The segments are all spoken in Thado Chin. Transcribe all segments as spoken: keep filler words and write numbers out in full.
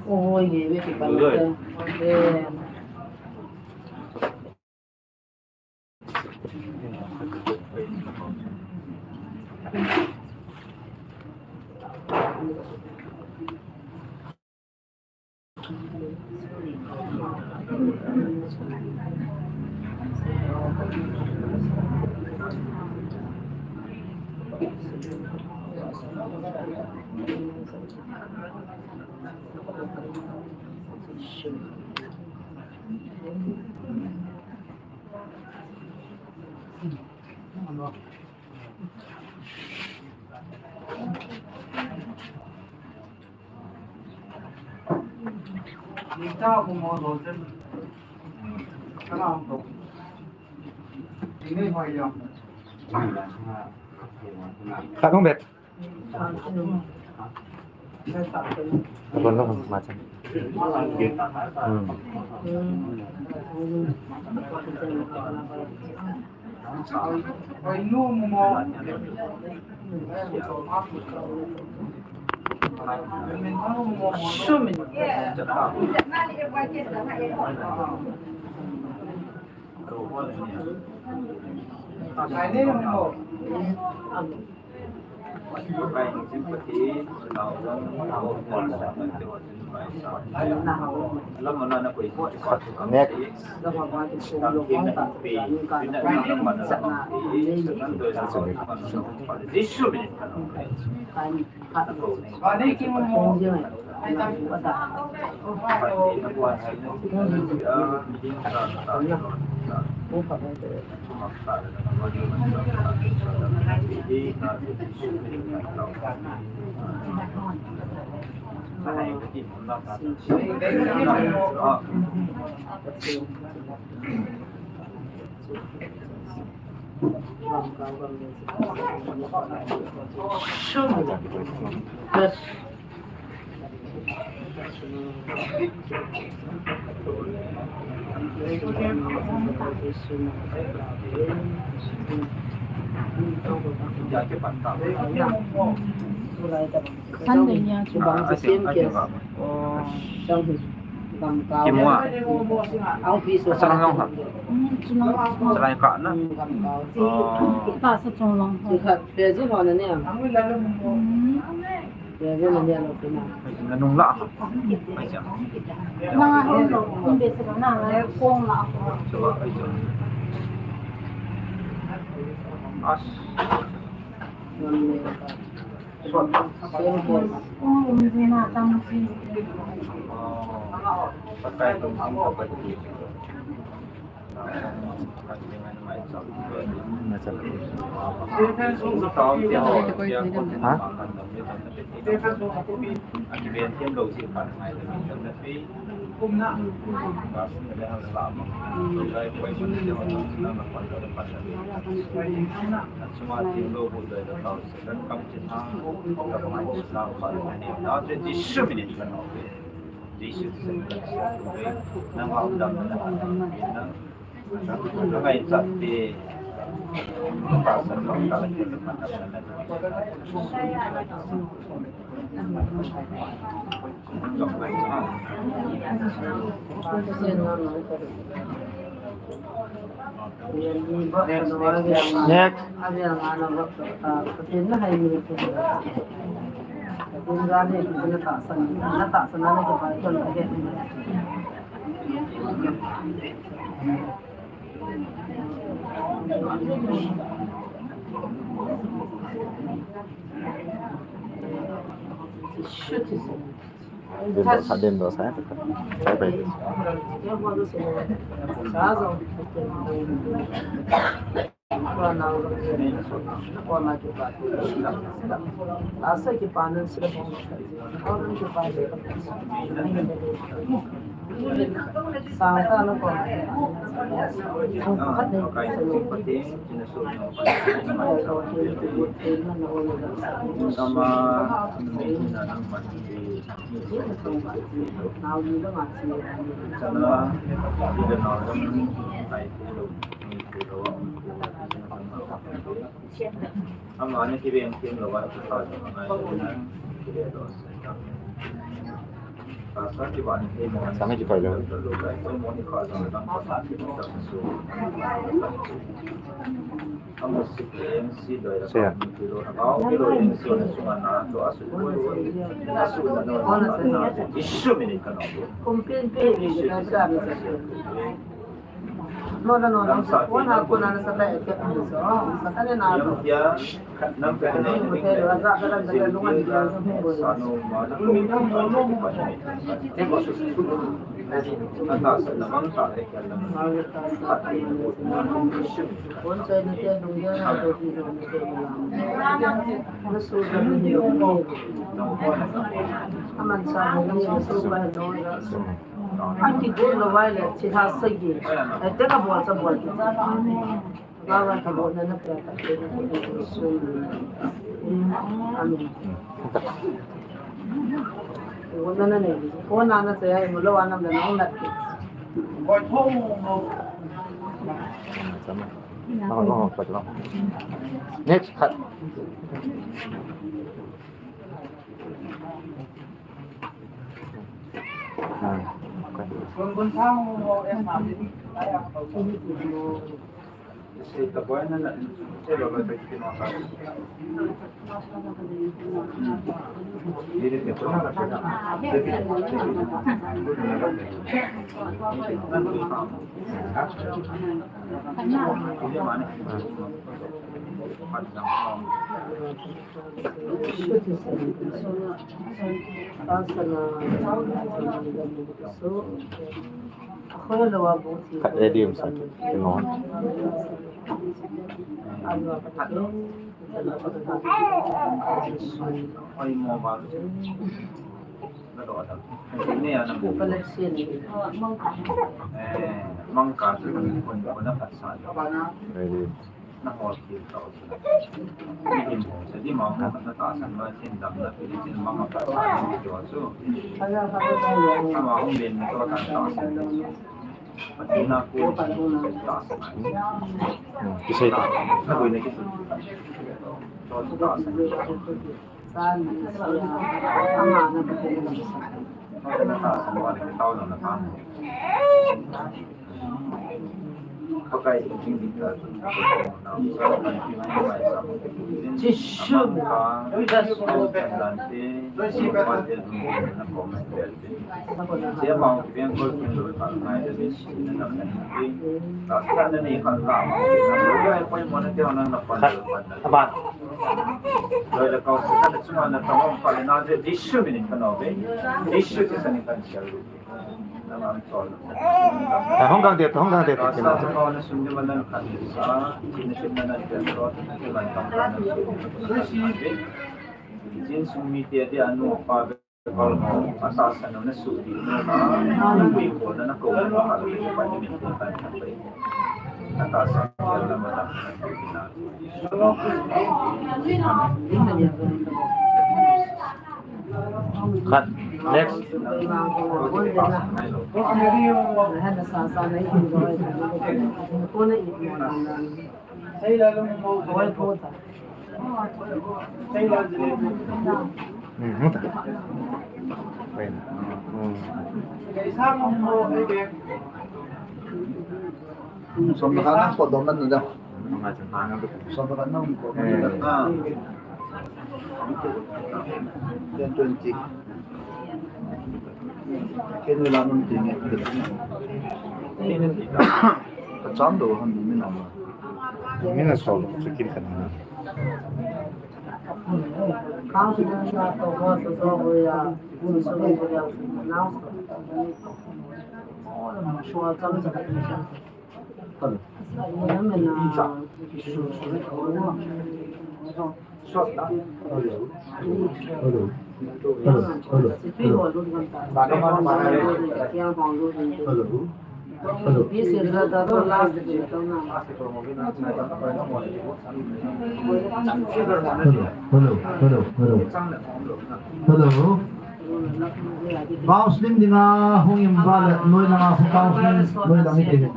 Oi, ye, ye, ki pa na. Eh. Khat hung bet. Lon lon ma chan. Hmm. Next. Sunday nia chu bang chu sem ke. Chang hi. Gam kau. Kimua. Ang pi so. Chang long ha. Hmm, chang long. Chang ka na. Hmm, gam kau. Oh. Ta sa chang long ha. Chi khat pe ji ho na ne. Hmm. Pe ji na ne lo pe na. Na nung la. Ai cha. Na hon lo. Hon be sa na na kong la. As. Ha? Next. Din dosa, din dosa. Sai pai. Ama ni kibeng kim lo wa, kita jong ngai lo na, kibeng lo sa. Sang ki pai lo. Siya. Aki gol lo vai le, chi ha sagi. Eh, te ka bol, sa bol. Ba ba ka bol na na pe ka te na pe so. Amen. Bol na na ne. Ko na na se ai mo lo wa na na na. Next cut. Khat ready um sa, you know. Ready. Hmm, kisai ta. Hong gang de, hong gang de. Cut. Next. Hmm, hmm. Wait. Hmm. Som na ka nang ko dom nan na. Som na ka nang ko dom nan na. Ten twenty. Ken la nun ti nge. Ka cham do han mi na ma. Mi na so lo, chicken kan na. Hello. Hello. Hello. Hello. Hello. Hello. Hello. Hello. Hello. Hello. Hello. Hello. Bounce lim dinga hung im ba le, noi langa hung bounce lim, noi lang ite.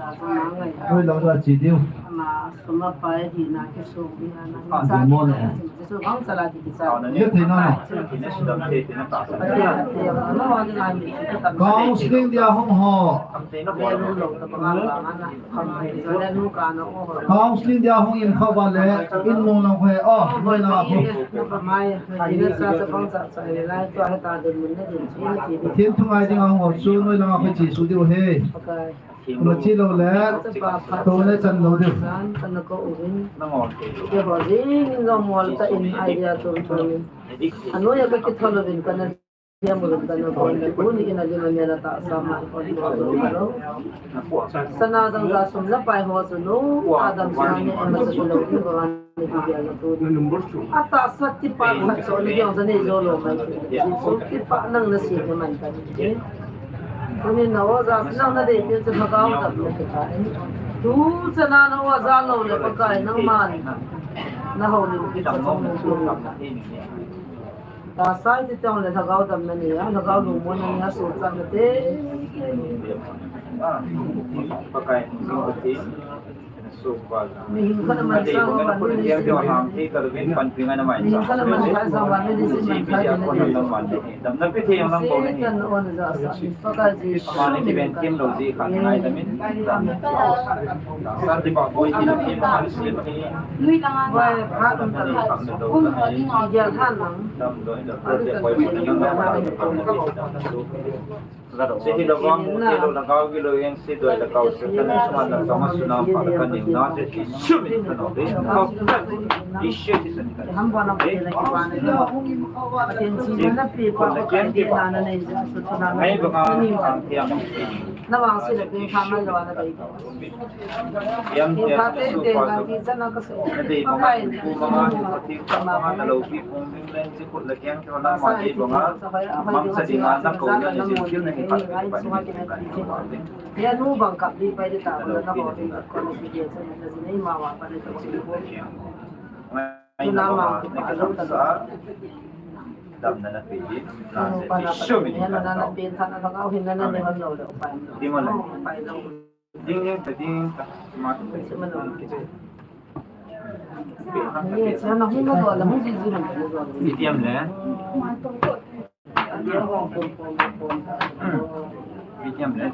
Noi lang ga chi diu. Sum a pai hina kisung hina. Ka ding mo ne. Jesu bang chala ki kisa. Ye thei na. Ati, ati, ano, ano, ano, ano, Counseling dia hung ho. Counseling dia hung in kha ba le, in nung lang ho, oh, noi lang ho. Pathen thu ngai ding a hung ho chu, noi lang ho chi su diu he. Machi lo le, to le chan lo diu. San, kana ko uvin. Ke ho jing in lo mol ta in idea tum tum. Ano ya ka kithol uvin kana dia mul kana ko na tu ni ina lima mela ta sama ko lo. Sana dang da sum la pai ho chu no. Adam sa ni ema sa lo ni ko. Atahsa tipa khat chu ni jong sa nei jo lou mai. Tipa nang na si ni man ta ni. Tuni na oja nang na dei pil chu lhagao dam na kita. Tu chana na oja lou le Pakai nangman. Na houlim kit chu ni. Tahsa ti tong le lhagao dam na ni a, lhagao lungmon na ni a, so chan na te. Pakai ni. Mihing khat a man sang uva, mihing khat a man thai sang uva, mihing sin man thai ding na ding. Damna pe thei jong lang bou nahi. Satan on ja sa, Pakai Jesu. Amani kiven thim lou ji kha ngai damin. Santipa boi thim thim ma si. Vai phat um ta. Um ta ding a gel han lang. Dam doi da ko poi mo ding lang. Sehi lawang, mute lou, lhagao gilou, jeng se doi lhagao se, kana suman lhagao ma suna pa, kana niuna se, Jesu min kana be. Jesu min kana be. Ngai banga, ang tiang. Yang tiang, su pa, su. Nadei banga, ku manga, ku ti, manga, na lo pi, pung, ding, leng, si, kut, la, kiang, Nangma dei banga, mangcha dinga, na kouna, na jin thil na hi khat, na hi khat, na hi khat. Ya nu bang kap di pai di ta, na ko di ko ni si dia sa na si nei ma wa pa ni ko si ko. Ngai na ma, na ka sa, dam na na pe di, na se, show me ni na na pe tha na ka hin na na ni hon lo lo pa. Di mo na. Ding, ding, ding, ding, ma, medium le. Medium le.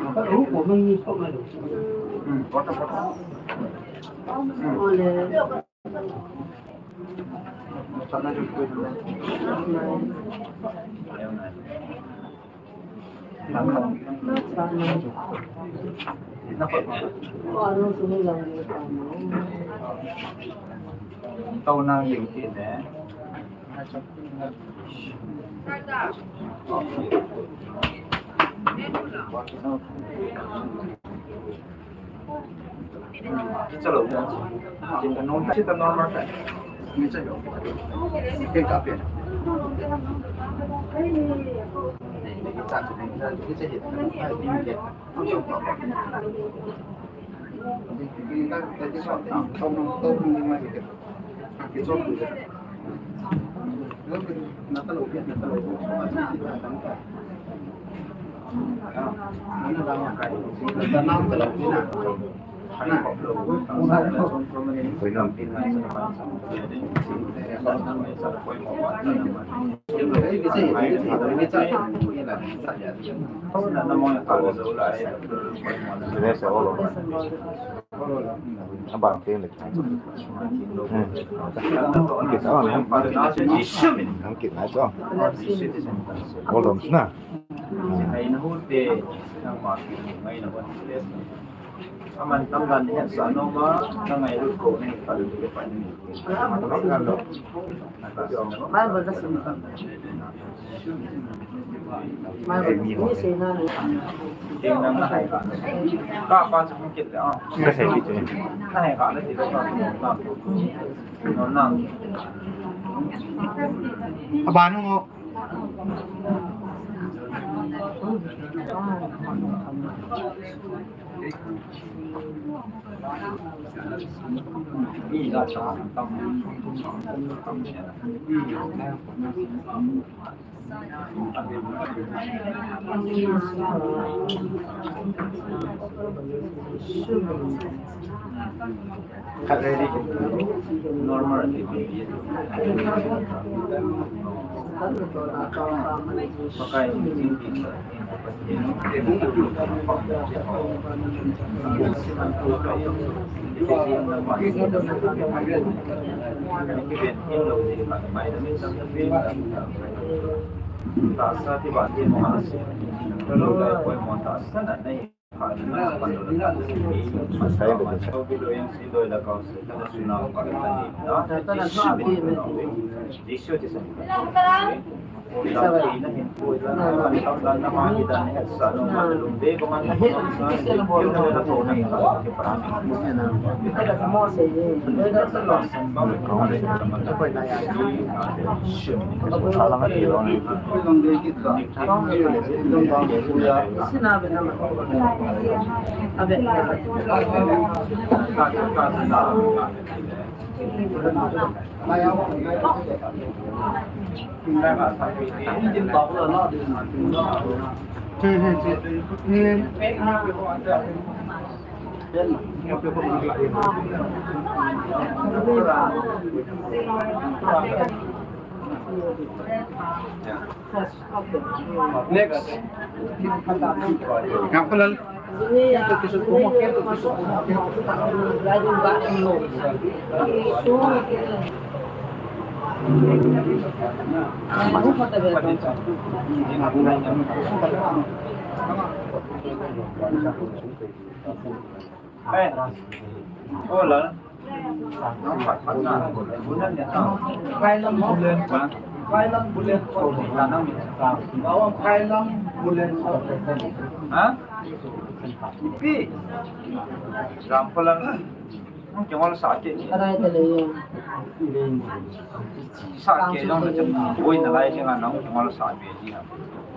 Hmm, water, water. Hmm. Tau nang ding ti ne. Chalo. Chita normal ka. Ni chalo. Ke ka pe. Abang teng le. Hmm. Ang kit, oh, ang kit na ito. Hold on na. Aman tamdan ni sa no ma, na ngai lut ko ni ka lut ko pa ni. Bible kasi minsan. Ka pa sa kung kit, ah. Kasi dito. Ay, ka na dito pa. No, no. Abano mo. Khat ready. Normal. Pakai. Next. Ngam Palal. Eh, oh, Lal. Ha? Ipi? Ram Palal. Nang kingol sa ke. Arai ta le. Sa ke jong na chan. Oi, nalai ke nga nang kingol sa ke ji ha.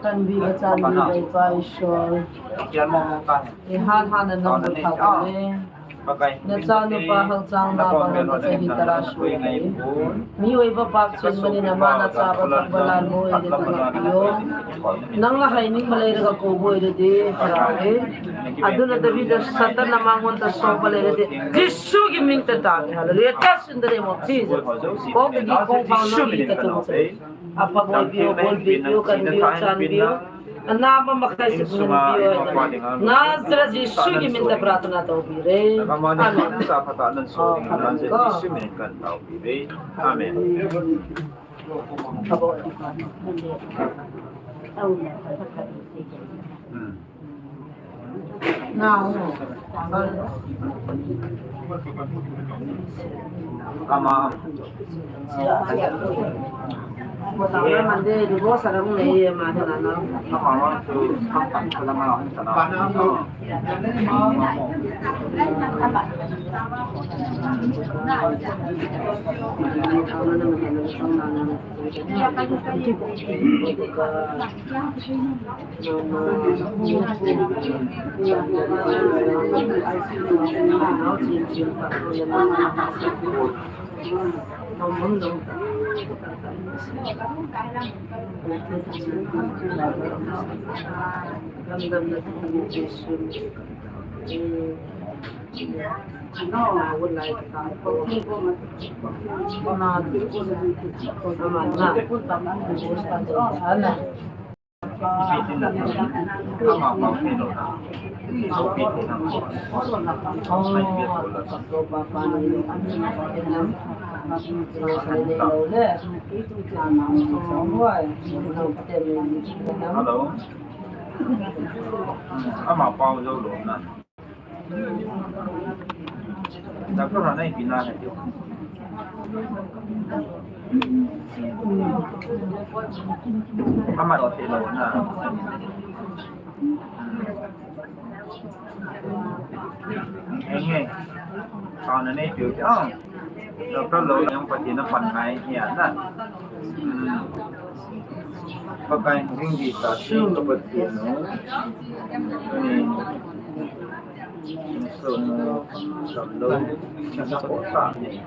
Kan bi ka chan bi bai pai shol. Kian mo mo ka. E han han na nang ta le. Nacha nupa hangchang na bang na chahi tara sui ngai. Mi oi ba pap chen mani na ma nacha ba tak ba lan mo oi de ta na yo. Nang la hai ning malai ra ka ko boi de de para de. Aduna David da Satan na mangon ta so ba le de. Jesu ki min ta ta. Hallelujah. Cast in the name of Jesus. Ko ke di ko pa no ni ka tu. Apa bol bio, bol bio, kan bio, chan bio. Ana ba makai se pun bio. Nazareth Jesu ki min ta pratna tau bi re. Amen. Amen. Hmm. Hello. Ama pao jou lou na. Doctor hon eipi na hai. Ama lo te lou na. Enge. Kau na nei piu te. Ah. Doctor lo yang pati na pan ngai ya na. Hmm. Pakai hing di ta si ka pati no. Ni. So no. Doctor lo. Sa ko ta ni.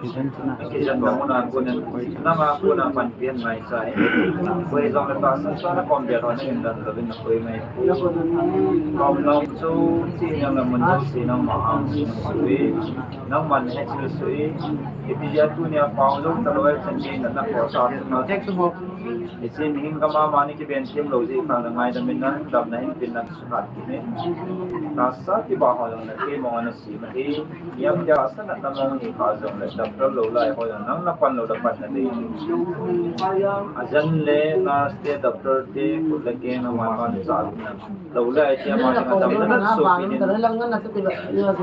Kijen na muna kunin, nanga kuna panpi angai chai. Koi jong le tahsan sa na kom bia thon in dan lo in koi mai. Kom nong chu, chi nang na mun chu, si nang ma ang si sui. Nang man he chu sui. Ipi dia tunia pau lo ta lo e chan ni na na ko sa na. Isin hing kama mani kiben thim lo ji khang na ngai da min na, dam na hin pin na su hat ki ne. Tahsa kiba ho jong na ke mo na si ma hi. Niam dia sa na na mo hi kha jong le, doctor lo lai ho jong nang na pan lo da pan na dei. Ajan le na ste doctor te kut le ke na ma pan sa na. Lo lai tia ma na dam na na so ki ne.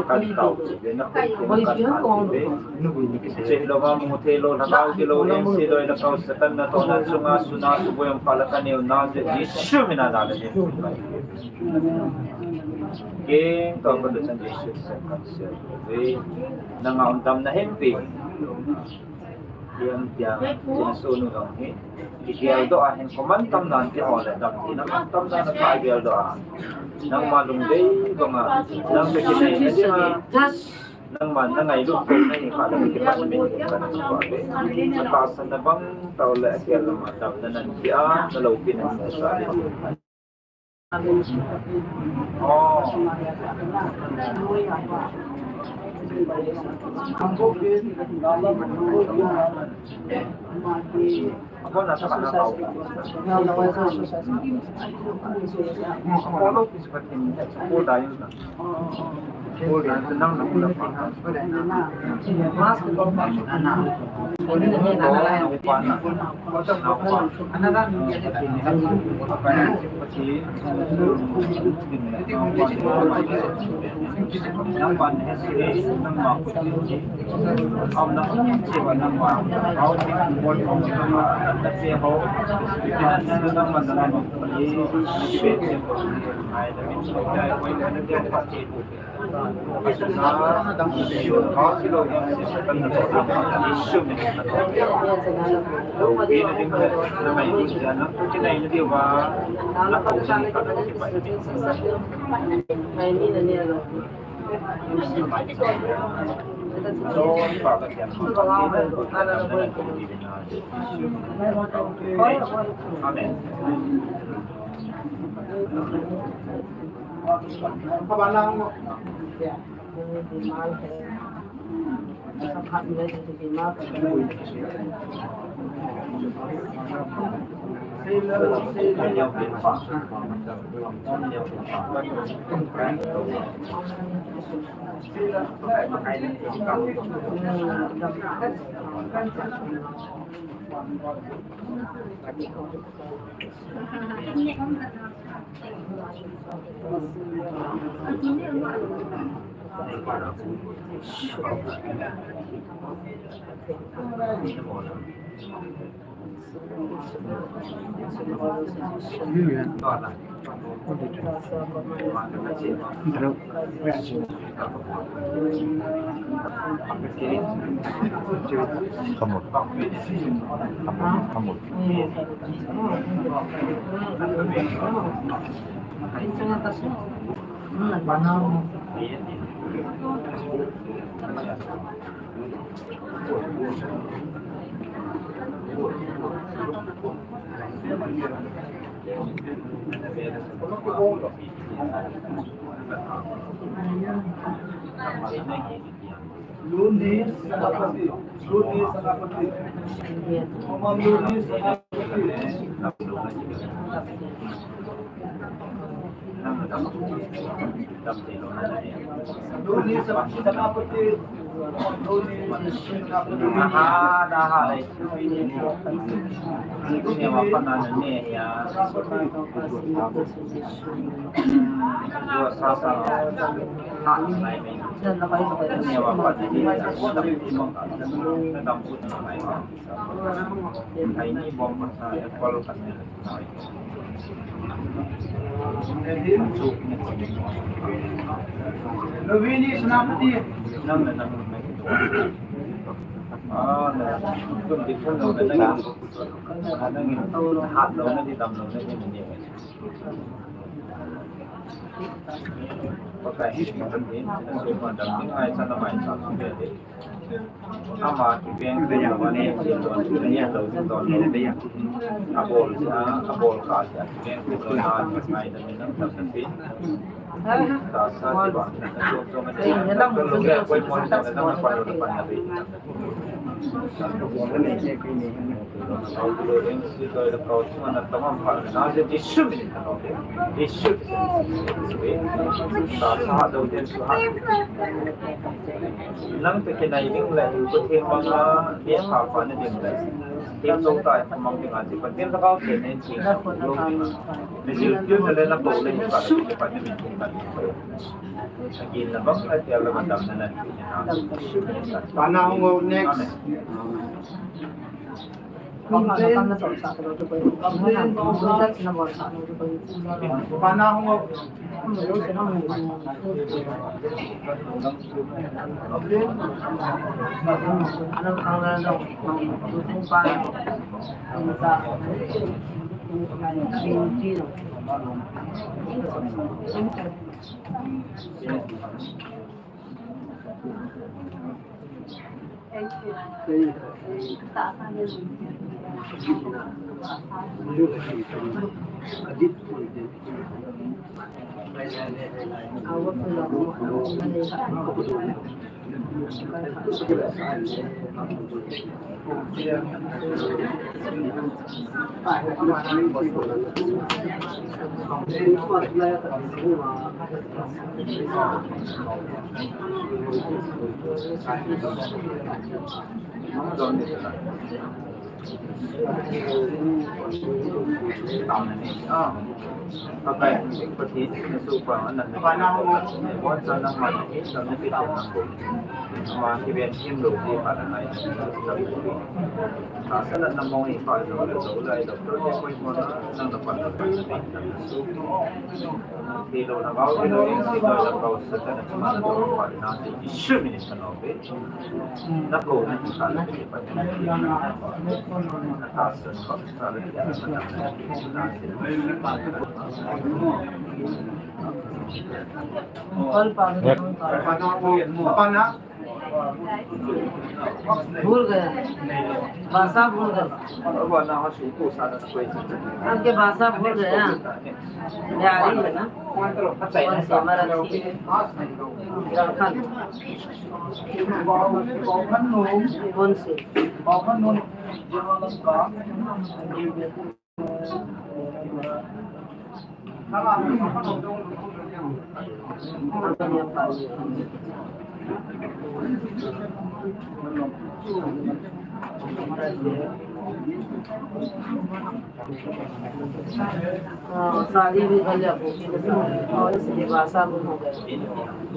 Kan tau ki ne na ko ki na kan tau ki ne. Che lo ma mu the lo na tau ki lo em si lo na kau sa kan na to na chunga su na su bo em pa la ka neu na je Jesu min a na le. Keng to ko le chan Jesu sa kan se. Ve na nga un dam na hem pe. Liam tiang, chin sunu dong hi. Kigel doh a hin koman tam nan ti ho le dam ti na man tam nan ka gel doh a. Nangma lungdei banga, nang pe kinai na dinga. Nangma na ngailut ko na hi kha le kipan min kan ko le. Tahsan na bang tau le gel ma dam na nan ti a, na lo pin na sa le. Amen. Come on. Come on. Come on. Luni Senapati, Luni Senapati, Mama Luni Senapati. Luni Senapati, Luni Senapati. Lovini Senapati. Ama kiveng kit lou a ni, kidon kit lou a ni, a lou kidon lou a ni. A bol sa, a bol kha sa, kiveng kit lou a ni, ngai da ni nang tam na si. Ta sa ti ba, na ka chom chom na ti. Ka lou ya, koi mo na na pa lou na pa na ri. Au lou ring si lou da kau chunga na tamam pa na, na je Jesu min ta lou de. Jesu min ta lou de. Ta sa ha dou den su ha. Nang te kinai ding le, Pathen manga, ne pha pha na ding le. Pathen to tai, pha mang ding a, Pathen Lhagao Theng in theng sa lou ding a. Mi jil piu na le na ko le, ka le, Pathen min theng ka le. Again, na bang, na tia le, na dam na na. Pana hung o, next. Amen. भूल गया, भाषा भूल गया। आपके भाषा भूल गया। बिहारी है ना? कौन से? मराठी? झारखंड? कौन से? हाँ, साड़ी भी गलिया को, और इसकी भाषा गुम हो गई।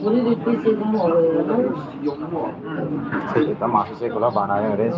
पूरी रीति से गुम हो गई है ना। Sila ta masu se kula bana ya res.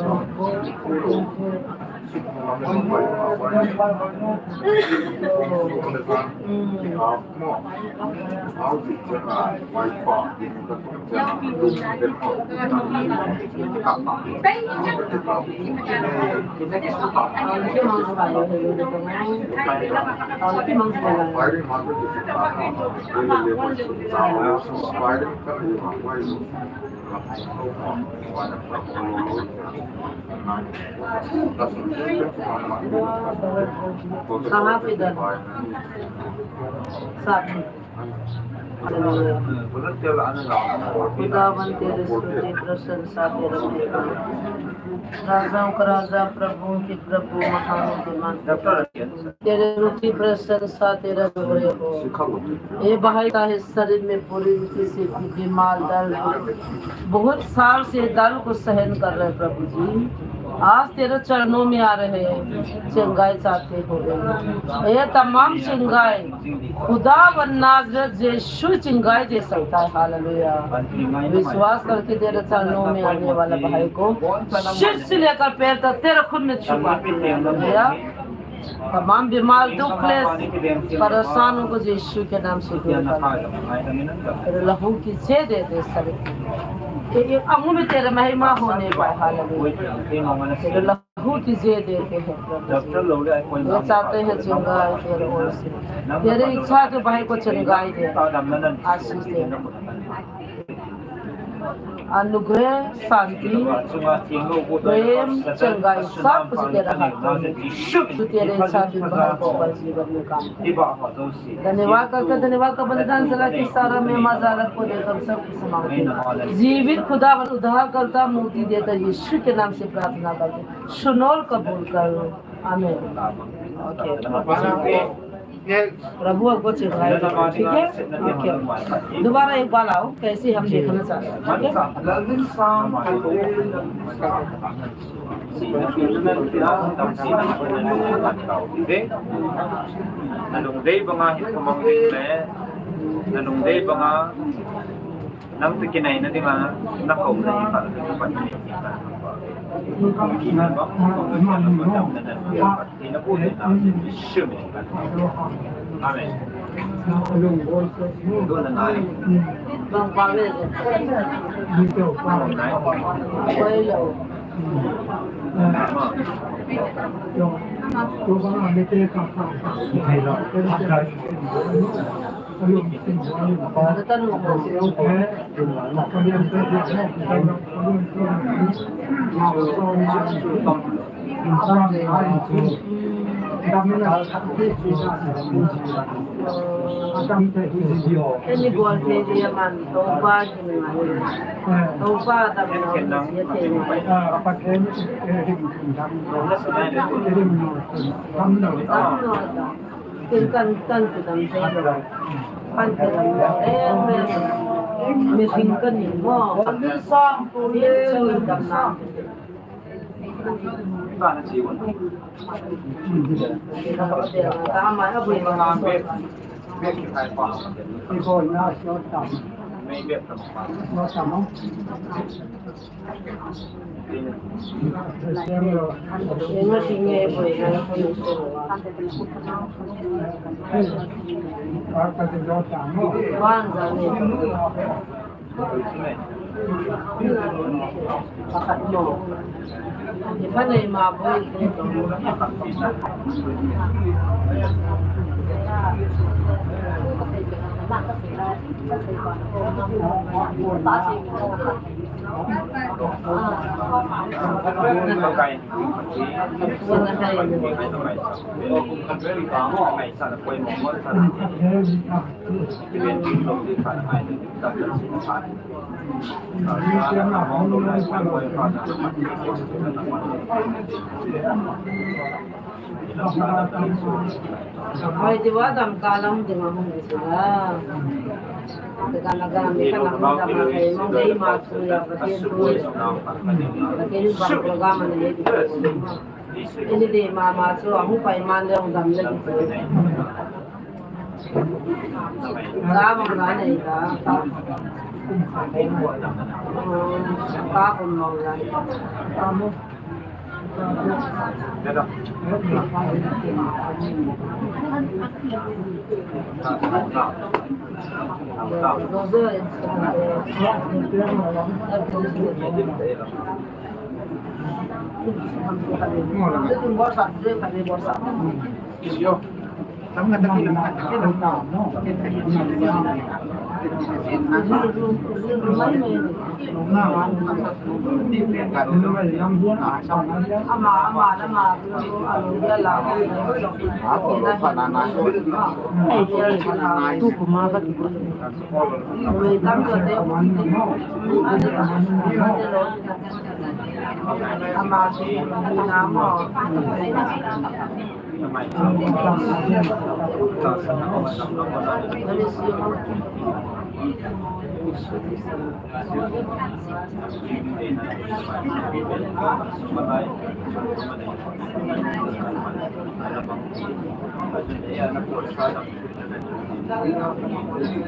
कहाँ पे दर्द? साथ में। खुदावन तेरी स्तुति, प्रशंसा तेरा महिमा। राजाओं का राजा, प्रभुओं के प्रभु, महान और बुद्धिमान। तेरी स्तुति, प्रशंसा तेरा जोरे हो। ये भाई का है शरीर में पूरी रीति से बीमार, दर्द, बहुत साल से दर्द को सहन कर रहे हैं, प्रभु जी। आज तेरे चरणों में आ रहे हैं, चंगाई चाहते हो। ये तमाम चंगाई खुदावन नाजरत यीशु चंगाई दे सकता है। हालेलुया। विश्वास करके तेरे चरणों में आने वाला भाई को सिर से लेकर पैर तक तेरे खून में छुपा। हालेलुया। तमाम बीमार, दुख, क्लेश, परेशान को यीशु के नाम से दूर कर। तेरे लहू की जय दे दे सभी। ये, ये अंग में तेरा महिमा होने पाए। हालेलुया। तेरे लहू की जय देते हैं, प्रभु जी। ये चाहते हैं चंगाई तेरे ओर से। तेरी इच्छा के भाई को चंगाई दे, आशीष दे। अनुग्रह, शांति, प्रेम, चंगाई सब कुछ तेरा हाथ में है। तू तेरे साथ ही बाहर को जीवन में काम कर। धन्यवाद करता, धन्यवाद का बलिदान चढ़ा के सारा मैं मजालत को देकर सब कुछ समाप्त है। जीवित खुदावंद उद्धारकर्ता मुक्ति देता यीशु के नाम से प्रार्थना करते, सुनो और कबूल करो। आमीन। ओके। प्रभु आपको चंगाई दे, ठीक है? ओके। दोबारा एक बार आओ, कैसे हम देखना चाहते हैं, ठीक है? Nalungdei banga hi kamang ding le, nalungdei banga nang te kinai na dinga, na kau na hi ka, na pa ni. Amen. Kin kan kan tu dam thei lo. Kan tu dam lo. Eh, me, me sing kan ni mo. Kan ni sang tu le. Sing dam na. Ba na chi won. Ka ma na bui ma na. Be, be ki kai pa. Ki ko na so tam. Me be tam pa. So tam. Hoi, ti va dam ka lam ding a hung di sila. Te ka na ga mi ka na hung dam a kai mo dei ma chu ya Pathen thu. Pathen bang program a ni di. Ini dei ma ma chu a hung pai man le hung dam le di. Ka mong la nei ka. Ka mong la. Ka mong.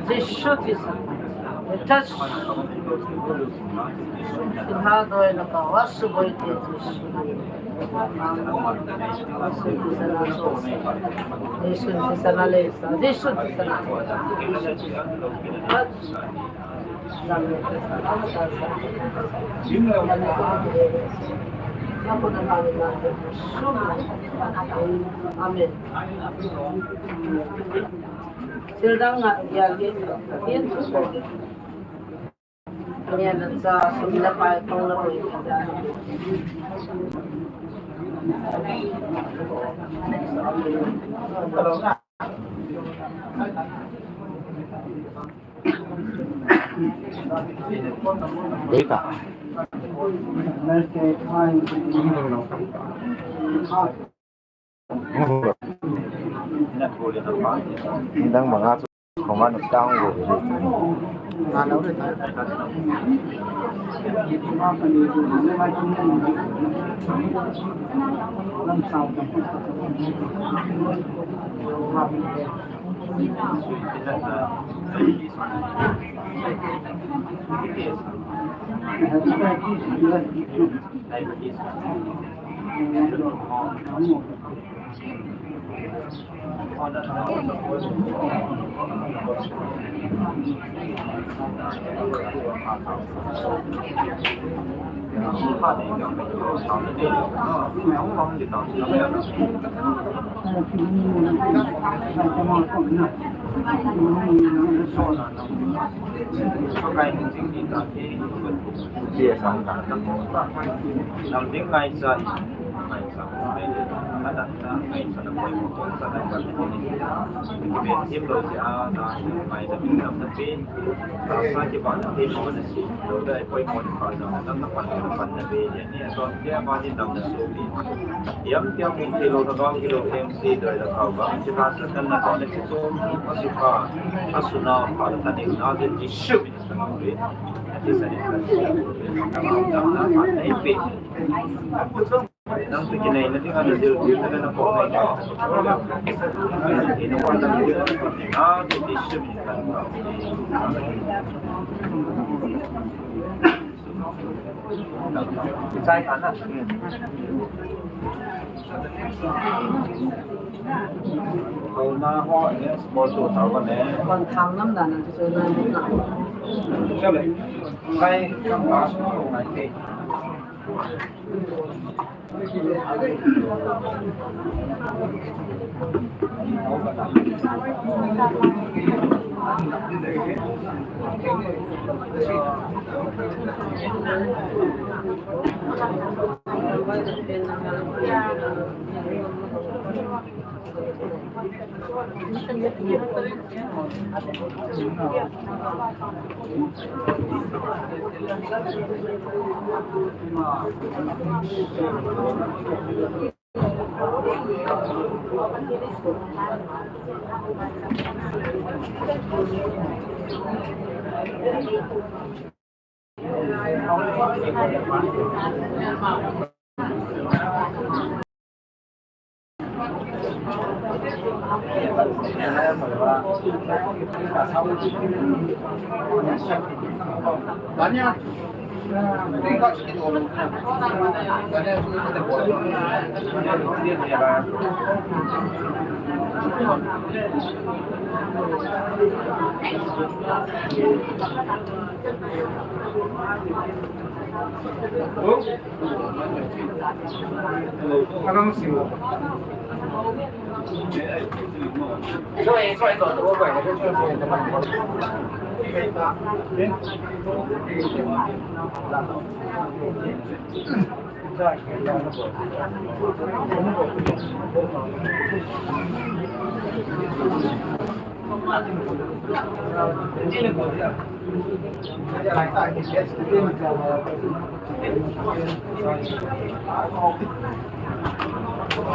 Jisu, Jisu. Touch. Jisu, Jisu. Amen. Sildang nga, ya, ya, ya. Nia na cha sum na pai kong na koi. Data. Nidang banga chu khonga nung tang go. Yam tiam mun thei lou na gam kilou M C doi la kau ba, si ta sa kan na kau na si so, a su ka, a su na ka na ta ni na de ti shu bi ta na ri. Ti sa ni ka ti na ka na pe. Nang tu ki nei na ti ka na dil ti ka na ko na ka. Ni na ko na ti ka na ti shu bi ta na. Chai ana. Kona ho ne sport to ta ba ne. Kon tham nam dan na chu na na. Chale. Kai kam ba su ko ngai te.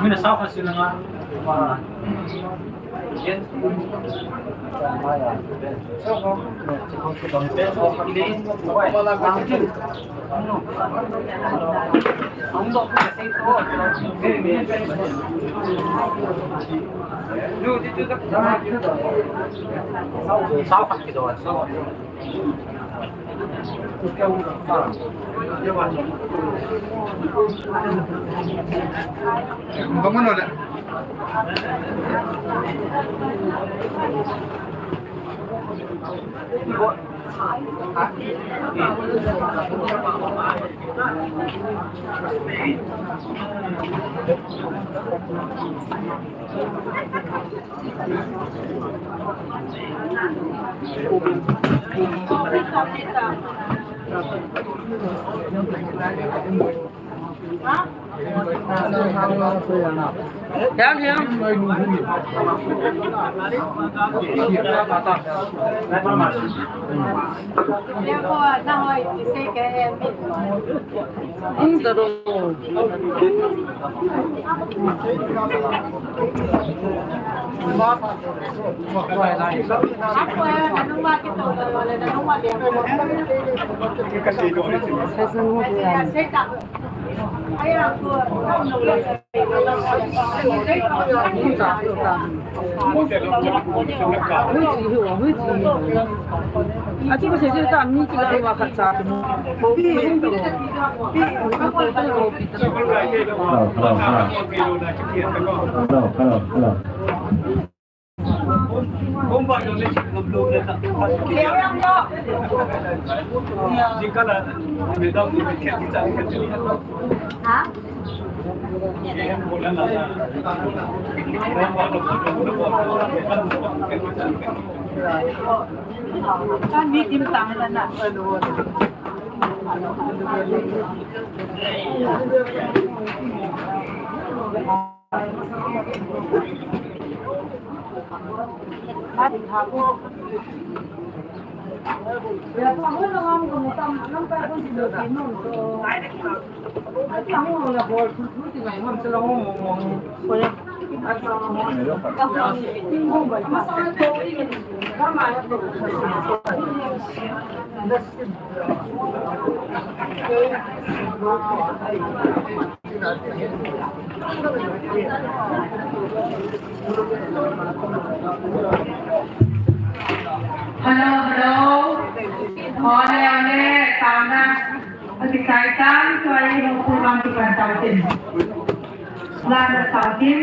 Mina sao khat sila nga. Sao khat kidoh, sao. Vamos a ver. Yang, yang. Hello, hello, hello. Hello, hello, hello. Hello, hello. Ole, ole, taona. Ati kai tang, tua i ho pu bang tu kan tau tin. Lan da tau tin.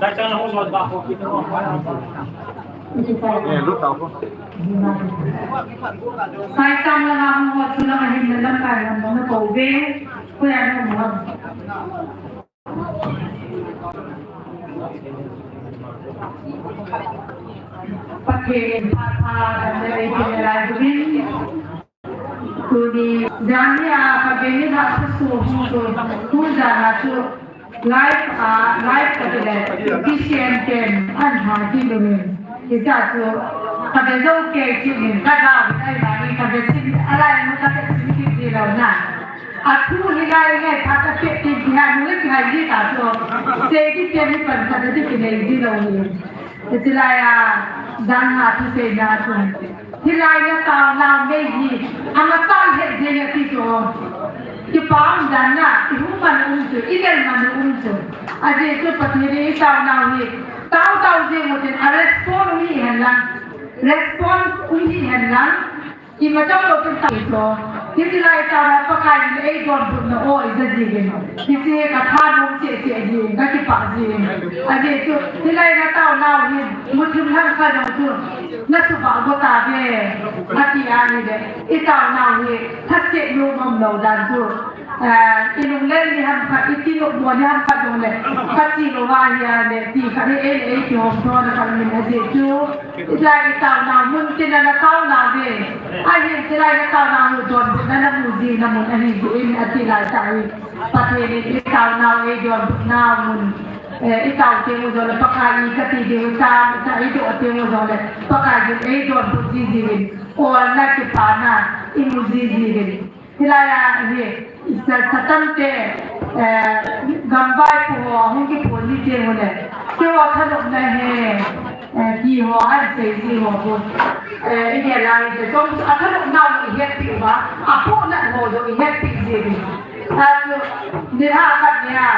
Sai chang na hung sot ba ko ki to. Eh, lu tau ko. Sai chang na hung sot, chu na hin na lam kai na ko ve. Ko ya na mo. Pathen in phat pha damna eipeh lai uvin. Tuni jan hi a, ka gei ni la ka su hu tu. Tun jan a chu live a, live ka ti le, P C M ten an ha ti lu min. Hicha chu ka ve jou kei ti min, ka ga ve ai ba ni ka ve chin, a lai mu ka ve chin ti ti lo na. A thu hi lai ngai phat a peh ti ti ha nu le ti ha ji ta chu. Sei ti ti ni pan sa ti ti nei ji lo ni. Ti lai a, dan ha thu sei na chu. Hi lai na taona mei hi, ama chang he je ya ti chu. Kipah dan na, i hu man um chu, i lel man um chu. A je chu Pathen i taona hi, tao tao je mo tin a respond um hi hen lang. Response um hi hen lang. Ima chang lo kin tai to. Hiti lai taona Pakai in eidonbutna o ija jiuvin. Hiti ka thanom cheh cheh jiuvin, ka kipah jiuvin. Ajeh chu, hilai na taonau hin, muthim lhang khat jong chu, na subah go tauve. Ati ahile, i taonau hi, thase nom umlou dan chu. Ah, i lunglel ni ham khat, i tinop mo ni ham khat jong le, ka chi lou va hi a le, ti khat hi ei, ei kihom tho na khat min ajeh chu. Hilai i taonau, mun tin a na taonau ve. Ahin hilai na taonau hi donbutna na mu ji na mun ahi ji in ati lai tah hi. Pathen in i taonau eidonbutna mun. Eh, i tao teng u jong le Pakai i kati diu tam, i ta i doh teng u jong le Pakai in eidonbut ji ji in. Olna kipana i mu ji ji in. Hilai a hi, sa-, Satan te, eh, gamvaipo ho, hung kiphon ni teng u le. Keiho thanopna he, eh, ti ho, ahin sei ji ho khu. Eh, i gel a hi te, chom, a thanopnau i hetpi uva, a pohnat ho jong i hetpi ji uve. A chu, nilhah khat nia,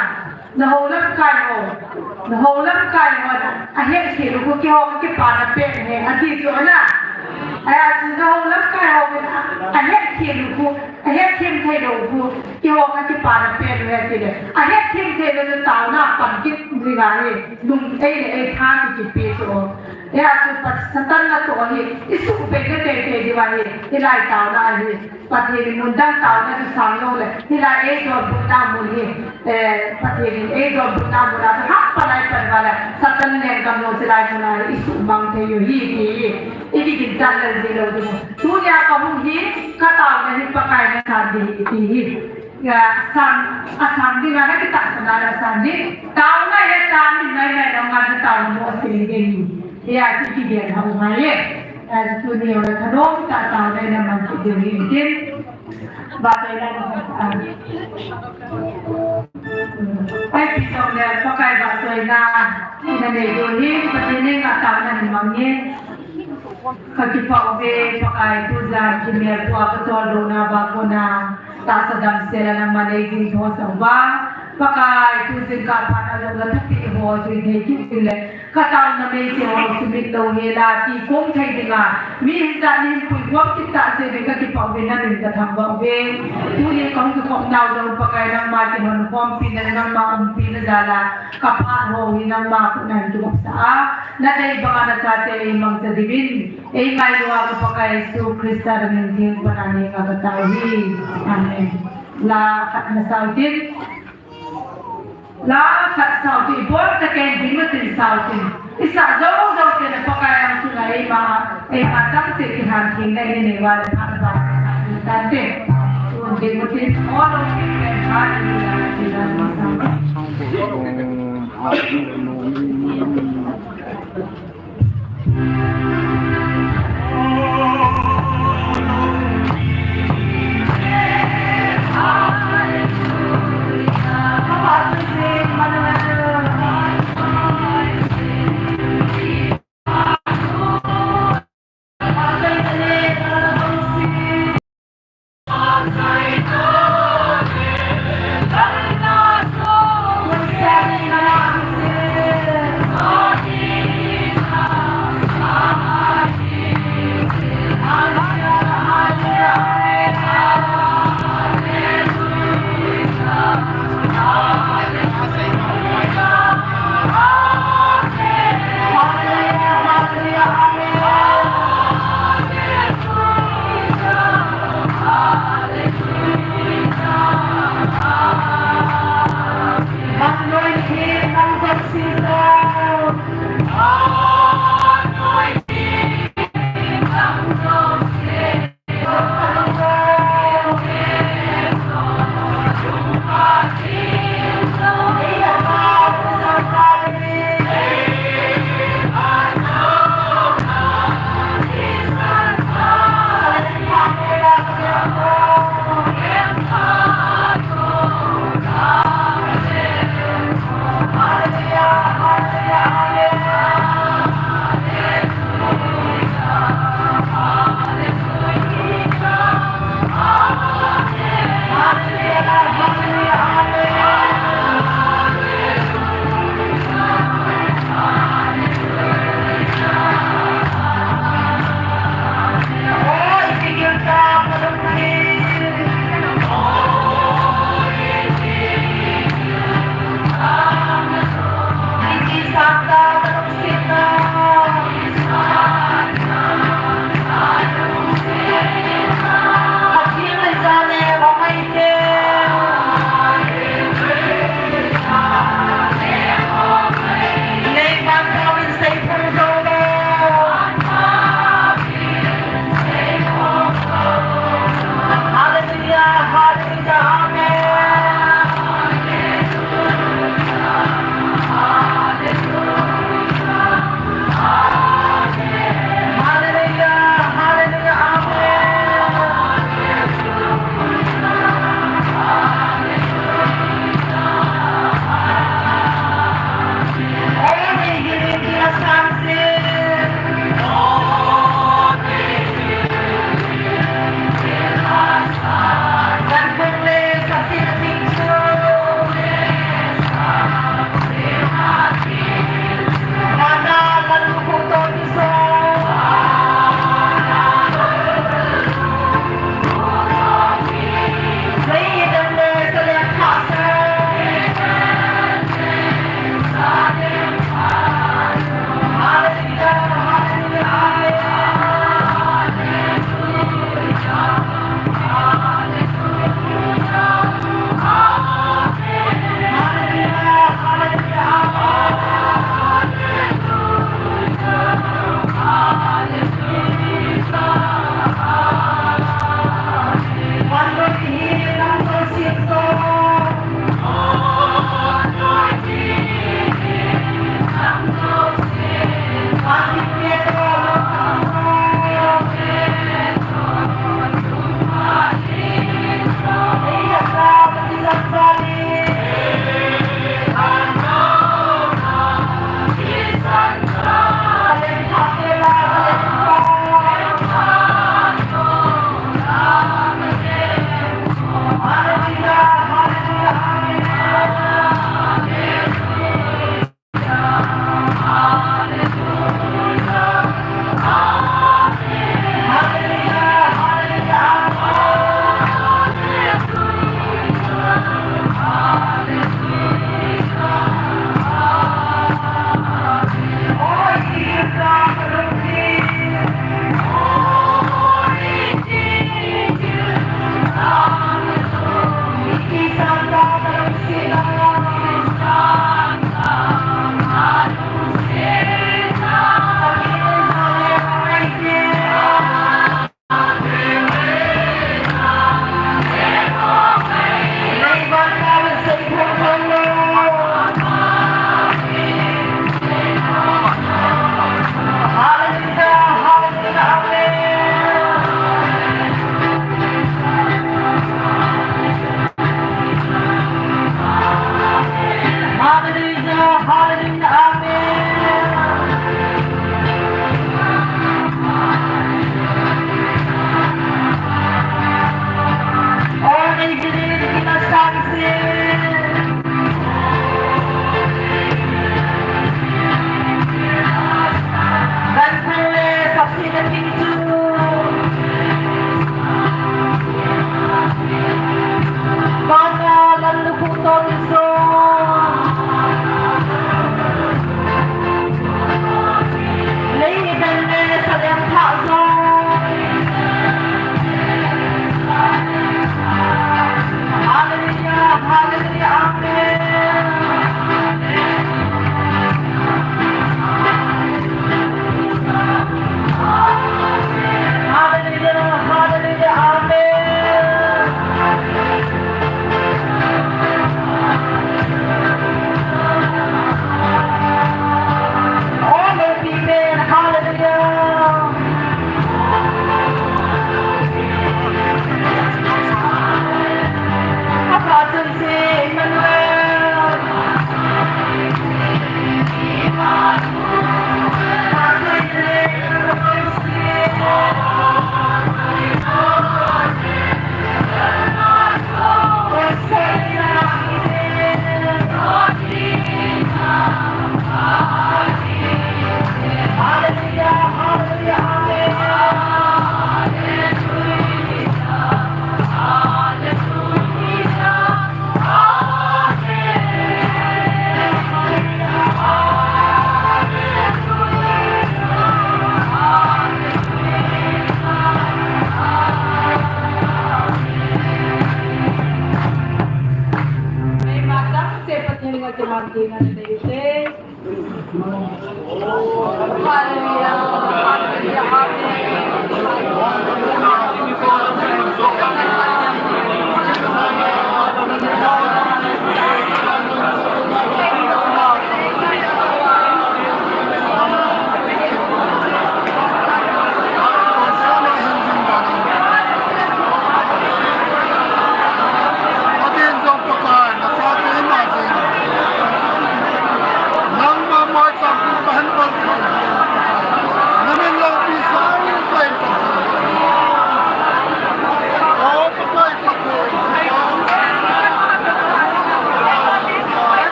na ho lamkai ho, na ho lamkai ho, a hetkhel u khu keiho ka kipana pen ahi, ati chu na. Ahi a chu na ho lamkai ho, a hetkhel u khu, a hetthem thei lou u khu, keiho ka kipana pen u ahi ati le. A hetthem thei lou chu taona pan kit Dinga hi, nung ei le ei tha kipe chu. Hia chu Satan natoh hi, isuhbei na teitei diu ahi, hilai taona hi. Pathen in mun dang taona chu sang lou le, hilai ei donbutna mun hi, eh, Pathen in ei donbutna mun a chu hah palai pan uva le, Satan lenggam lou chu hilai mun a hi isuhmang thei u hi ti hi, ikiginchat lel ji lou ding. Tunia kahung hi, kataona hi Pakai nasan ding hi ti hi. Asan, asan ding a, nakitahsan a le asan ding. Taona hi, taona hi, mai mai nang ngan taona mo sing ding. Hia chu kigel hau mai e. Hia chu tuni jong le thanom tah a taona hi naman kit ding hi tin. Vahchoina, ah. Ai, pi jong le, Pakai vahchoina. Ina nei diu hi, Pathen henga taona hi mang e. Kakipah uve, Pakai, tujan kimel tua kacholdohna uva kona tahsa damsel a nangman eijing thosah uva. Pakai, tujingkah phat a jong nathupeh ho jui thei kit uvin le, kataona meitei ho sumit louhel a, kikong thei dinga, mi hijat nahin puikhom kit tah jeh uvin kakipah uve, namin kathangvah uve. Tuni kahung kikhop nau jong Pakai nangma kihonkhompi na, nangma umpina jal a, kaphat ho hi nangma khut a nahin kigopsah a, nadei banga nachate eimangcha diuvin, eingailu a ka Pakai Jesu Christa min theng pan a ngen a katao hi. Amen. La khat nasao tin. La khat sao tin, ibol tah in ding utin sao tin. Isah jou jou teng le Pakai angsunga eima, eima changse kihen theng na inei uva le phat ba tante. Ding utin, all of you can heart in the Lord.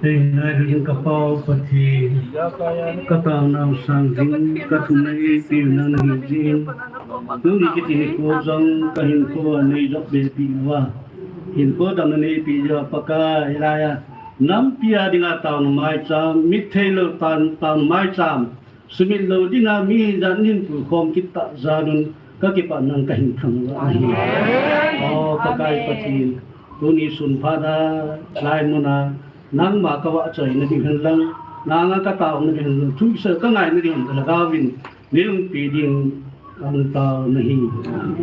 Hei, ngai ring ka Pa u Pathen, ka taonau sang ding, ka thumna eipiu nang nahi jin. Tuni kiti nikho jong ka hinkho a nei jop be pi uva. Hinkho damna neipi jeh a Pakai, hilai a nampi a dinga taona maicham, mit thei lou taona maicham, sumit lou dinga mi hin jan in pui khom kit tah jal un ka kipah nang ka hin thang uva ahi. O Pakai Pathen, tuni sun phat a, lai mun a, nangma ka vahchoina ding hen lang, nanga ka taona ding hen lang, thusa ka ngaina ding hen lang, Lhagao vin nei umpi ding ang tao nahi.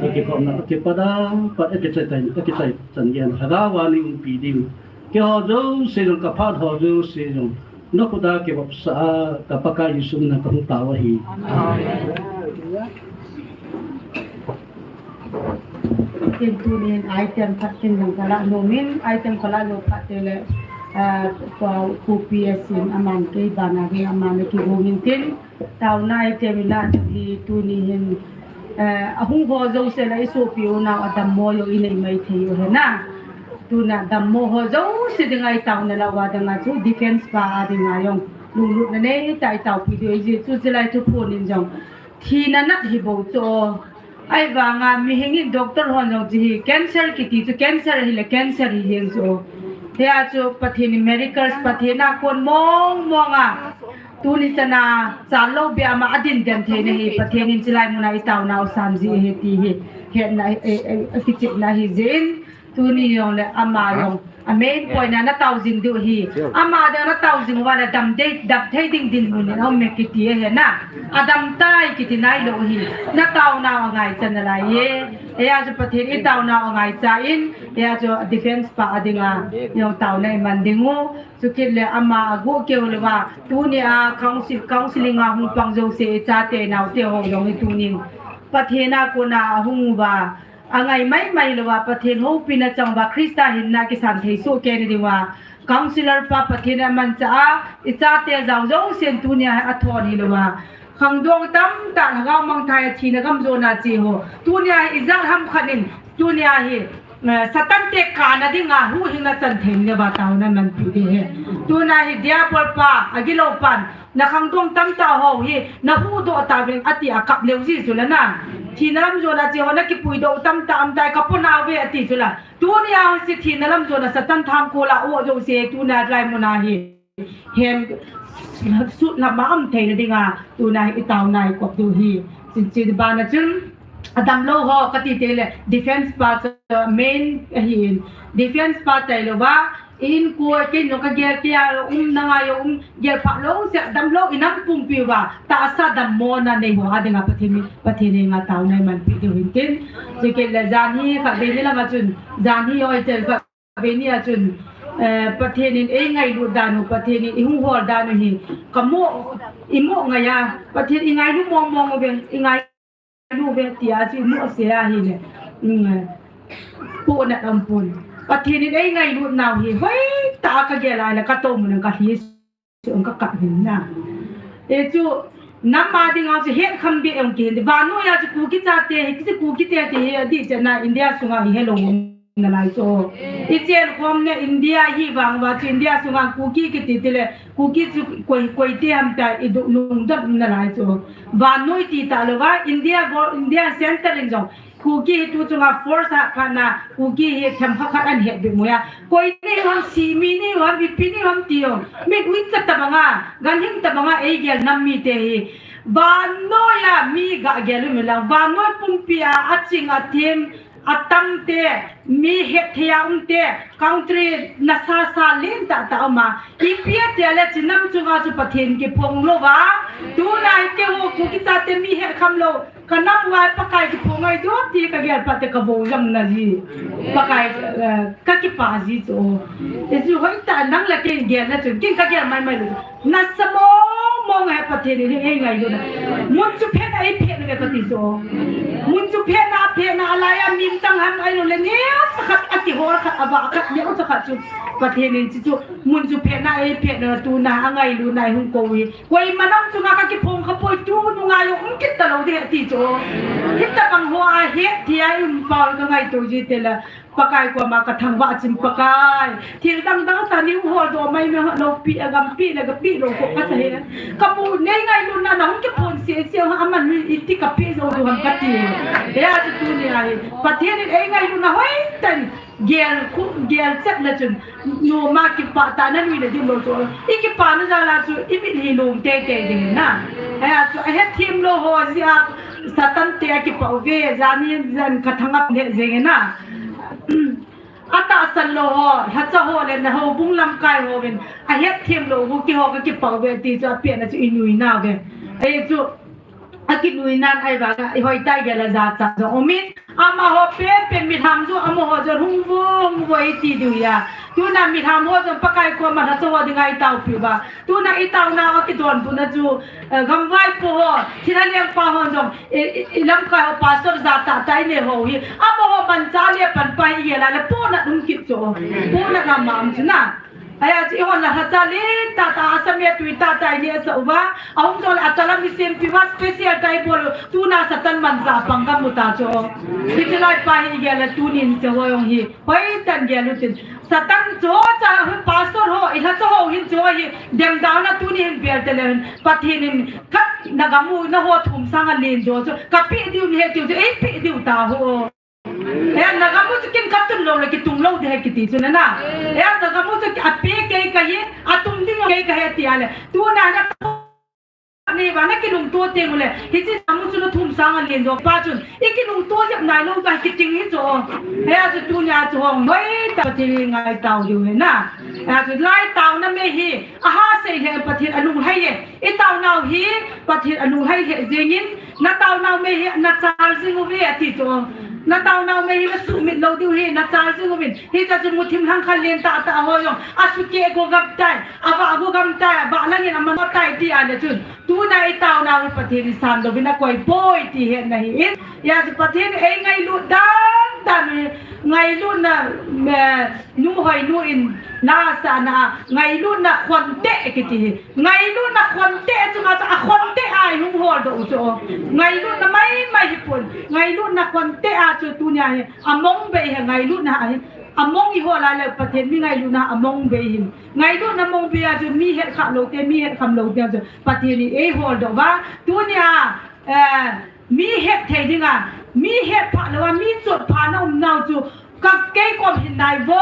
Ka kikhopna ka kipat a pat, ka kichai tai, ka kichai chan geiya Lhagao a nei umpi ding. Keiho jouse jong, ka phat ho jouse jong na khut a kivopsah a, ka Pakai Jesu mina ka hung tao ahi. Amen. Tin tunin item khat tin jong ka la nom in, item ka la lou phat teng le, Pu P S in aman kei bana ding aman kigong in tin, taona i temna hi tuni hin, eh, ahung ho jouse la i sopi u nau adammo jong i nei mai thei u ahi na. Tuna dammo ho jouse dinga i taona lah uva dinga chu defense pa a dinga jong lunglutna neitah i taopi diu ahi. Chuche lai thuphon in jong thina nat hi bou chu. Ahivanga mihing in doctor hon jong chu hi cancer kiti chu cancer hile cancer hi jeng chu. Hia chu Pathen in miracles, Pathen a kon mong mong a, tuni chana chan lou beh a ama adin den theina hi Pathen in chulai muna i taona u san ji ahi ti hi hetna, eh, eh, kichepna ahi jin. Tuni jong le ama jong a main point a na tao jing diu ahi. Ama dinga na tao jing uva le dam thei, dam thei ding dinmun in aum e kiti ahi na. Adam tai kiti nailou ahi. Na taona u angaichat nalai e. Hia chu Pathen i taona u angaicha in, hia chu defense pa a dinga jong taona i man ding u. Chukit le ama agu keu louva, tunia counsel, counseling a hung pang jouse i chate naote ho jong hi tunin Pathen a kona ahung uva, angai mai mai louva, Pathen houpina chang uva, Christa hinna kisan thei soh kei na diuva, counselor pa Pathen in amanchah a, i chate jao jousen tunia athon hi louva, khangdong tamtah lhagao mangthai a thina gam jona che ho, tunia hi ijat ham khat in, tunia hi, eh, Satan te kana dinga huhhingna chan thei in le va taona man pi ding ahi. Tuna hi Diabol pa, agilou pan, na khangdong tamtah ho hi, na huhdoh tauvin ati a kap leu ji chu la na. Thina lam jona che ho na kipuidoh tamtah um tai ka pona uve ati chu la. Tunia hi thina lam jona Satan thangkol a o jouse tuna lai muna hi. Hen sut lama um theina dinga, tuna hi i taona i kop diu ahi. Chin chin bana chun, adamlou ho kati teng le, defense pa chu main ahin. Defense pa tailou va, in ko kei jong ka gel kei a um na ngai um gel pha lou se damlou i nam pumpi uva, tahsa dammona nei ho a dinga Pathen, Pathen henga taona i man pi diu ahin tin. Chukit le jan hi khatvei ni lama chun, jan hi hoi tel kha Veni a chun, eh, Pathen in ei ngailut dan u, Pathen in i hung hol dan u hi, ka mo, i mo ngai a, Pathen i ngailu mong mong uve, i ngailu uve, tia chu i mo se a hi le. Mm, pu na dam pun. Pathen in ei ngailut nau hi, hoi ta ka gel a le ka to mun ka hi. Chu ka kap hin na. E chu, nam a dinga chu het kham be ong kihin. Vannoi a chu Kuki chate hi, kichi Kuki te ti hi, adi chana India sunga hi helou na lai chu. I chen khom ne India hi vang va chu India sunga Kuki kiti tile, Kuki chu koi, koi te ham ta i du lungdam na lai chu. Vannoi ti talou va, India go, India center in jong. Kuki hi tu chunga force a khat na, Kuki hi themkhat khat an het bit mo a. Koi ni ham, Simi ni ham, Ipi ni ham ti o. Mit uicha tabanga, ganhing tabanga, ei gel nam mite hi. Vannoi a mi ga gel u mi lang. Vannoi pumpi a, aching athem, atam te, mi hetthei a um te, country nasa sa len tah tah um a. Ipi a tia le chu nam chunga chu Pathen kiphong lou va. Tuna hi te ho Kuki chate mi het kham lou. Ka nam uva Pakai kiphong ngai diu ti ka gel phat te ka vo jang na ji. Pakai, eh, ka kipah ji chu. E chu hoi ta nang la ken gel na chun ken ka gel mai mai lou. Nasa mong mong e Pathen in ei ngailu na. Mun chu phet a ei phet na ka ti chu. Mun chu phet na phet na a lai a min chang ham ai lou le ne. Sakhat a ti hol khat a va khat ne u sakhat chu. Pathen in chu mun chu phet na ei phet na tuna a ngailu na hung ko hi. Koima nam chunga ka kiphong kha poi tu nunga jong um kit talou ding ti chu. Hitabang ho a hetthei a um pau ka ngaito ji te la Pakai koma ka thangvah chim Pakai. Thil dang dang sa ni u holdoh mai me lou pi a gam pi la ga pi lou ko ka sa he. Ka pu nei ngailutna na hung kiphong se se ha aman mi iti ka pi jou du ham ka ti. Hia chu tunia hi. Pathen in ei ngailutna hoi tan. Gel khu, gel chet le chun, noma kipah tah na nui le ding lou chu. I kipah na jal a chu, i mit hi lom tei tei ding na. Hia chu, a hetthem lou ho jeh a, Satan te a kipah uve, jan hi jan ka thangvah le jeng na. A tahsan lou ho, lhacha ho le na houbung lamkai hovin, a hetthem lou ho kiho ka kipah uve ti chu, a pia na chu i nui nauve. Ei chu, A kinui nan ahivanga, i hoitai gel a jachat jong umin. Amaho pen pen mi ham jong, amaho jong hung vo, hung vo i ti diu a. Tuna mi ham ho jong Pakai koma lhacha ho dinga i taopi uva. Tuna i taona a kidonbutna chu, eh, gamvaipo ho, thilha lengpa ho jong, i, i, i lamkai ho pastor jatah tah i nei ho hi. Amaho manchah le panpa i gel a le pona um kit chu. Pona gam ma um chu na. Aya chu ihon la hacha le tata asame tui tata ini asa uva. Ahung jong le atala mi sempi uva special tai bol tuna Satan manjah pang kamu ta chu. Hiche lai pa hi igel le tunin chu hoi ong hi. Hoi tan gel utin. Satan chu cha hu pastor ho, iha chu ho hin chu hi. Dem down na tuni hin bel te le hin. Pathen in khat na gamu na ho thum sang a len jo chu. Kapi diu ni he tiu chu, ei pi diu ta ho. Eh, na gamu chu kin katun lou le kitung lou de he kiti chu na na. Eh, na gamu chu api kei kahi, atung ding kei kahi tia le. Tuna na ni ba na kilungto teng le. Hiche gamu chu na thum sang a len jo pa chun. I kilungto jep nai lou ba kiting hi chu. Eh, chu tunia chu hong. Hoi ta Pathen ngai tao diu he na. Eh, chu lai taona me hi. Aha sei le Pathen alunglhai e. I taonau hi Pathen alunglhai lheh jengin, na taonau mei hi na chal jing uve ati chu. Na taonau mei hi na sumit lou diu hi na chal jing uvin. Hiche chu muthim lhangkhat len tah tah ho jong asukeh go gam tai, avah go gam tai, avah langin aman tai ti a le chun. Tuna i taonau hi Pathen in san louvin akoi poi ti hetna hi in. Hijeh chun Pathen in ei ngailut dan dan hi ngailutna, eh, Nu Hoinu in na asahna a, ngailutna khonte kiti hi. Ngailutna khonte chunga chu a khonte a i hung holdoh u chu. Ngailutna maimai hi pon. Ngailutna khonte a chu tunia hi among bei hi ngailutna a hi. Among i hol a le Pathen mi ngailutna among bei hi. Ngailutna mong bei a chu mi het kha lou te, mi het kham lou te chu Pathen in ei holdoh uva. Tunia, eh, Mi het thei dinga, mi het pha louva, mi chot pha na um nau chu, ka kei kom hin nai vo,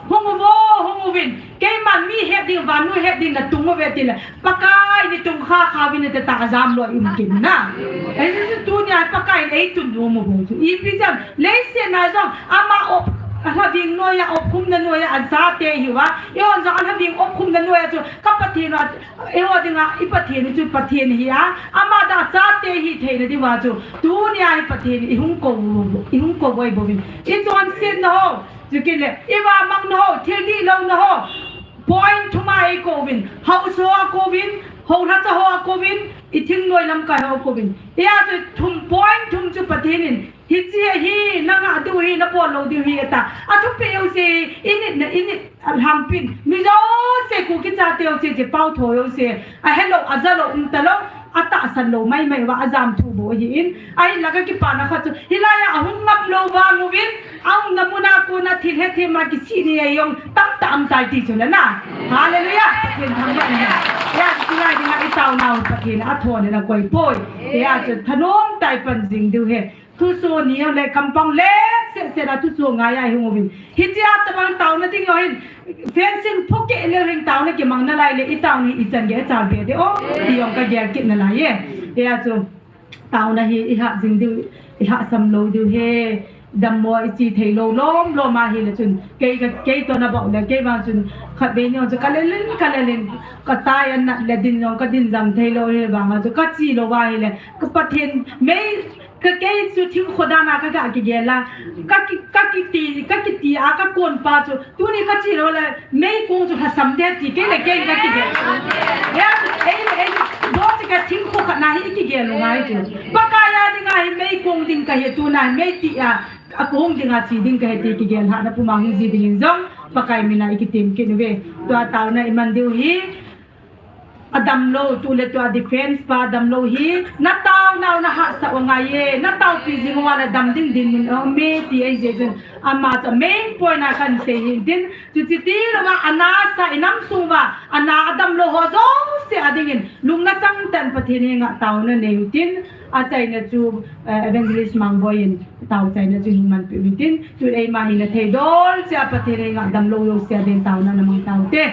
hung uvo, hung uvin, keiman mi het ding, vannoi het ding na tung uve tile, Pakai ni tung kha kha uvin te ta ajam lou um kin na. Ei chu tunia Pakai ei tun um u chu. Ipi jam, leiset na jong, ama op, alhaving noiya, op khum na noiya, ajate hiuva, eihon jong alhaving op khum na noiya chu, ka Pathen a, Eiho dinga, i Pathen chu Pathen hi a, ama da chate hi theina diuva chu, tunia hi Pathen i hung kou, i hung kou boi bouvin. I chonsetna ho, chu kile, i vamangna ho, thil dihlou na ho, point thum a i kouvin, haosa ho a kouvin, houlhacha ho a kouvin, i thingnoi lamkai ho a kouvin. Hijeh chun thum point thum chu Pathen in, Hiche hi, nanga diu hi, nabol lou diu hi, ata. Athupi jouse, i nit na, i nit, alhangpin. Mi jouse, Kuki chate jouse, chepao tho jouse. Ahelou, ajalou, umtalou, atahsan lou, maimai uva, ajam thu bou ahin. Ahinla kakipana khat chu, hilai a, ahung ngap lou vang uvin, aumna muna kona thil hethem a kisih ni a jong, tamtah um tai ti chu le na. Hallelujah. Pathen thangvah in. Hijeh chun hilai dinga i taonau Pathen, athon in akoi poi. Hijeh chun thanom tah in pan jing diu ahi. Thuso ni le kampang le seh seh na thuso ngai a i hung uvin. Hiche a tabang taona ding jong hin fencing phuke le hin taona kimang nalai le i taona hi i chan gei a chal be de o. Ti jong ka gel kit nalai e. Hijeh chun taona hi i hah jing diu, i hahsam lou diu ahi. Dammo i chi thei lou lom lom ahile chun. Kei ka, kei toh na bou le kei vang chun khatvei ni jong chu ka lel in, ka lel in. Ka tai an nat le din jong ka din jam thei lou ahi vang a chu ka chi lou ahile. Ka Pathen mei Ka kei chu thingkho dan a ka ga kigel a. Ka ki, ka kiti, ka kiti a ka kon pa chu. Tuni ka chi lou le, meikong chu lhasam de ti kei le kei ka kigel. Ya, ei le ei, bo chu ka thingkho khat na hi kigel lou ngai chu. Pakai a dinga hi meikong ding ka hi tuna hi mei ti a, a kong dinga chi ding ka hi ti kigel lhahna puma hung ji dingin jong. Pakai mina i kitem kit uve. Tua taona i man diu hi. Adamlou, tu le tu a defense pa damlou hi, na taonau na hahsat u angai e, na taopi jing uva le dam ding dinmun aume ti ahi jeh chun, ama chu main point a kan sei hin tin, chuti ti louva, ana sa i nam sung uva, ana adamlou ho jouse a dingin, lungna chang tah in Pathen henga taona nei u tin, achaina chu, eh, Evangelist Mangboi in, Tao chaina chu hin manpi u hitin, tun eima hin na thei dol, chia Pathen henga damlou jouse a din taona na mang taute.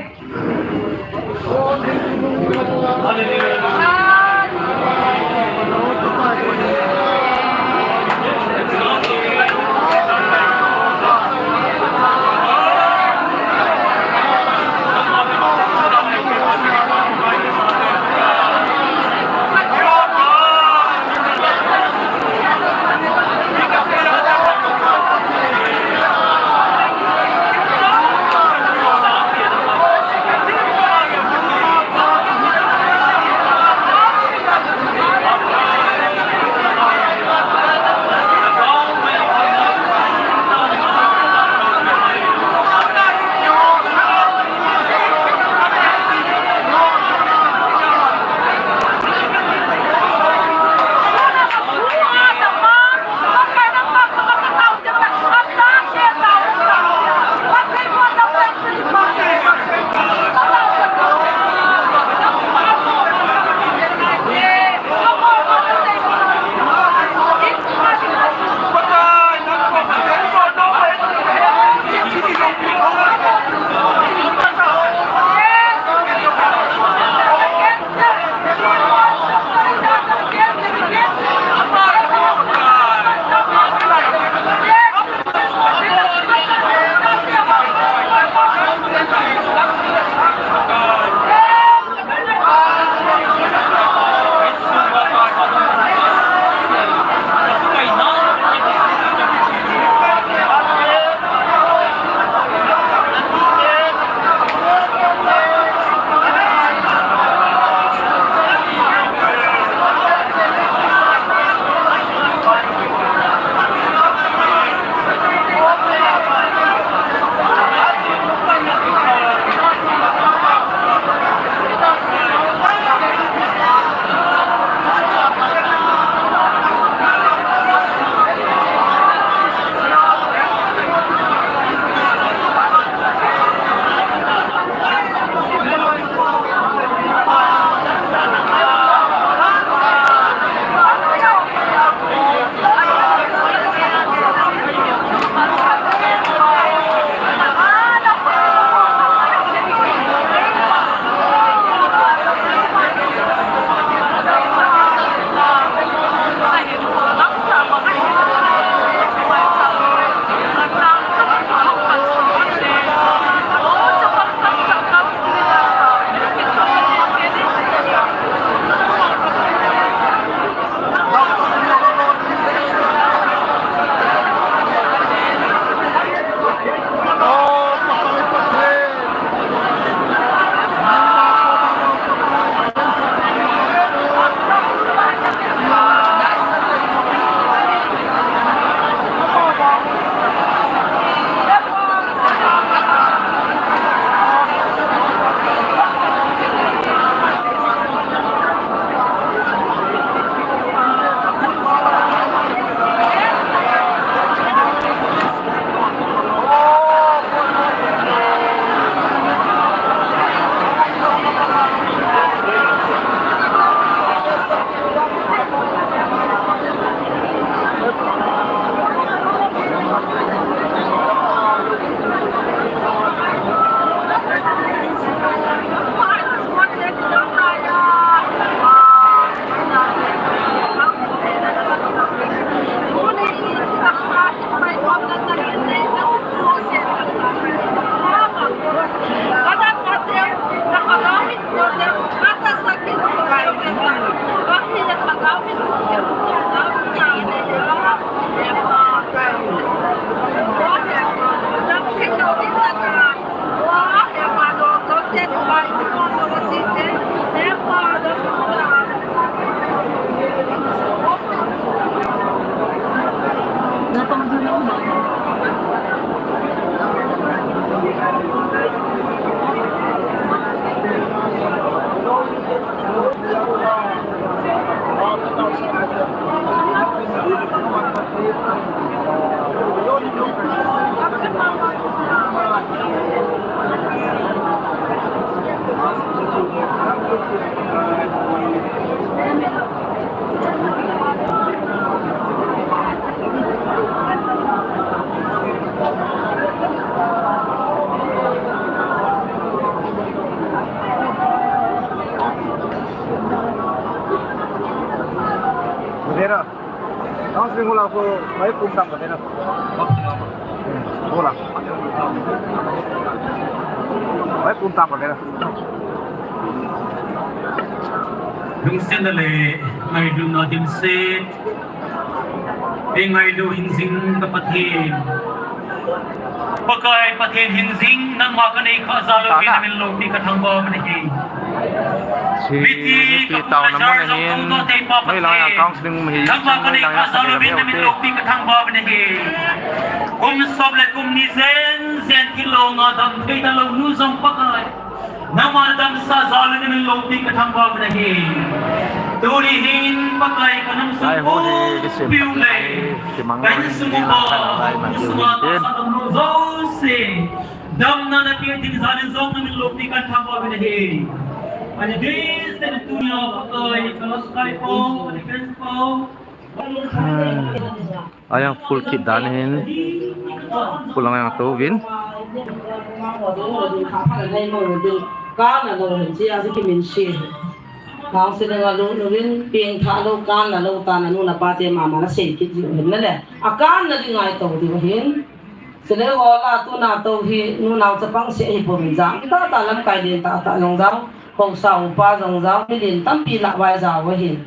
Counseling hula ko mai pum tam ka na. Hula. Mai pum tam ka na. Lungsiatna le ngailutna dimset. Ei ngailu hingjing ka Pathen. Pakai Pathen hingjing nangma ka nei kha jal uvin, na min loupi ka thangvah uvin ahi. Miti ka pum na jar jong kong to tei pa Pathen. Nangma ka nei kha jal uvin, na min loupi ka thangvah uvin ahi. Kum som le kum ni jen jen kilou nga dam thei talou nu jong Pakai. Nangma na damsah jal uvin, na min loupi ka thangvah uvin ahi. Tuni hin Pakai ka nam sung upi u le ka insung upa, ka insung upa tahsa damlou jouse damna na pe ding jal in jong na min loupi ka thangvah uvin ahi. Ani dei se na tunia Pakai ka lamkai po, ani friends po. Ayang full kit dan hin. Full ang ayang to vin. Kana lo hin sia si kimin si. Kang si nga lo lo vin ping tha lo kana lo ta na nu na pa te mama na sei kit ju hin na le. A kana di ngai to di hin. Sile ho la tuna to hi nunao chapang se hi pum jang. Ta ta lamkai din ta ta jong jang. Ho sa upa jong jang. Mi din tampi la vai ja wa hin.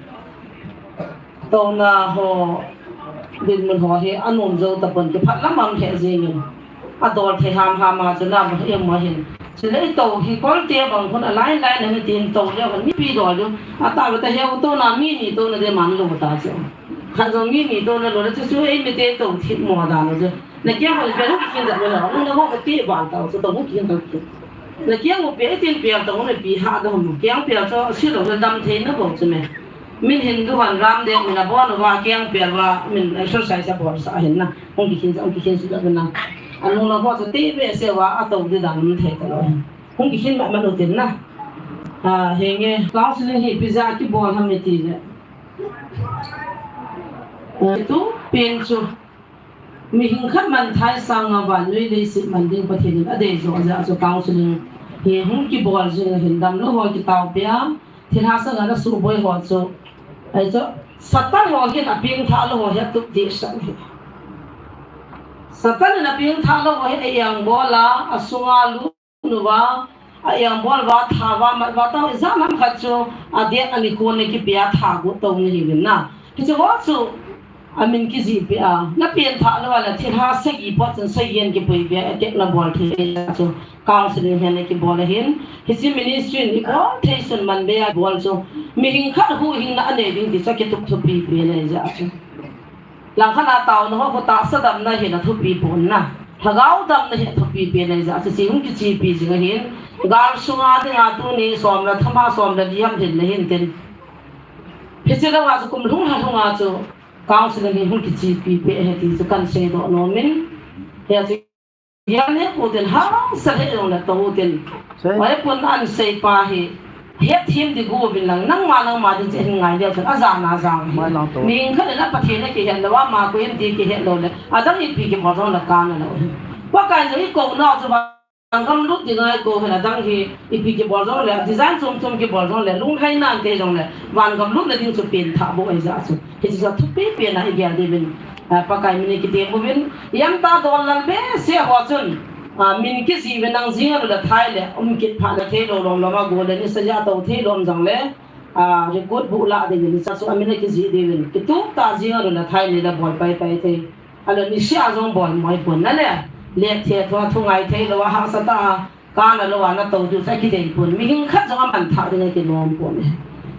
Tona ho, dinmun ho hi anom jou tapon kiphat lam am he jingin. Adol thei ham ham a chu na em ma hin. Chule to hi Kolte bang khun a line line na tin to le ban mipi dol ju. Ata ba ta he u tona mi ni tona de man lo ta chu. Khat jong mi ni tona lo le chu chu ei mi te to thip mo da lo chu. Na kiang ho pe hu kin da lo. Na ho ko ti ba ta chu to hu kin da. Na kiang u pe tin pe ta hu na pi ha da hu. Kiang pe chu si lo dam thei na bo chu me. Min hin du han ram de min a bon uva kiang pel uva min exercise a bol sa hin na. Hung kikhin sa, hung kikhin su da na. Anu na ho sa te be se uva a to di dam thei ta lo. Hung kikhin ma ma lo tin na. A, henge, counseling hi ipi jeh a kibol ham iti le. A, tu pen chu. Mihing khat man thai sanga vannoi leiset man ding Pathen in adei jo jeh a chu counseling hi hung kibol jing ahin damlou ho kitao pia, thilha sanga na suboi ho chu. Ai chu, Satan ho hin apeng thah lou ho hi atup dehset hi. Satan in apeng thah lou ho hi a-eng bol a, asunga lut uva, a-eng bol uva, tha uva, mat uva, tah ijat ham khat chu, adet anikho na kipe a tha got tou na hiuvin na. Hiche ho chu, amin kijih peh a, na pen thah lou a le thilha sagi pot chun sagi in kipui peh a, atek na bol thei chu, counseling hi na kibol ahin. Hiche ministry in ibol thei sun man bei a bol chu, mihing khat huhhingna anei ding ti chu akitup thupi pen ahi jeh a chu. Langkhat a taona ho khu tahsa damna hi na thupi pon na. Lhagao damna hi thupi pen ahi jeh a chu, hiche hung kichepi jing ahin. Gal sunga dinga tuni som le thum a som le li ham hin na hin tin. Hiche lou a chu kum lhung lha lhung a chu. Counseling hi hung kichepi peh ahi ti chu kan seidoh nom in. Hia chu, hia le pu tin hangsa le jong le to u tin. Sei. Oi pun an sei pa hi. Hethem di gu vin lang nangma nangma din che hin ngai le chun ajana jang hi. Mai lang to. Mihing khat le na Pathen a kihet lou a, ama koi em ti kihet lou le. Adang ipi kibol jong le kana lou hi. Pakai jong i kou nau chu ba Vangam lut dinga i kou hen, adang hi ipi kibol jong le, design chom chom kibol jong le, lunglhai nante jong le, vangam lutna ding chu pen thah bou ahi jeh a chu. Hiche chu thupi pen a i gel diuvin, a, Pakai min i kitem uvin, i am ta dol lal behseh ho chun, a, min kijih uvin nang jing a lu le thai le, um kit phat le thei lou lom lom a go le, nisa ja to thei lom jong le, a, record book lah ding in, hiche chu a min a kijih diuvin, kitup tah jing a lu le thai le, le bol pai pai thei. Ahile niseh a jong bol moi pon na le, let the thua thu ngai thei lou a hahsa tah a, kana lou a na to diu chu akidei pon. Mihing khat jong aman thah ding akinom pon e.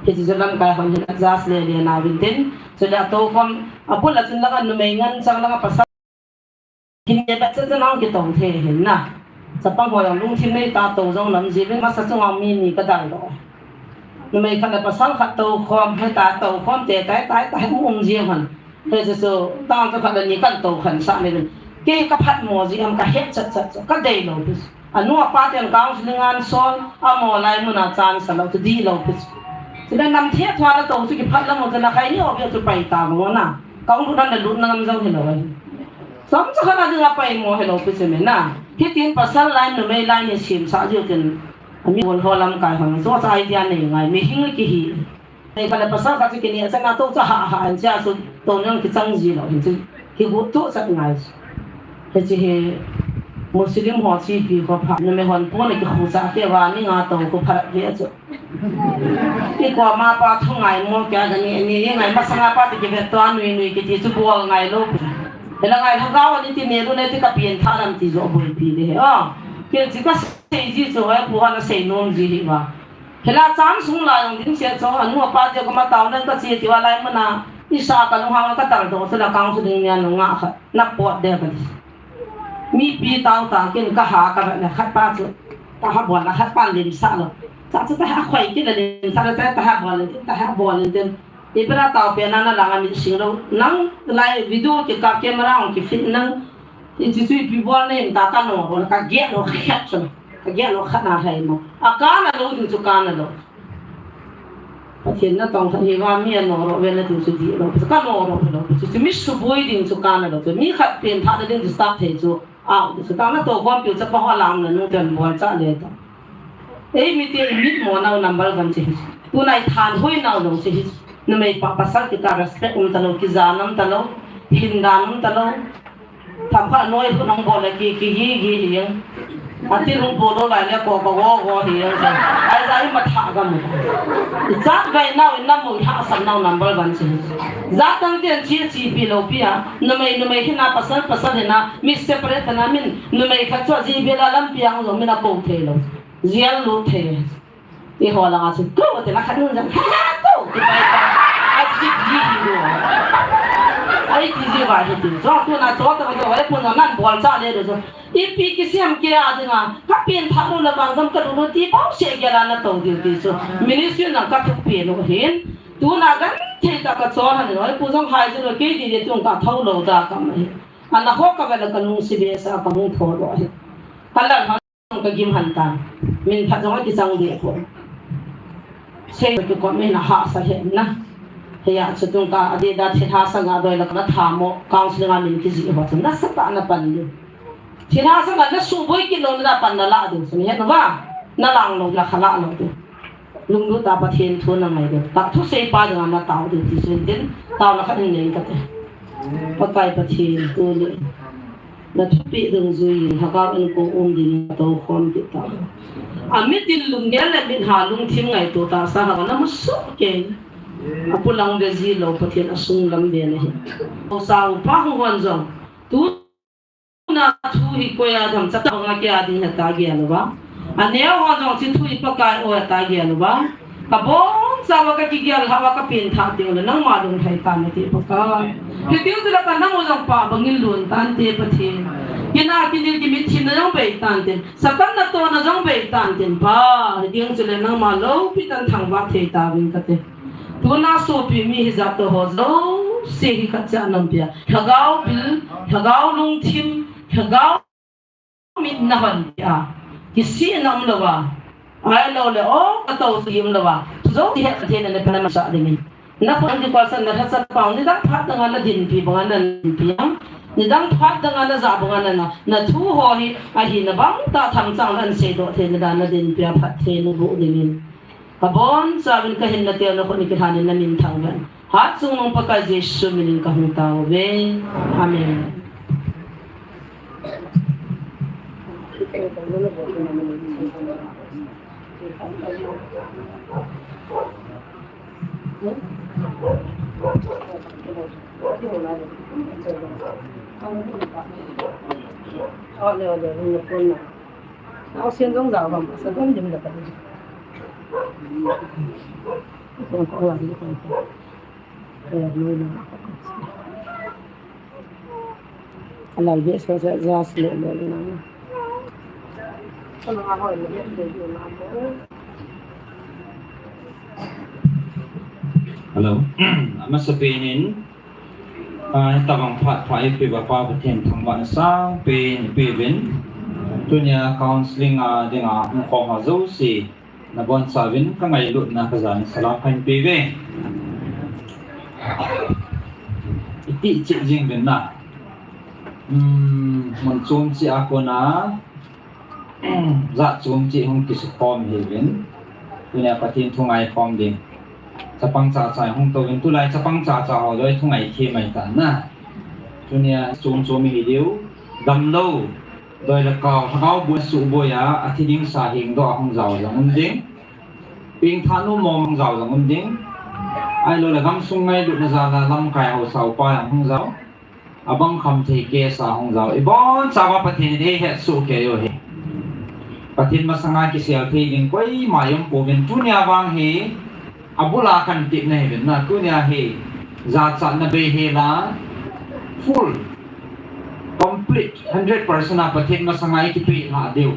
Hiche chu lamkai hon hin adjust le le nauvin tin. Chule ato khom, abul a chun langa numei ngen chang langa pasal. Kine bet cha cha nang kito thei hin na. Chapang ho jong lungthim nei ta to jong lam ji vin masa chunga mi ni ka dal doh. Numei khat le pasal khat to khom, heta to khom te tai tai tai um um ji hon. Hiche chu, tang chu khat le ni kan to khan sah ni vin. Kei ka phatmo ji ham ka het chat chat chu, ka dei lou pi chu. Anu apa ten counseling an sol, amo lai mun a chan sa lou chu, di lou pi chu. Chule nam the thua na to chu kiphat lam u chu na khai ni o chu pai ta mo na. Ka ung lut nan le lut na ngam jong hi lou ahi. Chomcha khat a dinga paimo hi lou pi chu me na. Hitin pasal line numei line hi semsah jiu tin. Ami bol ho lamkai hon chu, chu idea nei ngai, mihing kihi. Nei khat le pasal khat chu kineh chan a tou chu ha ha in chia chu tou nang kichang ji lou hin chu kigu tu chat ngai. Hiche hi Muslim ho chepi kho pha, numei hon pon a kikhu cha kei va ni nga tou khu pha ve chu. I koma pa thu ngai mo kya ga ni, ni ngai masanga pa ti kive to nui nui kiti chu bol ngai lou. Hela ngai lhagao ni ti ne lu ne ti ka pian tha ram ti jo bol pi le he. Oh, kei chi ka sei ji chu he pu ha na sei nom ji hi va. Hela cham sung la jong ding sia chu, anu apa te ko ma tau nan ka chi ti va lai mana, i sa ka lung hang ka tar do chu la kang su ding nia nu nga kha, na pot de ka ti. Mipi tau ta kin ka ha ka na khat pa chu, ta ha bol na khat pa lim sa lo. Cha chu ta ha khoi kin la lim sa lo, ta ha bol lim, ta ha bol lim. I bra tau pe na na la nga mi sing lo. Nang lai video ki ka camera ong ki fit nang. I chi chu ipi bol nei ta ka no, ka ge no khat chu. Ka ge no khat na hai mo. A ka na lo ding chu ka na lo. Pathen na tong khat hi va mi a no ro ve na ding chu di lo. Ka no ro lo. Chu chu mi suboi ding chu ka na lo. Chu mi khat pen tha na ding chu start thei chu. Au, chu ta na to kon pi chu pa ho lang na nu ten bol cha le ta. Ei mi te i mit mo nau number one chi hi. Tunai than hoi nau lo chi hi. Numei pa pasal ki ka respect um ta lo, ki ja nam ta lo, hin da nam ta lo. Tham kha noi hu nong bol le ki, ki gi gi hi yang. A ti lung po lo lai le ko ko go go hi yang sa. Ai ja i ma tha ga mu. I chat gai nau i na mu ha sam nau number one chi hi. Ja tang tian chi chi pi lo pi a. Numei, numei hi na pasal, pasal hi na mi separate na min. Numei khat chu a ji bi la lam pi ang lo min a ko thei lo. Jial lu thei. I ho langa chu, ko, te la khat nun jang, ha, ha, ko, ti pai ta. A ti ji hi lo. Ai ti ji va hi ti. Jo, tu na cho ta ko, ai pun nan bol cha le do jo. Ipi kisem ke a dinga, ka pen tha lo la bang gam ka lo ti pau se ge la na to diu ti chu. Ministry nang ka thuk pen lo hin. Tu na gan thei ta ka cho han lo, ai pu jong hai chu lo ke di de tung ka tho lo da ka mai. Ana ho ka ve la ka nung si be sa ka hung tho lo hi. Ka la ka gim han tan. Min phat jong a kichang de ko. Sei ki ko min a ha sa he na. He ya chu tung ka a de da thil ha sa nga doi la ka tha mo. Counseling a min ki ji ho chu na sa ta na pan de. Thil ha sa nga na su boi ki lo na pan na la de. Chu ni he na va. Na lang lo na kha la lo de. Lunglut a Pathen thu na ngai de. Ta thu sei pa ding a na tao de ti chu tin. Tao na khat in nei ka te. Pakai Pathen tu le. Na thupi ding jui in, lhagao in ko um ding in, to khom kit ta. A mit in lunggel le mit ha lungthim ngaito tasa ha na mu su ke. A pulang ve ji lo Pathen a sung lam ve na hi. Ko sa u pa hu hon jong. Tu na thu hi ko ya dam cha ta nga ke a ding ha ta ge lo ba. A neo hon jong chi thu hi Pakai o ta ge lo ba. Ka bon cha ba ka kigel ha ba ka pin tha teu le nangma lung thai ta na ti Pakai. Ki teu tu la ka nang u jong pa bangin lun tan te Pathen. Kina kinil ki mit thim na jong bei tan te. Satan na to na jong bei tan te pa. Hi ding chu le nangma lo pi tan thang ba thei ta vin ka te. Tuna sopi mi hi jat to ho jouse hi khat cha nam pia. Lhagao bil, lhagao lungthim, lhagao mit na hon tia. Kisih na um lou a. Ai lou le o, ka to su um lou a. Jouse hi khat thei na le pa na ma sa ding in. Na khut ding kol san na tha san pau ni dang phat dang a na din pi bang a na din pi ang. Ni dang phat dang a na ja bang a na na. Na thu ho hi a hi na bang ta tham chang lan sei do thei na da na din pi a phat thei na bu ding in. Ka bon cha vin ka hin na teu na khut ni ki tha ni na min thang ven. Hat chung nung Pakai Jesu min in ka hung tao ve. Amen. Alal be so sa ja sle le na. Hello. Amasa penin, ah, tabang phat pha ipi ba pa Pathen thangvahna sangpen ipi vin. Tunia counseling a dinga hung khom ho jouse. Na bon chauvin ka ngailutna ka jan salam kahin pe ve. Iti cheh jing vin na. Hmm, mun chom cheh a kona, jat chom cheh hung kisukhom hi vin. Tunia Pathen thu ngai khom ding. Chapang chacha hung tou in, tulai chapang chacha ho doi thungai thi mai ta na. Tunia chom chom hi diu, damlou, doi le kau, lhagao boi suh boi a, athi ding sa hing doh a hung jao jong um ding. Pengthah nom mong hung jao jong um ding. Ahilou le gamsung ngailutna jal a lamkai haosa upa jong hung jao. Abang khamthei case a hung jao. Ibon chauva Pathen in eihet soh kei u hi. Pathen masanga kisel thei ding koima i um pouvin, tunia vang hi abul a kan tepna hi uvin na, tunia hi jachatna bei hel a, full, complete, hundred percent a Pathen masanga i kipeh lhah diu,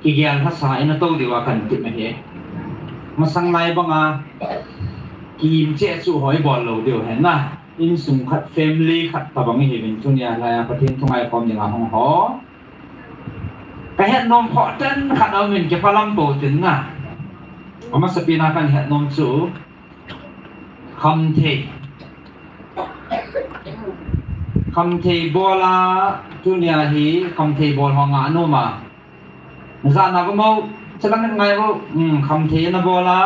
kigel lhasa in a tou diu a kan tepna hi. Masang lai banga kim cheh chu hoi bol lou diu hi na. Insung khat, family khat tabang i hi uvin, tunia lai a Pathen thungai khom ding a hung ho. Ka het nom khoh ten khat a um in, kipah lam pou tin na. Amasapen a kan het nom chu khamthei. Khamthei bol a, tunia hi khamthei bol ho ngah nom a. Na jana ko mo, chalang ngai ko, um, khamthei na bol a,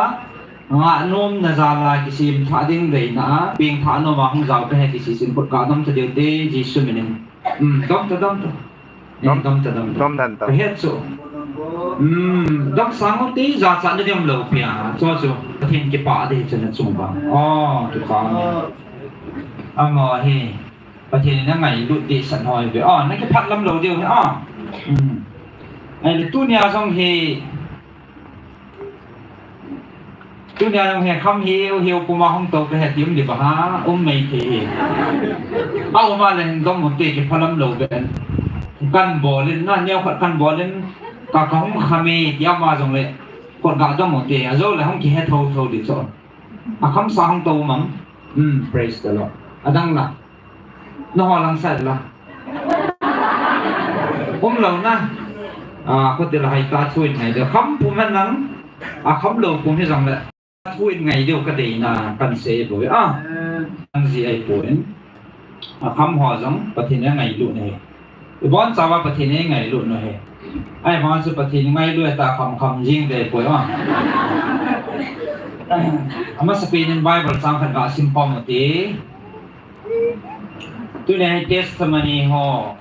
ngah nom na jal a kisem thah ding deina a, pengthah nom a hung jao ka he ti sisin khut ga dom ta diu te, Jesu min in. Um, dom ta, dom ta. Eh, dom ta, dom ta. Dom dan ta. Ka het chu. Um, dom sang u te, jachatna ding lou pia, chu chu. Pathen kipah ding chu na chung ba. Oh, kipah me. Amaho hi. Pathen in angailut dehset ho hi ve. Ah, na kipah lam lou diu hi, ah. Hmm. Ahile tunia jong hi, tunia jong hi kham hi, u hiu puma hung tou ka he ti um di ba ha, um mai thei hi. A um a le hin dong u te, kipah lam lou ve. Kan bol in, na neo khat kan bol in, ka ka hung kham e, ti ama jong le, khut ga dong u te, ajou le hung kihe thotho di chu. Akham sa hung tou mam. Hmm, praise the Lord. Adang la. Nangho lang sat la. Um lou na. Ah, khuti la hai ta thu in ngai diu. Kham pum hen lang. Ah, kham lou pum hi jong le. Thu in ngai diu ka deina kan sei bou. Ah. Ang ji ai pum. Ah, kham ho jong Pathen in angailut na hi. Ibon chauva Pathen in angailut na hi. Ahivang chu Pathen in ngailut ta kham kham jing dei poi ah. Amasapen in Bible chang khat ga sim pom u te. Tunia hi testimony ho,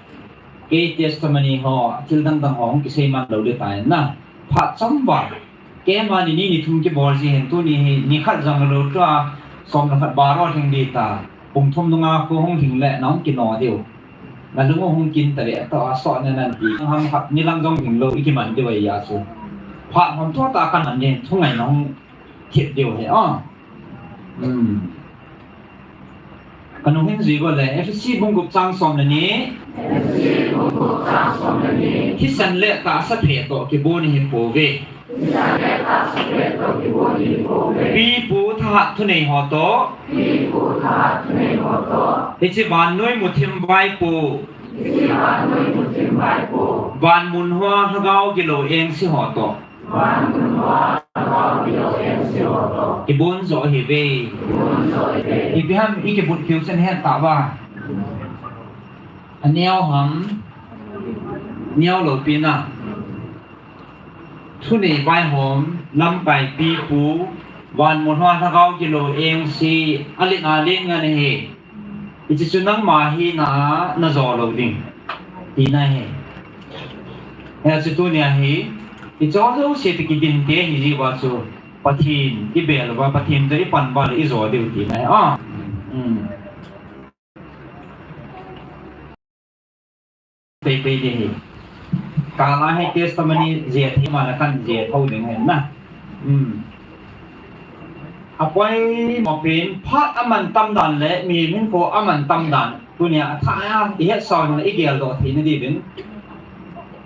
kei testimony ho, thil dang dang ho hung kisei man lou le tai na. Phat chom ba. Keima ni ni ni thum kibol ji hin tuni hi ni khat jong lou tua, som le khat baro hing di ta. Pung thum nunga khu hung hing le na hung kino diu. Na lung u hung kin ta le to a so ne nan ti. Ham khat ni lang jong hing lou i kiman diu a ya chu. Phat hom tho ta kan man ni thungai na hung thip diu hi ah. Hmm. Ka nung hin jui go le, Ephesi bung gup chang som le ni. Ephesi bung gup chang som le ni. Thisan le tahsa phe toh kibon hi pouve. Thisan le tahsa phe toh kibon hi pouve. Pipu thahat thunei ho toh. Pipu thahat thunei ho toh. Hiche vannoi muthim vaipo. Hiche vannoi muthim vaipo. Van mun hoa lhagao gilou engse ho toh. Van mun hoa lhagao gilou engse ho toh. Kibon jo hi ve. Kibon jo hi ve. Ipi ham i kibut kiu chen het ta va. Aneo ham. Neo lou pi na. Thunei vaihom, lamkai pipu, van mun hoa lhagao gilou engse, alet a len ngen ahi. Hiche chu nangma hina a na jo lou ding. Tina hi. Hiche tunia hi, hiche jouse toh kidin te hi jiuva chu, Pathen i bel uva, Pathen toh i pan uva le i jo diu tina hi. Ah. Hmm. Pei pei ding hi. Kala hi testimony je thei ma la kan je tho ding hi na. Hmm. Apoimo pen phat aman tam dan le mihem hinkho aman tam dan. Tunia atha a i het sao na i geldoh thei na diuvin.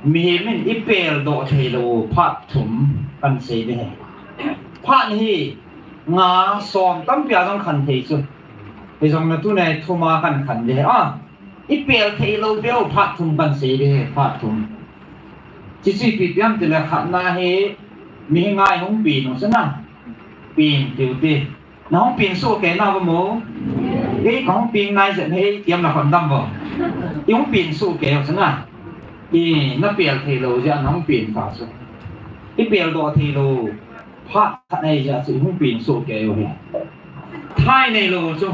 Mihem in i peldoh thei lou phat thum kan sei ding hi. Phat hi nga som tampi a jong khan thei chu. Hijong na tunia thum a kan khan ding hi. Ah. I pel thei lou beu phat thum kan sei ding hi, phat thum. Hiche chu ipi ham tile khatna hi, mi hi ngai hung pen u chu na. Pen tiu te. Na hung pen soh kei na ba mo. Ei, ka hung pen nai jep hi, tiam na khon dam bo. I hung pen soh kei u chu na. I na pel thei lou jeh a na hung pen ta chu. I peldoh thei lou. Phat khat nei jeh a chu i hung pen soh kei u hi. Tha nei lou chu.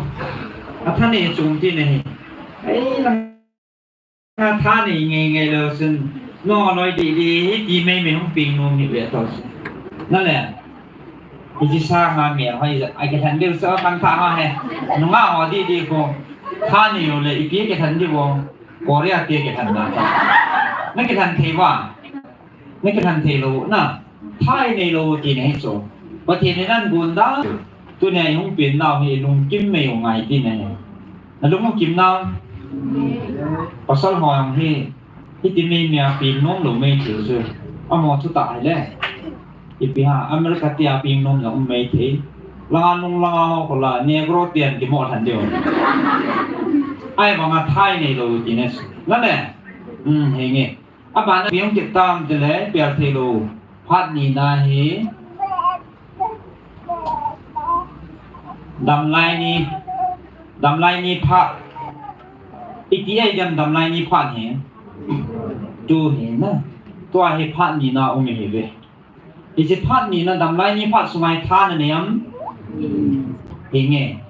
A tha nei chu um ti nei. Ei lang a tha nei ngei ngei lou chun. No noi di di hi ti mei mei hung ping nom hi ve to chu. Na le. Iji sa nga mi hoi ja. Ai ke than diu sa kan tha ha he. Nunga ho di di ko. Tha nei lou le ipi ke than di bo. Korea ti ke than na ta. Na ke than thei ba. Na kithan thei lou na, tha nei lou ti nei chu. Pathen in agon dan. Tunia ihung pen nau hi lungkim mei u ngai ti nei. Na lung u kim nau. Pasal ho jong hi, hiti mei mei a peng nom lou mei thei chu. Amaho thu tah hile. Ipi ham, America ti a peng nom jong um mei thei. Langa nung langa ho kola, Negro ti a kimo than diu. Ahivanga tha nei lou ti nei chu. Na le. Hmm, henge. Abana piang kit tam ti le, pial thei lou. Phat nina hi. Damlai ni. Damlai ni phat. Iti ai dam damlai ni phat hi. Tu hi na. Tua hi phat nina um hi ve. Hiche phat nina damlai ni phat sunga hi tha na nei am. Henge.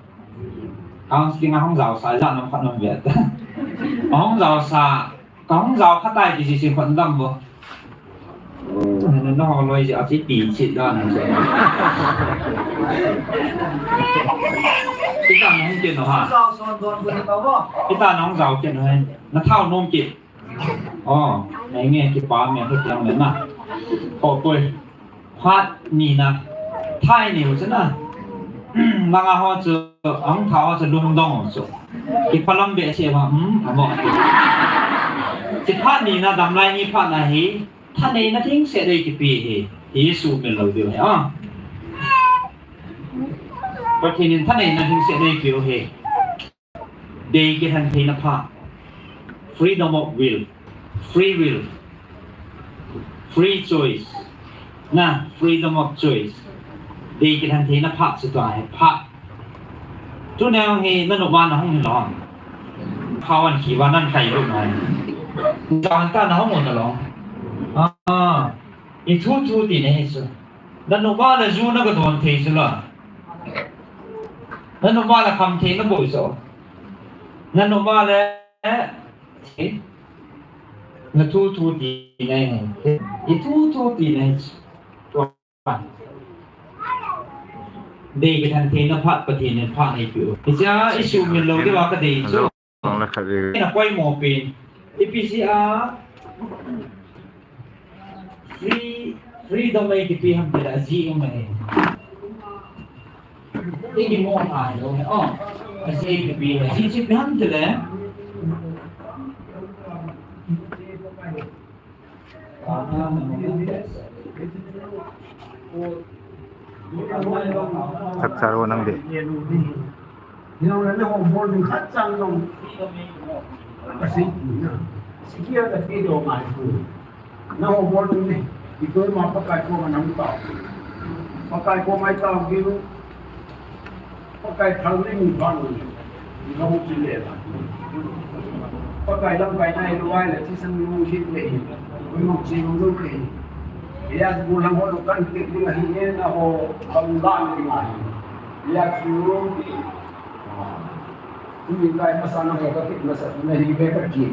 Counseling a hung jao sa, ja nam phat nam ve ta. A hung jao sa. Ka hung jao kha tai ti si si khon dam bo. Na, na ho loi ji a chi ti chi da na se. Ita na hung ke no ha. Ita na hung jao ke no ha. Na thao nom ke. Oh, nei nge kipa me hu tiang le na. Ko koi. Phat nina. Tha nei u chu na. Langa ho chu, ang tha ho chu lungdong u chu. Kipah lam behseh va, hmm, amo. Hiche phat nina damlai ni phat na hi, tha neina thingset dei kipe hi, hi sumil lou diu hi, ah. Pathen in tha neina thingset dei pe u hi. Dei kithan theina phat. Freedom of will. Free will. Free choice. Na, freedom of choice. Dei kithan theina phat chu tua hi phat. Tunia hi na nop a na hung hi lou. Khawan khi va nan kai lou na. Jan ta na hung na lou. Ah, i thu thu ti nei chu. Na nop a le ju na ka don thei chu la. Na nop a le kham thei na boi chu. Na nop a le, eh, na thu thu ti nei. I thu thu ti nei chu. Dei kithan theina phat Pathen in phat nei pe u. Hiche a i sumil lou diu a ka dei chu. Ong la khat ve. Na poimo pen. Ipi jeh a free, freedom ei kipe ham ti le ajeh um ahi. I kimo ngai lou ahi. Oh, ajeh kipe ahi. Ajeh chu ipi ham ti le. Khat cha ro nang de. Nang le nang hom bol ding khat chang nang. Ka sei pu na. Sikia ka ti do ngai pu. Nang hom bol ding ni. Ito ma Pakai koma nang tao. Pakai koma i tao ding. Pakai thal nei mu bang. Nang hom chi le la. Pakai lamkai nai lou ai le, thisan mi mu hi le. Mu chi mu lou le. Ilias bu lang ho lo kan kit ding ahi e, na ho bang dan ding ahi. Ilias bu, tuni kai masa na ho ka kit masa na hi ve ka kit.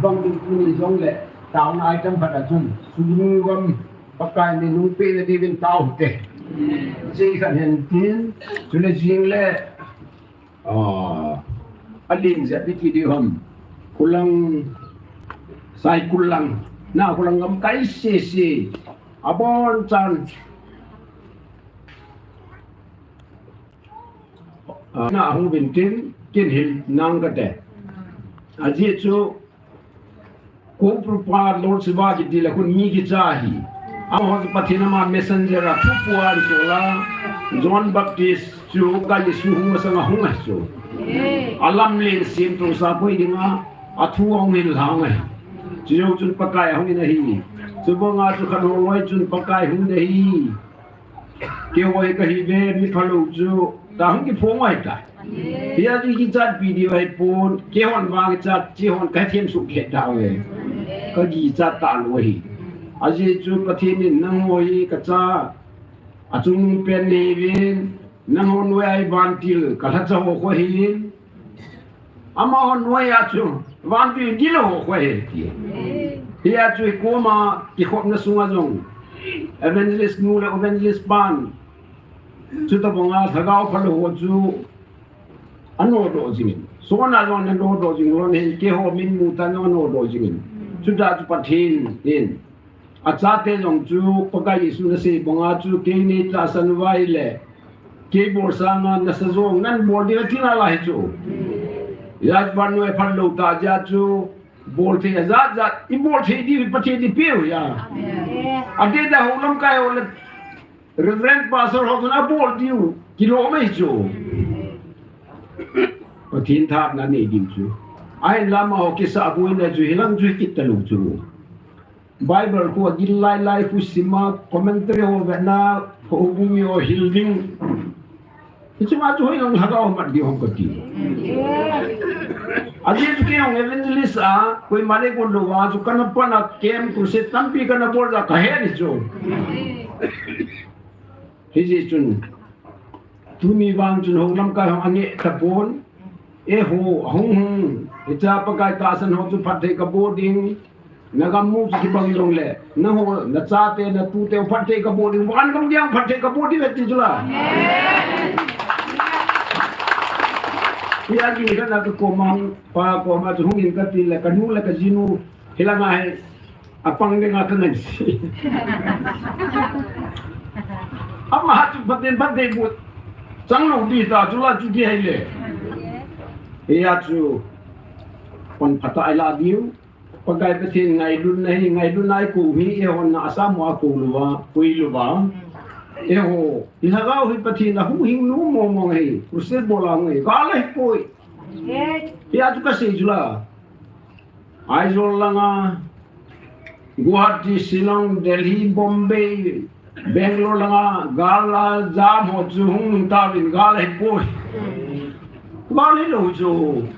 Bang tin tuni jong le, taona item khat a chun, sunu gam, Pakai ni nung pe na diuvin tao te. Chi khat hen tin, chule jing le, Ah, a ling jep i ti diu ham. Khulang, Sai Khulang. Na Khulang gamkai sese. Abonchan. Ah, na hung vin tin, kin hil nang kate. Ajeh chu Ko Prabhupada Lord Shiva kiti le khun mi kicha hi. Amaho chu Pathen ama messenger a thupuan sola, John Baptist chu ka Jesu hung masanga hung ahi chu. Alamlen semtong sa poi dinga, athu ahung hil lhang ahi. Chujou chun Pakai ahung in ahi. Chubanga chu khat ho loi chun Pakai hung in ahi. Keiho hi kahi ve, mi phalou chu, ta hung kiphong ahi ta. Hia chu kichat pi diu ahipon, keihon vang kichat, chihon ka hethem suk khe tauve. Ka kichat talou ahi. Ajeh chu Pathen in nangho hi kacha, achungnung pen nahiuvin, Nangho noiya hi vantil kalhacha ho khu ahi. Amaho noiya chu vantil gilou ho khu ahi, ati. Hia chu hi koma kikhopna sunga jong Evangelist nu le Evangelist pan, chuti banga lhagao phalou ho chu anodoh jingin, sona jong anodoh jing lhon ahin, keiho min mu tan jong anodoh jingin. Chuti chu Pathen in, achate jong chu Pakai Jesu nasei banga chu kei neitahsan uva ahile, kei bol sanga nasa jong nabol ding ati nalai chu. Hia vannoi phalou tah jeh chu, bolthei ajat jat ibol thei diu Pathen in eipeu hia. Adeh a hou lamkai ho le Reverend Pastor ho chun abol diu kilom ahi chu. Pathen thangvahna nei diu chu. Ahinla amaho kisah boina chu hilang chu hi kit talou chu. Bible khu agil lai lai khu sima, commentary ho vena, houbung mi ho hil ding. Hichunga chu hoilang lhagao mat ding ham kati. Ajeh chu kei jong evangelist a, koima neigon louva chu kana pan a camp, crusade tampi kana bol a kahet ahi chu. Hijeh chun, tuni vang chun hou lamkai hung angeh tapon. Eiho, ahung hung, hiche Pakai tahsan ho chu phatthei kaboh ding. Nagam mu chu kibang jongle, nangho, nachate, natute, phatthei kaboh ding, van gam dia phatthei kaboh ding ati chu la. Hia ding kana kakoma, pa koma chu hungin kati le, kanu le kajinu, hilanga hi apang dinga kangansei. Ama chu Pathen phatthei boh changlou ding ta chu la, chuti ahile. Hia chu pan phatah a ilah diu. Pakai Pathen ngailutna hi, ngailutna eikou hi, eihon na asam uva kou louva, koi louva. Eiho, ilhagao hi Pathen a huhhing nom mong mong ahi, crusade bol a hung ahi, gal ahipoi. Hia chu kasei chu la. Aizawl langa, Guwahati, Shillong, Delhi, Bombay, Bangalore langa gal a jam ho chu hung nung tauvin, gal ahipoi. Gal hilou chu.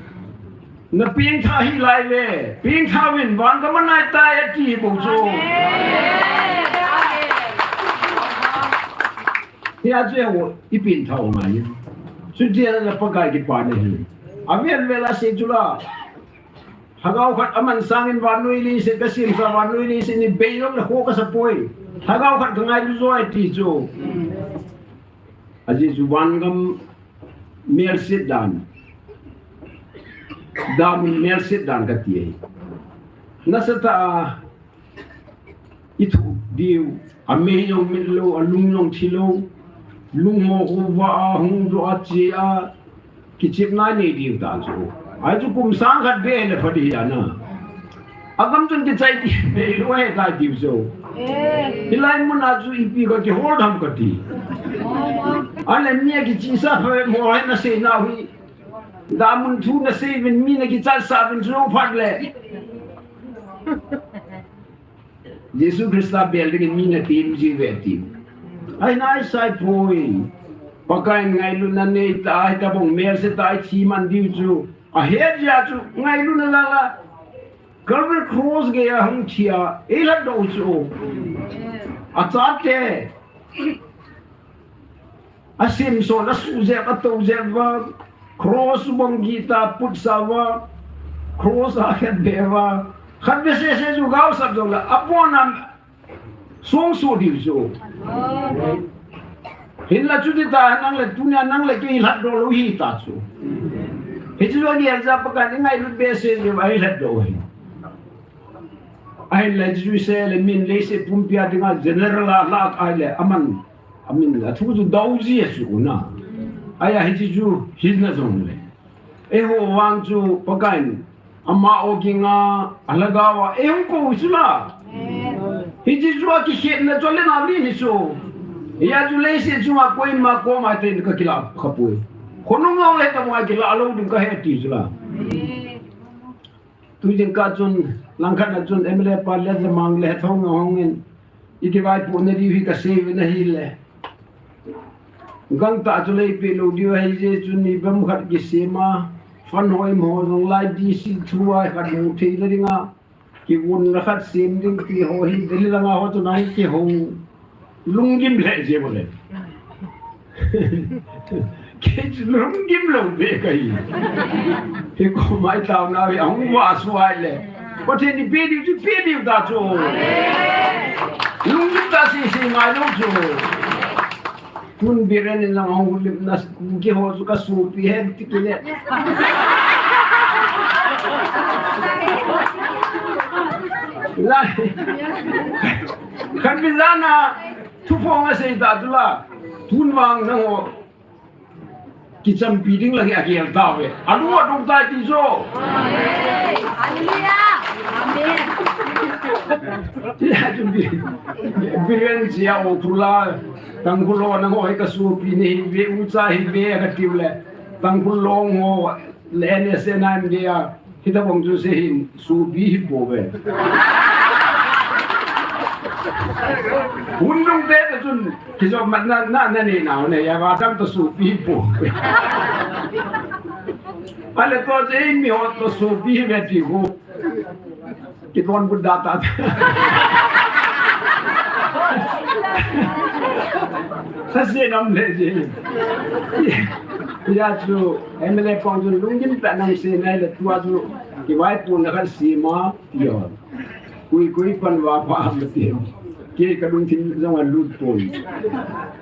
Napengthah hih lai ve. Pengthah uvin, van gam anai tai ati bou chu. Hia chu eiho ipengthah u ngai. Chuti ahile Pakai kipana ahi. Avel vel a sei chu la. Lhagao khat aman sangin vannoi leiset kasemsa, vannoi leiset in ibei jong le kho kasapoi. Lhagao khat kangailu jo ahi ti chu. Ajeh chu van gam melset dan, damun melset dan kati ahi. Nasatah a ithuh diu, amei jong mit lou, alung jong thi lou, lung ho khu vah a, hung doh a, che a, kichepna nei diu ta chu. Ahi chu kum sang khat beh le pha ding ahi na. Agam chun kichai ti bei lou ahi ta diu chu. Hilai mun a chu ipi kakihol tham kati. Ahile mi akichihsah phabep ho hi nasei nau hi. Damun thu nasei uvin mi nakichatsah uvin chu phat le. Jesu Christa bel dingin mi natem ji uve ti. Ahi nai sai poi. Pakai in ngailutna nei ta, hitobang melsetah a ithi man diu chu ahet jeh a chu ngailutna la la. Calvary Cross geiya hung thi a eilhatdoh u chu. Achate. Asemson, asuh jep, atou jep uva, cross bang gita putsah uva, cross a khetbeh uva, khatvei sese chu gaosap jongle, apon a songsoh diu chu. Hinla chuti ta nang le tunia nang le kei lhatdoh lou hita chu. Hichu jong ahi jeh a Pakai in ngailut behseh jeh uva eilhatdoh u ahi. Ahinla hichu sei le min leiset pumpia dinga general a lah ahile aman, amin athu chu dou ji ahi chu na. Ahia hiche chu hina jongle, eiho vang chu Pakai in ama o kinga alhagao a eihung kou chu la. Hiche chu akikhetna chu le na li hi chu. Hia chu leiset chunga koima koma ten kakilah khapoi. Khonung jong le tabang a kilah lou ding kahi ati chu la. Tujingkah chun, langkhat a chun M L A pa Letlamang le Thongngam hungin, ikivaipohna diu hi kasei uvin ahile, gangtah chu leipeh lou diu ahi jeh chun ni bam khat kisem a, fund ho imaho jong lai D C through a khat mu theina dinga, kivonna khat sem ding ti ho hi, Delhi langa ho chun ahung kihou. Lunggim lheh jeh u le. Kei chu lunggim lou beh kahi. Hikoma itaona hi ahung vah suh le, Pathen in pe diu chu pe diu ta chu. Lunggim ta sese ngai lou chu. Tun Biren in lang ahung lim na, keiho chu kasopi hen ti kile. Lai. Khat pi jana, thuphong asei ta chu la. Tun vang nangho kichampi ding lang hi agel tauve. Alu adong tai ti chu. Hallelujah. Amen. Biren chia o thula. Tangkhul ho nangho hi kasopi nahiuve, ucha hiuve katiu le. Tangkhul long ho le N S N M dia. Hitobang chu sei hin sopi hi pouve. Hun lungte ta chun kijop mat na, na, nanei nau ne, ya va tam ta sopi hi pouve. Ale to je in mi ho to sopi hi ve ti hu. Kidon Buddha ta. Sase nam le je. Ya chu M L A pang chun lunggim ta nang sei nai le tua chu kivaipohna khat sei ma. Yo. Kui kui pan va pa ma ti. Kei kalungthim jong alut pon.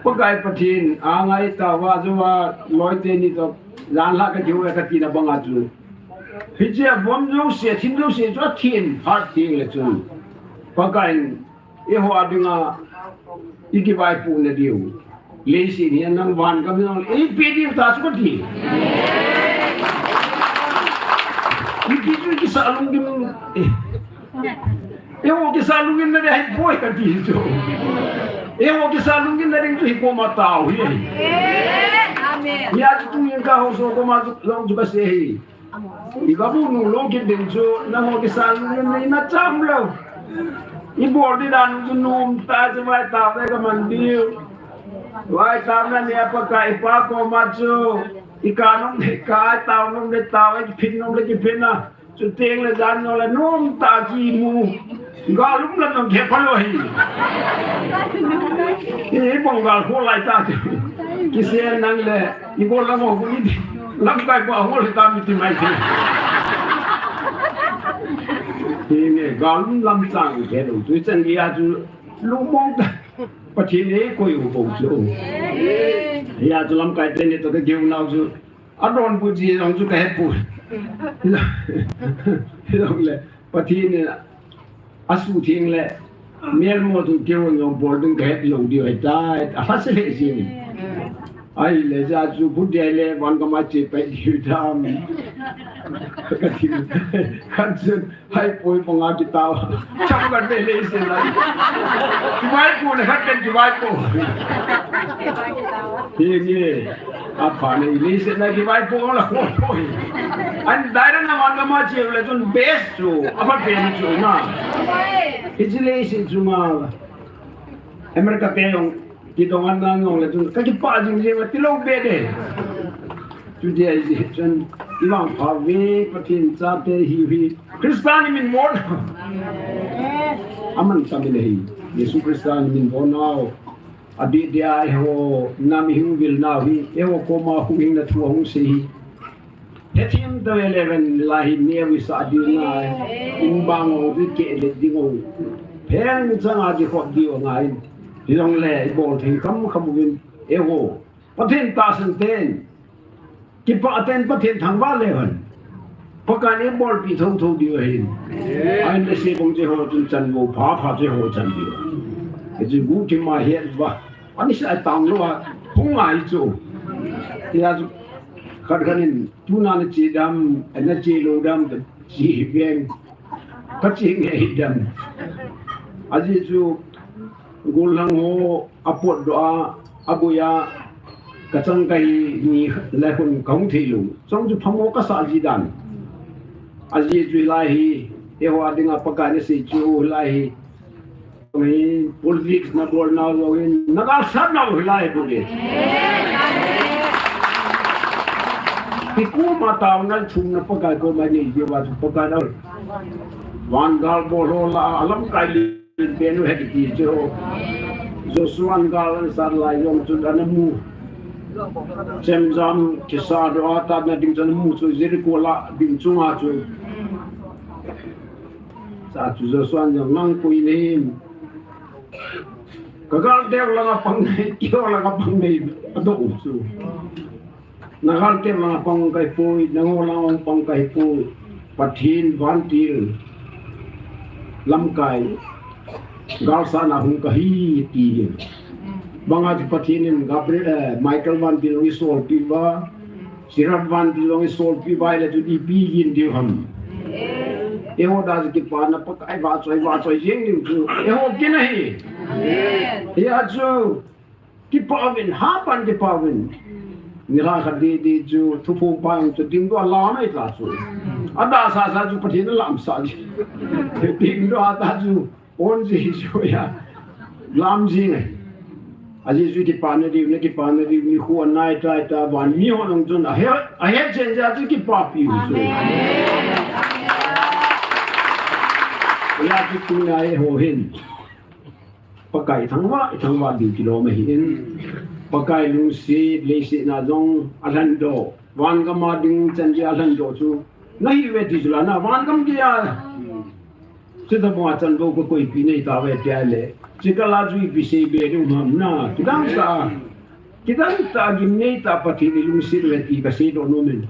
Pakai Pathen angai ta va jo va loi teni to jan la ka jiu ka tina banga chu. Hiche a vom jouse, thim jouse chu athin phat teng le chun. Pakaiyin eiho a dinga ikivaipohna diu. Leiset hi nang van gam nang eipe diu ta chu kati. Iti chu kisa lunggim. Eh. Eiho kisa lunggimna ding ahipoi kati chu. Eiho kisa lunggimna ding chu hikoma tao hi. Amen. Ya chu tun in ka ho so koma chu long chu kasei hi. Iva bu nu lo kit ding chu, nangho kisa lunggimna imacha umlou. Ibol ding dan chu nomtah chu vaitaona kaman diu. Vaitaona nia Pakai pa koma chu. Ika nom le ika, tao nom le tao, iphin nom le kiphin na. Chuteng le jan jong le nomtah kimu. Gal um lam jong kipha lou hi. Hibang gal kholai ta. Kisei nang le, ibol lang ho kuni. Lamkai pa hol ta mi ti mai ti. Henge, gal um lam chang khe lou. Tuchan gei a chu lungmong ta. Pathen eikoi u bou chu. Hia chu lamkai teni to kagel nau chu. Adonbut ji jong chu kahepoi. Hilou le, Pathen in asuhtheng le, melmo chu keiho jong bol ding kahet lou diu ahitai, alhase lheh jeng. Ahile ja chu, bu dia le, van gam a che pai diu tam. Kati, khat chun, Haipoi banga kitao. Cham kan be le se la. Kivaipo na khat kan kivaipo. Henge. Apha ne le se la kivaipo la ko poi. An daira na man ma che le chun best chu. Apha pe ni chu na. Hiche le se chu ma. America te jong kidong an nang jong le chun kakipah jing jing tilou be de. Chuti ahi chun ivangpha uve Pathen chate ihiu hi. Christa in min von. Aman tam in ahi. Jesu Christa in min von nau. Abih dia eiho nam ihung vil nau hi. Eiho koma huhhingna thu ahung sei hi. Hethem tave le ven lai hi neo isah ding ngai. In bang o, ikeh le ding o. Phen chang a kikhop diu ngai. Hijongle ibol thei kham kham uvin. Eiho. Pathen tahsan ten. Kipah ten Pathen thangvah le hen. Pakai in eibolpi thotho diu ahin. Ahin le se bang che ho chun chan vo pha pha che ho chan diu. Hichu gu kima het va. Ani sa tang lou a, hung ngai chu. Tia chu, khat khat in, tuna nache dam, nache lou dam, kache veng, kache ngei dam. Ajeh chu, gollhang ho, apotdoh a, aboi a, kachang kahi ni, lai hun kahung thei lou. Chong chu phamo kasah ji dan. Ajeh chu hilai hi, eiho a dinga Pakai in asei chu hilai hi. Hi politics nabol nau jong hin, nagalsat nau hilai bou le. Kikoma taona thumna Pakai koma nei diu va chu Pakai nau. Van gal bol ho la, alamkai le benu he kiti chu. Joshua in gal ansat lai jong chun ana mu. Chemjam kisa doh a tat na ding chun mu chu Jericho lah ding chunga chu. Sa chu Joshua in jong nang koi nahim. Ka galteu langa pang nahi, keiho langa pang nahi, adoh u chu. Na galteu langa pang kahipoi, nangho langa pang kahipoi. Pathen vantil lamkai galsatna hung kahi ti hi. Banga chu Pathen in Gabriel, eh, Michael vantil hung eisolpeh uva, Seraph vantil hung eisolpeh uva ahile chu ipi hin diu ham. Eiho dia chu kipana Pakai vahchoi, vahchoi jeng diu chu. Eiho kin ahi. Amen. Hia chu kipah uvin, hapan kipah uvin. Nilhah khat didi chu thuphongpa jong chu dingdoh a la mai ta chu. Adasasa chu Pathen in alamsah ji. Dingdoh a ta chu. Pon ji chu ya. Lam ji ngai. Ajeh chu kipana diu, na kipana diu, nikho anai tai ta van miho jong chun ahe, ahe chen jeh a chu kipapi u chu. Amen. Hia chu tuni eiho hin Pakai ithangvah, ithangvah diu kilom ahin. Pakai lungset, leiset na jong alhendoh. Van gam a ding chan jeh a alhendoh chu. Nahi uve ti chu la na, van gam geiya. Chuti banga chan bou kakoipeh nahi tauve tia le. Chukal a chu ipi seibe ding ham na. Kidang tah, kidang tah gimnei tah Pathen ilungset uve ti kaseidoh nom in.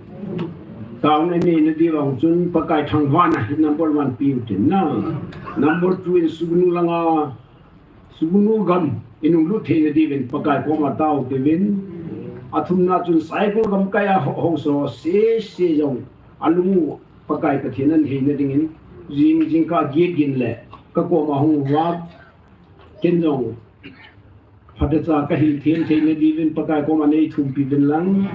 Taona nei na diu vang chun Pakai thangvahna hi number one pe u tin na. Number two in sugnu langa Sugnu gam inung lut theina diuvin Pakai koma tao uvin. Athumna chun Saikul gamkai a ho, haosa sese jong alung u Pakai Pathen ahin heina dingin jing, jingkah get gin le kakoma hung uva ken jong phatecha kahil them theina diuvin Pakai koma neithumpi uvin lang.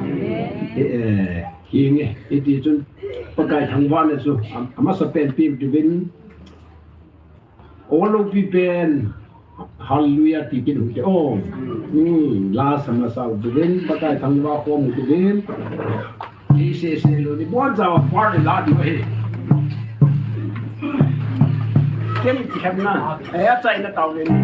Eh, eh, hinge, hiti chun Pakai thangvahna chu am-, amasapen pe diuvin. O lopi pen. Hallelujah ti kit u hite. O. Hmm, la sama sao diuvin, Pakai thangvah khom diuvin. Ti sese lou ni, boncha a par la diu ahi. Ken kihemna, eh, achaina tao le ni.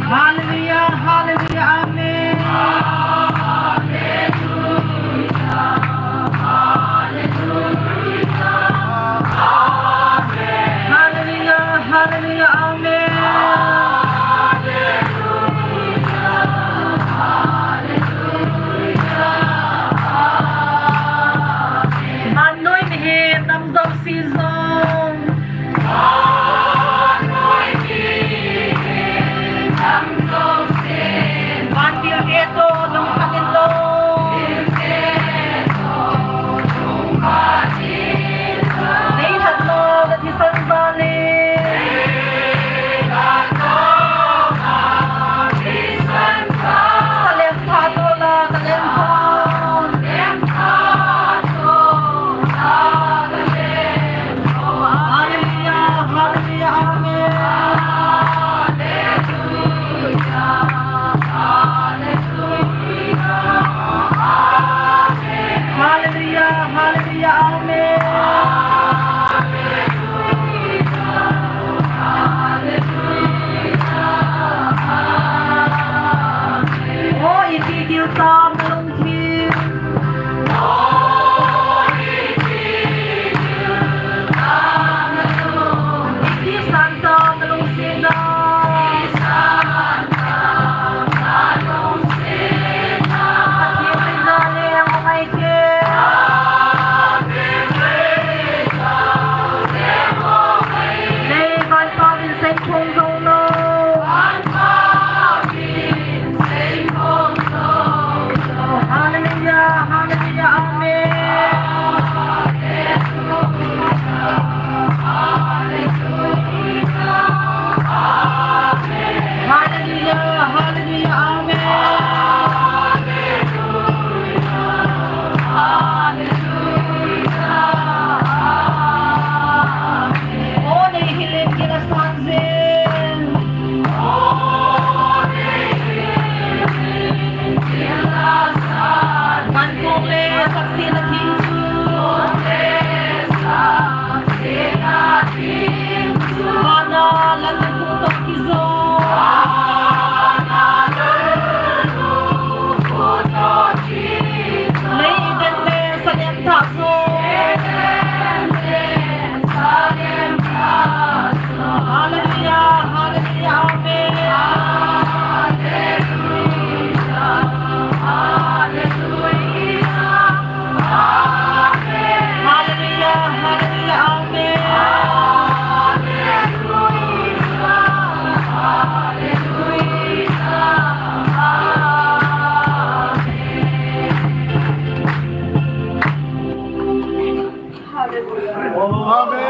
Hallelujah, hallelujah, amen. Hallelujah, hallelujah, amen. Vannoi mihem nam jouse jong. Vantil te toh lungkhat inlang. Nei lhatna le thisan jal in. Salem pha toh la, salem pha. Hallelujah, hallelujah, amen. Hallelujah, hallelujah, amen. O, iti ding tam lungthim. Iti san tam lungthim na. Pathen in jale ang mai ke. Amen.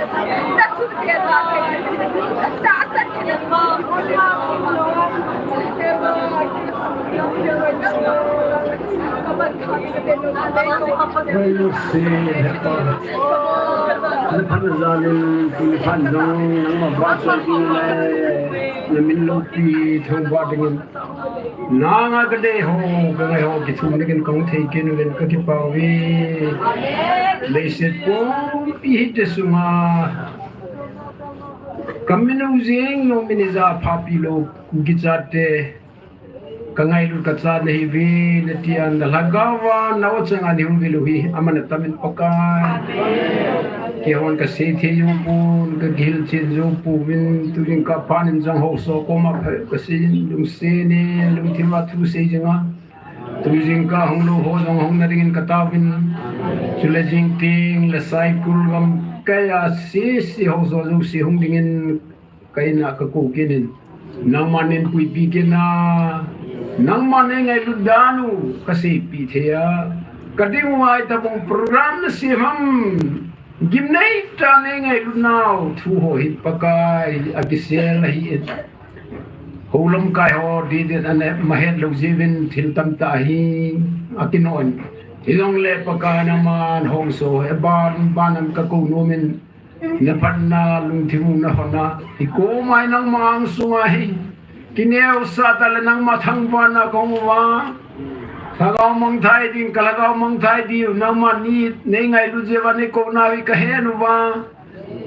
Praise the Lord. Naphan jalin, tuni phat jong nangma vahchoi ding le, namin loupi thangvah dingin. Nanga kadei ho, kangai ho, kithum dingin kahung thei kit uvin kakipah uve. Leiset pumpi hiti sunga kamin u jeng jong min ija phapi lou, Kuki chate. Kangailut kachat nahiuve, natia nalhagao a, na-o changa neihung vil u hi, aman atamin Pakai. Keihon kasei thei jou pon, kakihilchen jou pouvin, tujingkah phat in jong haosa koma phabep kasei in, lungset in, lungthim a thusei jinga. Tujingkah hung lou ho jong hung na dingin kataovin. Chule jing teng le Saikul gamkai a sese haosa jouse hung dingin ka in a kakou kit in, nangman neipuipi kit in, nangman neingailut dan u kaseipeh thei a, kading uva hitabang program nasem ham, gimnei tah a neingailut nau thu ho hi Pakai akisel ahi in. Houlamkai ho didin ana mahet lou jeh uvin thil tamtah hi akinoh in. Hijongle Pakai nangman haosa hi aban ban a kakou nom in, naphatna lungthim u nahon a, hikoma hi nangma angsunga hi kineosah tah le nangma thangvahna kahung uva, lhagao mangthai ding, kalhagao mangthai diu, nangman neingailut jeh uva neikouna hi kahen uva,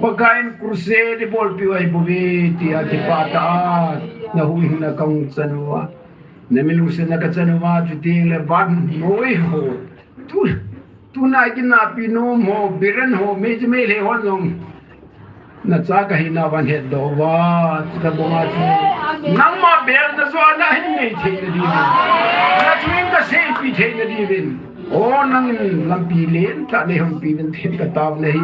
Pakai in crusade ibolpeh u ahibouve tia kipah tah a nahuhhingna kahung chan uva, namin lungsetna kachan uva, chuteng le vannoi ho, tu Tuna kinahpi nom ho, Biren ho, Meitei Meitei hon jong nacha kahina van hetdoh uva, chutabang a chu nangma belna joh a nahin nei theina diuvin, nathua kaseipi theina diuvin, o nangin lampi lentah neihonpi uvin tin katao nahi.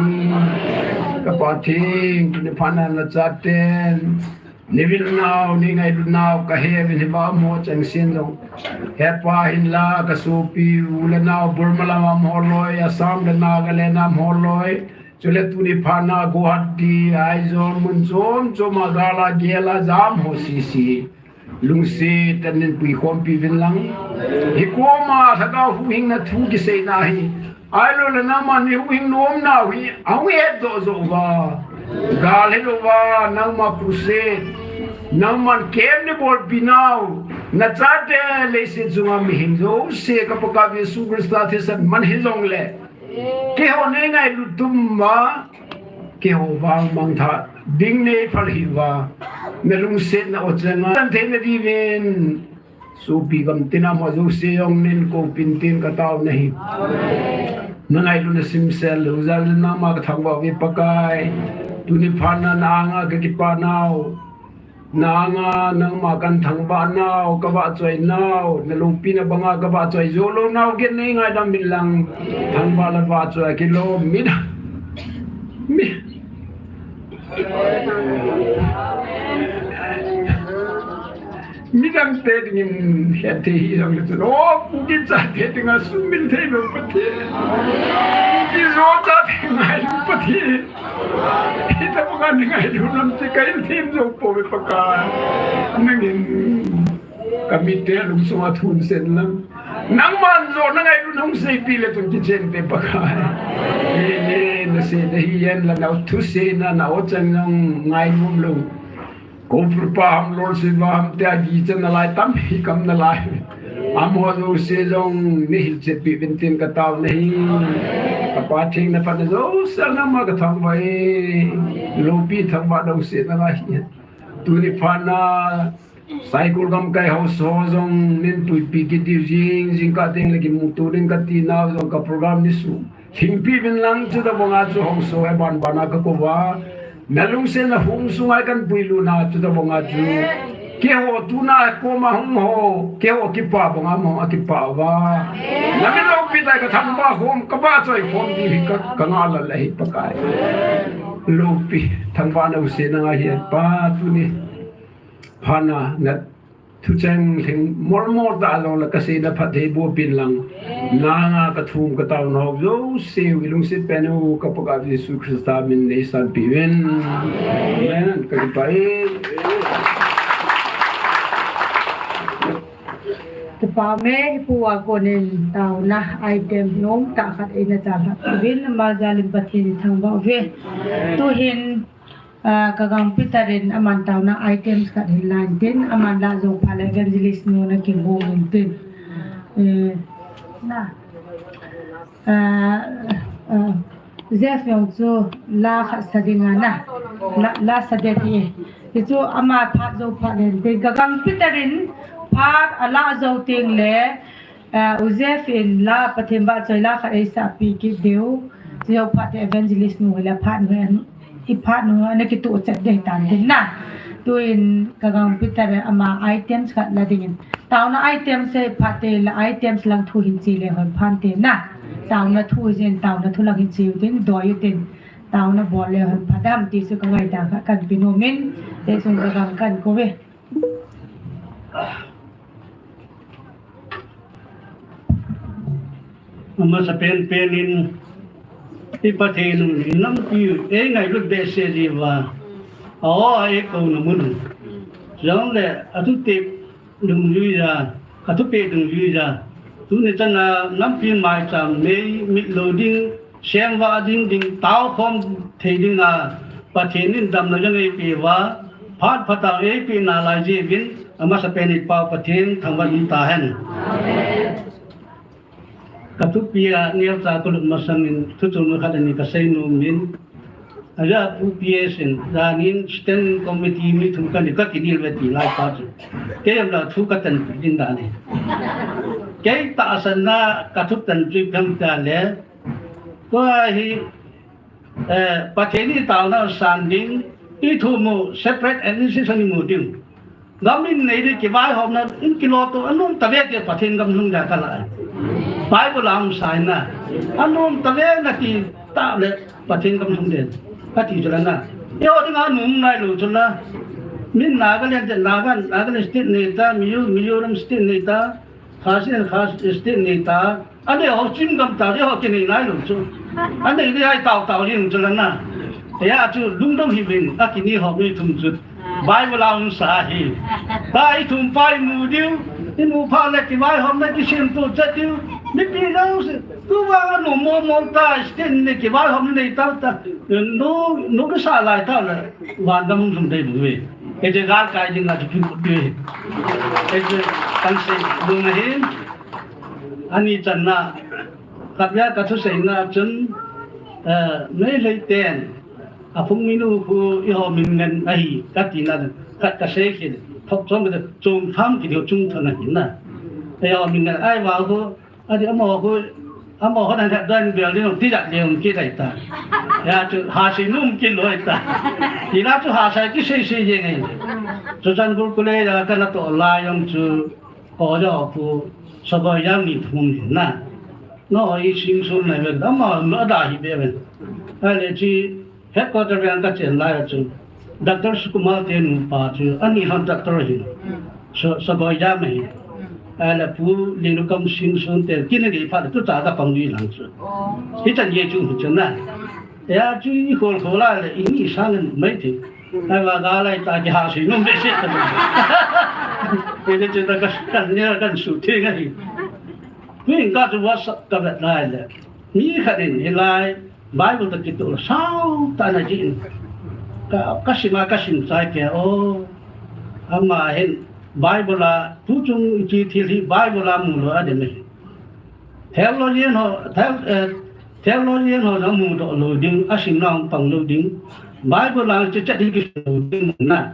Ka Pathen, tuni phat a nachaten neivil nau, neingailut nau kahe uvin, hiva amaho changseh jong. Hepa hinla kasopi u le nau Burma lama amaho loi, Assam le Nagaland a amaho loi. Chule tuni phat a Guwahati, Aizawl, mun chom chom a gal a gel a jam ho sese, lungset tah in puikhompi uvin lang. Hikoma lhagao huhhingna thu kiseina hi, ahilou le nangman neihuhhing nomnau hi ahung hetdoh joh uva, gal hilouva nangma crusade, nangman camp neibolpi nau, nachate leiset chunga mihem jouse ka Pakaiyu Jesu Christa thisan man hijongle, keiho neingailut tum uva, keiho vang mangthah ding neiphal hih uva, nalungsetna o changa chan theina diuvin, sopi gamtina amaho jouse jong neikoupin tin katao nahi. Nangailutna simsel lou jal in nangma kathangvah uve Pakai. Tuni phat a na anga kakipah nau, na anga nangma kathangvah nau, kavahchoi nau, naloupina banga kavahchoi jou lou nau, kei neingaidam uvin lang, thangvah le vahchoi akilom, midang, mi, midangte dingin hetthei hijongle chun, o, Kuki chate dinga sumil theilou Pathen, Kuki-Zo chate ngailu Pathen, hitabanga neingailu lam chu kahin them jou pouve Pakai. Nangin kamite lungsunga thunset in lang, nangman joh nangailu nahung seipeh le chun kichente Pakai. Hile, nasei nahi hen lang, nathusei na, na-o chang jong ngainom lou. Koupurpa ham, Lolsoi va ham, tia gichan nalai tampi kam nalai. Amaho jouse jong neihilchetpeh uvin tin katao nahi. Ka Pathen, naphatna jouse nangma kathangvah e. Loupi thangvah jouse nalai hi. Tuni phat a Saikul gamkai haosa ho jong neipuipi kit diu jing, jingkah teng le kimuto ding kati nau jong ka program neisuh lhingpi uvin lang, chutabanga chu haosa hi banban a kakou uva, nalungsetna hung sunga kahin puilut na, chutabanga chu keiho tuna koma hung ho, keiho kipah banga amaho akipah uva, namin loupi tah a kathangvah khom, kavahchoi khom diu hi ka, kangah lel ahi Pakai. Loupi thangvahna jouse nangaiye Pa, tuni phat a na Thucheng lhing molmol ta jong le ka seina phatthei boh pin lang. Nanga ka thum ka tao nau jouse u i lungset pen u ka Pakaiu Jesu Christa min nei sanpeh uvin. Amen. Ka kipah e. Kipah e, ipu a konin taona item nom tah khat eina chan lhah uvin, ama jal in Pathen i thangvah uve. Tuhin, ah, ka gangpi tah in aman taona items khat hin la intin, aman la jou phat le evangelist nu na kihou intin. Eh, na. Ah, ah, Jeff jong chu la khat sa ding ana. La, la sa ding ti. Ti chu ama phat jou phat le intin. Ka gangpi tah in phat a la jou teng le, ah, u Jeff in la Pathen vahchoi la khat eisah peh kit diu. Chu jou phat le evangelist nu hi la phat nu hi. I phat nu ana kitoh chet ding tan tin na. Tuin ka gangpi tah in ama items khat la dingin. Taona items hi phat te la items lang thu hin che le hon phan te na. Taona thu jin taona thu lang hin che u tin doi u tin. Taona bol le hon phat dam ti chu ka ngaitah kha kan pe nom in. Te sung ka gang kan ko ve. Amasa pen pen in, i Pathen in nampi u, eingailut behseh jeh uva, a-o a eikouna mun u. Jongle, athupi dungjui a, athupi dungjui a. Tuni chan a, nampi maicham, mei, mit lo ding, seng vah ding, ding, tao khom thei ding a, Pathen in damna jong eipeh uva, phat phatah eipeh nalai jeh uvin, amasa pen i Pa Pathen thangvah in tahen. Amen. Ka thupi a, neocha ka lut masang in, thu chom khat ani ka sei nom in, aja Pu P S in, jan in, standing committee mi thum kani ka kinel ve ti lai pa chu. Kei am la thu ka tanpeh ding dan ahi. Kei tahsan na ka thu tanpeh gam ta le, tua hi, eh, Pathen in taona san ding, i thu mu separate administration i mu ding. Gam in nei ding kivaihomna, in kilo to, anom tave ti Pathen gam lhung dia ka la. Bible a um sai na. Anom tave na ti ta le Pathen gam lhung dia. Ka ti chu la na. Eiho dinga nom nai lou chu la. Min Nagaland te, Naga, Nagaland state nei ta, Mizo, Mizoram state nei ta, Khasi, Khasi state nei ta, Anei ho chim gam ta, eiho kinei nai lou chu. Anei ding ahi tao tao ding chu la na. Eiho chu lungdong hih uvin, a kini ho mi thum chu. Bible a um sa hi. Ta i thum pa i mu diu, i mu phat le kivaihomna kisem to chet diu. Mipi jouse, tu vang a nom mong mong ta, state nei kivaihomna nei ta ta. Nu, nu kisa lai ta le, van dam lhung dei bu ve. Kei chu gal kai ding a chu kin kut ve. Kei chu kan sei lung ahin. Ani channa, khat vei a ka thuseina chun, eh, Meitei ten, a phung minu khu eiho min ngen ahi, ka tina, khat ka sei khin, thok chom ka chom tham ki diu chung thana hin na. Eiho min ngen ahi vang khu, adi amaho khu, amaho khu dan dan bel ding ti jat le um ki dai ta. Ya chu ha sei nom ki loi ta. Tina chu ha sei ki sei sei jeng ahi. Chu chan gul kule ya ka na to la yong chu. Ko ja pu, Sagoi Jam ni thum ni na. No, i sing sun na ve, ama, ama da hi be ve. Ale chi, headquarter ve an ka chen lai chu. Doctor Sukumar te nu pa chu, ani han doctor hi. So, Sagoi Jam hi. Ale pu, Linu kam sing sun te, kin ni pha tu ta ka pang ni lang chu. Hi chan ye chu hu chan na. Ya chu i khol khol la le, i ni sang mai ti. Ai va ga lai ta ki ha sui nom behseh ta. Kei le chu ta ka, kan ne kan su theng ahi. Tuin ka chu WhatsApp ka vet lai le. Mi khat in hilai Bible ta kitoh sao ta na ji in. Ka, ka sim a ka sim chai ke o. Ama hin Bible a tu chung i chi thil hi Bible a mu lou a de me. Theologian ho, theo-, eh, theologian ho jong mudoh lou ding, asim na hung pang lou ding. Bible lang che che ding kisu lou ding na.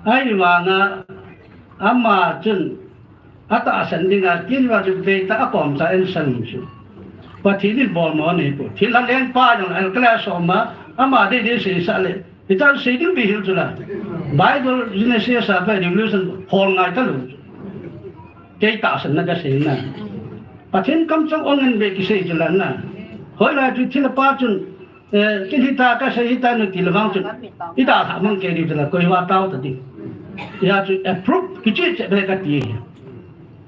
Ahivanga ama chun atahsan dinga kin va chu vei ta akom cha en san chu. Pathen in bol mo nei pu. Thil a lengpa jong a kala soma, ama dei dei sei sa le. Hitan sei ding bih hil chu la. Bible Genesis a pa Revelation hol ngai ta lou. Kei tahsan na ka sei na. Pathen kam chang ong en be kisei chu la na. Hoilai chu thil a pa chun, eh, kin hita ka sei hita nu ti le vang chun. I dalha mang kei ding chu la, koi va tao ta ding. Ya chu approve Kicheh cheh be kati hi.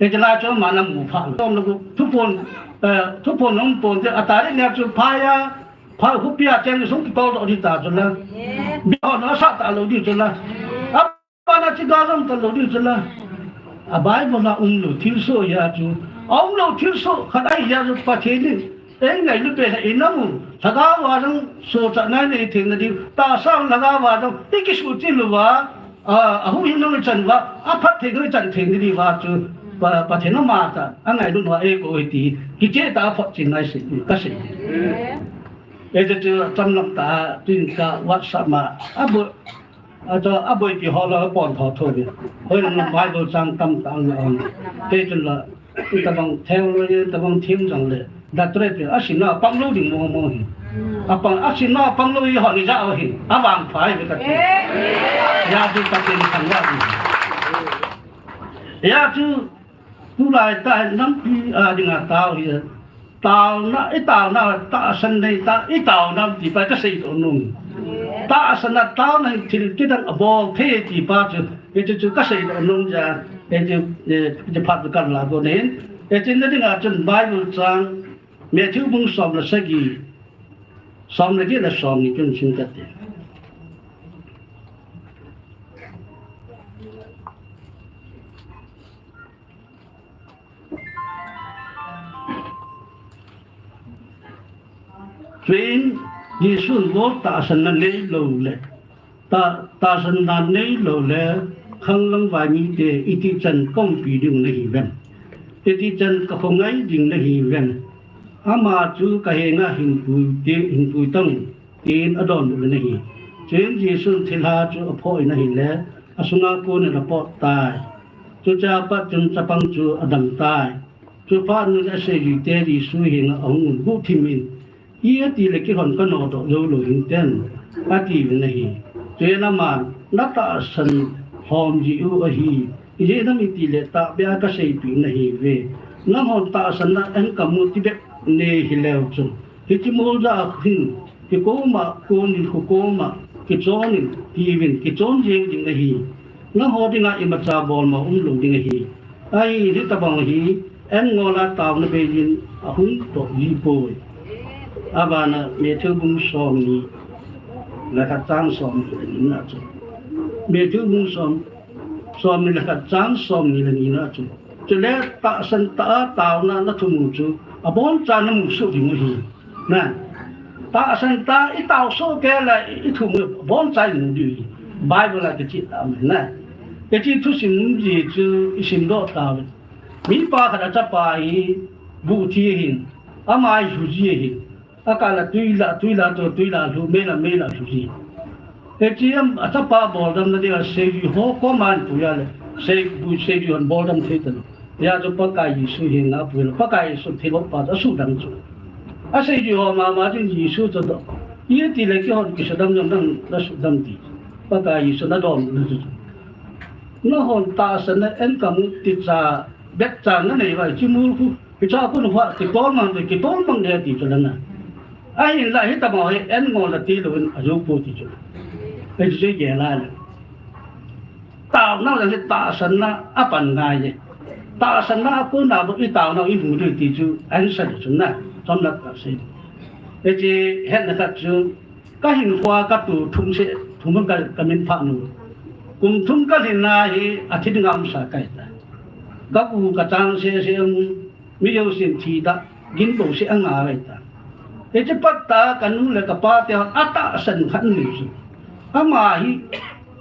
Hiche lai chu ama namu pha lou. Tom lou thuphon, eh, thuphon hung pon te a tarik nia chu phai a, phai khopia cheng sung kitol doh ding ta chu la. Biho na sa ta lou ding chu la. Apa na chi ga jong ta lou ding chu la. A Bible a um lou thilsoh hia chu. A um lou thilsoh khat ahi hia chu Pathen in Ei ngailut peh lheh in amu, lhagao a jong sochatna nei thei na diu, tahsa lhagao a jong i kisuhchil uva, a, a huhhing jong i chan uva, a phatthei jong i chan thei na diuva chu, Pa, Pathen ama tah a ngailut uva eikou hi ti, kicheh tah a photchen ngai sei, ka sei. Ei chu chu chamlam tah a, tin ka WhatsApp ma, a bu, Achu, aboipi ho la pon tho tho ni. Hoilang Bible chang tamtah ana um. Kei chun la, itobang theology, itobang theme jong le, doctorate pe, asimna pang lou ding mong mong hi. Apang, asimna pang lou hi ho ni ja o hi. Avangpha hi ka ti. Hijeh chun Pathen thangvah ding. Hijeh chun, Tulai tah hi nampi a dinga tao hi. Taona, i taona, tahsan nei tah, i taona ti pa ka seidoh nom. Tahsan a taona hi thil kidang abol thei ti pa chu, hichu chu ka seidoh nom ja, hichu, eh, hichu phat chu kan la go nin. Hichu na dinga chun Bible chang, Matthew bung som le sagi, som le get le som ni chun sim kate. Chuin Jesun bol tahsanna neilou le, ta, tahsanna neilou le, khanglang vai mite iti chan kaumpi ding nahi uvem. Iti chan kakhongai ding nahi uvem. Ama chu kahenga hinpui te, hinpui tang. Tin adonbut in ahi. Chuin Jesun thilha chu aphoh in ahile, asunga kon in apot tai. Chuche apat chun chapang chu adam tai. Chuphat in aseijuite Jesu henga ahung un guhthim in, "Ijeh itile keihon kanodoh joulou hinte," atiuvin ahi. Chuin aman, "Natahsan lhom jeh u ahi. Ijeh inem itile tahbeh a kaseipeh nahiuve. Nanghon tahsanna enkam u tibep nei hileu chun, hiche moljah a hin, kikoma konin, kikoma kichonin, tiuvin kichon jeng ding ahi. Nangho dinga imacha bolmo umlou ding ahi. Ahin hitobang hi, en ngol a taona bei in ahung toh jipoi." Abana Matthew bung somni le khat chang somni le nina chu. Matthew bung som, somni le khat chang somni le nina chu. Chule tahsan tah a taona nathum u chu, abonchan namu soh ding u ahi. Na, tahsan tah a itao soh kei le ithum u abonchan imu diu ahi. Bible a kicheh tah a na. Hiche thusim jeh chu isimdoh tauve. Mipa khat achapa hi buh thi ahin, ama hi lhu ji ahin. Akah la tui la, tui la toh tui la lhu, mei la mei la lhu ji. Hiche a, achapa boldamna dinga seijui ho koma ahin pui a le, sei, bu, seijui hon boldam thei talou. Hijeh chun Pakai Jesu henga apui le, Pakai Jesun thilbol pa chu asudam chu. Aseijui ho mama chun Jesu chu adoh. Ijeh itile keihon kisudam jong nang nasudam ti. Pakai Jesun adonbut chu. Nahon tahsanna enkam u ti cha, bep cha nanei uva, hiche mol khu, hiche a kon uva, kitol mang de, kitol mang de ti chu la na. Ahinla hitobang hi en ngol a tilou in ajou poi ti chu. Hiche chu igel a le. Taona jong hi tahsanna a pan ngai e. Tahsanna a kona bou itaona u imu diu ti chu answer chu na. Chomlak ka sei. Hiche hetna khat chu Kahinkhoa katu thum seh, thum ka, kamin phat nu. Kum thum kalhin na hi athi ding a umsa kahi ta. Kapu kachang seh seh, mi jousen thi ta, gin bou seh anga kahi ta. Hiche pat a kanu le kapa te hon atahsan khat anei chu. Ama hi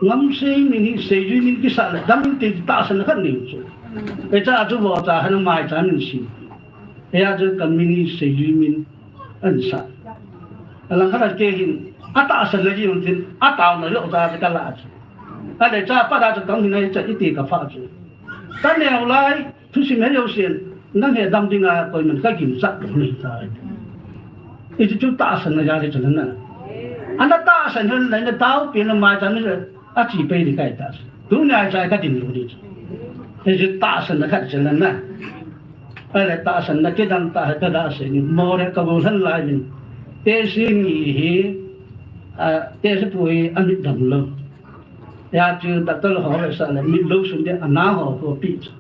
ngamsei min hi seijui min kisah le dam inte tahsan khat anei chu. Hiche a chu vohcha hin amaicha min sin. Hijeh a chu kamin hi seijui min ansah. Alang khat a kei hin, atahsan na jing tin, ataona joh ta chu kalah chu. Ahile chu apat a chu kahung hin ahi chu iti kaphah chu. Kaneo lai, thusim he jousen, nang he dam dinga koiman kaginchat lou nei tai. Hiche chu tahsanna jal hi chu na. Ana tahsan hel lai na tao pi na mai ta na. Achi pei ding kahi ta. Tunia chai kadin lou ding chu. Hiche tahsanna khat chu la na. Ahile tahsanna kidang tah hi kada sei ni. Moreh kabu lhan lai min. Tehse ni hi, a, tehse pu hi amit damlou. Ya chu doctor ho le sa le mi lo sun de ana ho ko pi chu.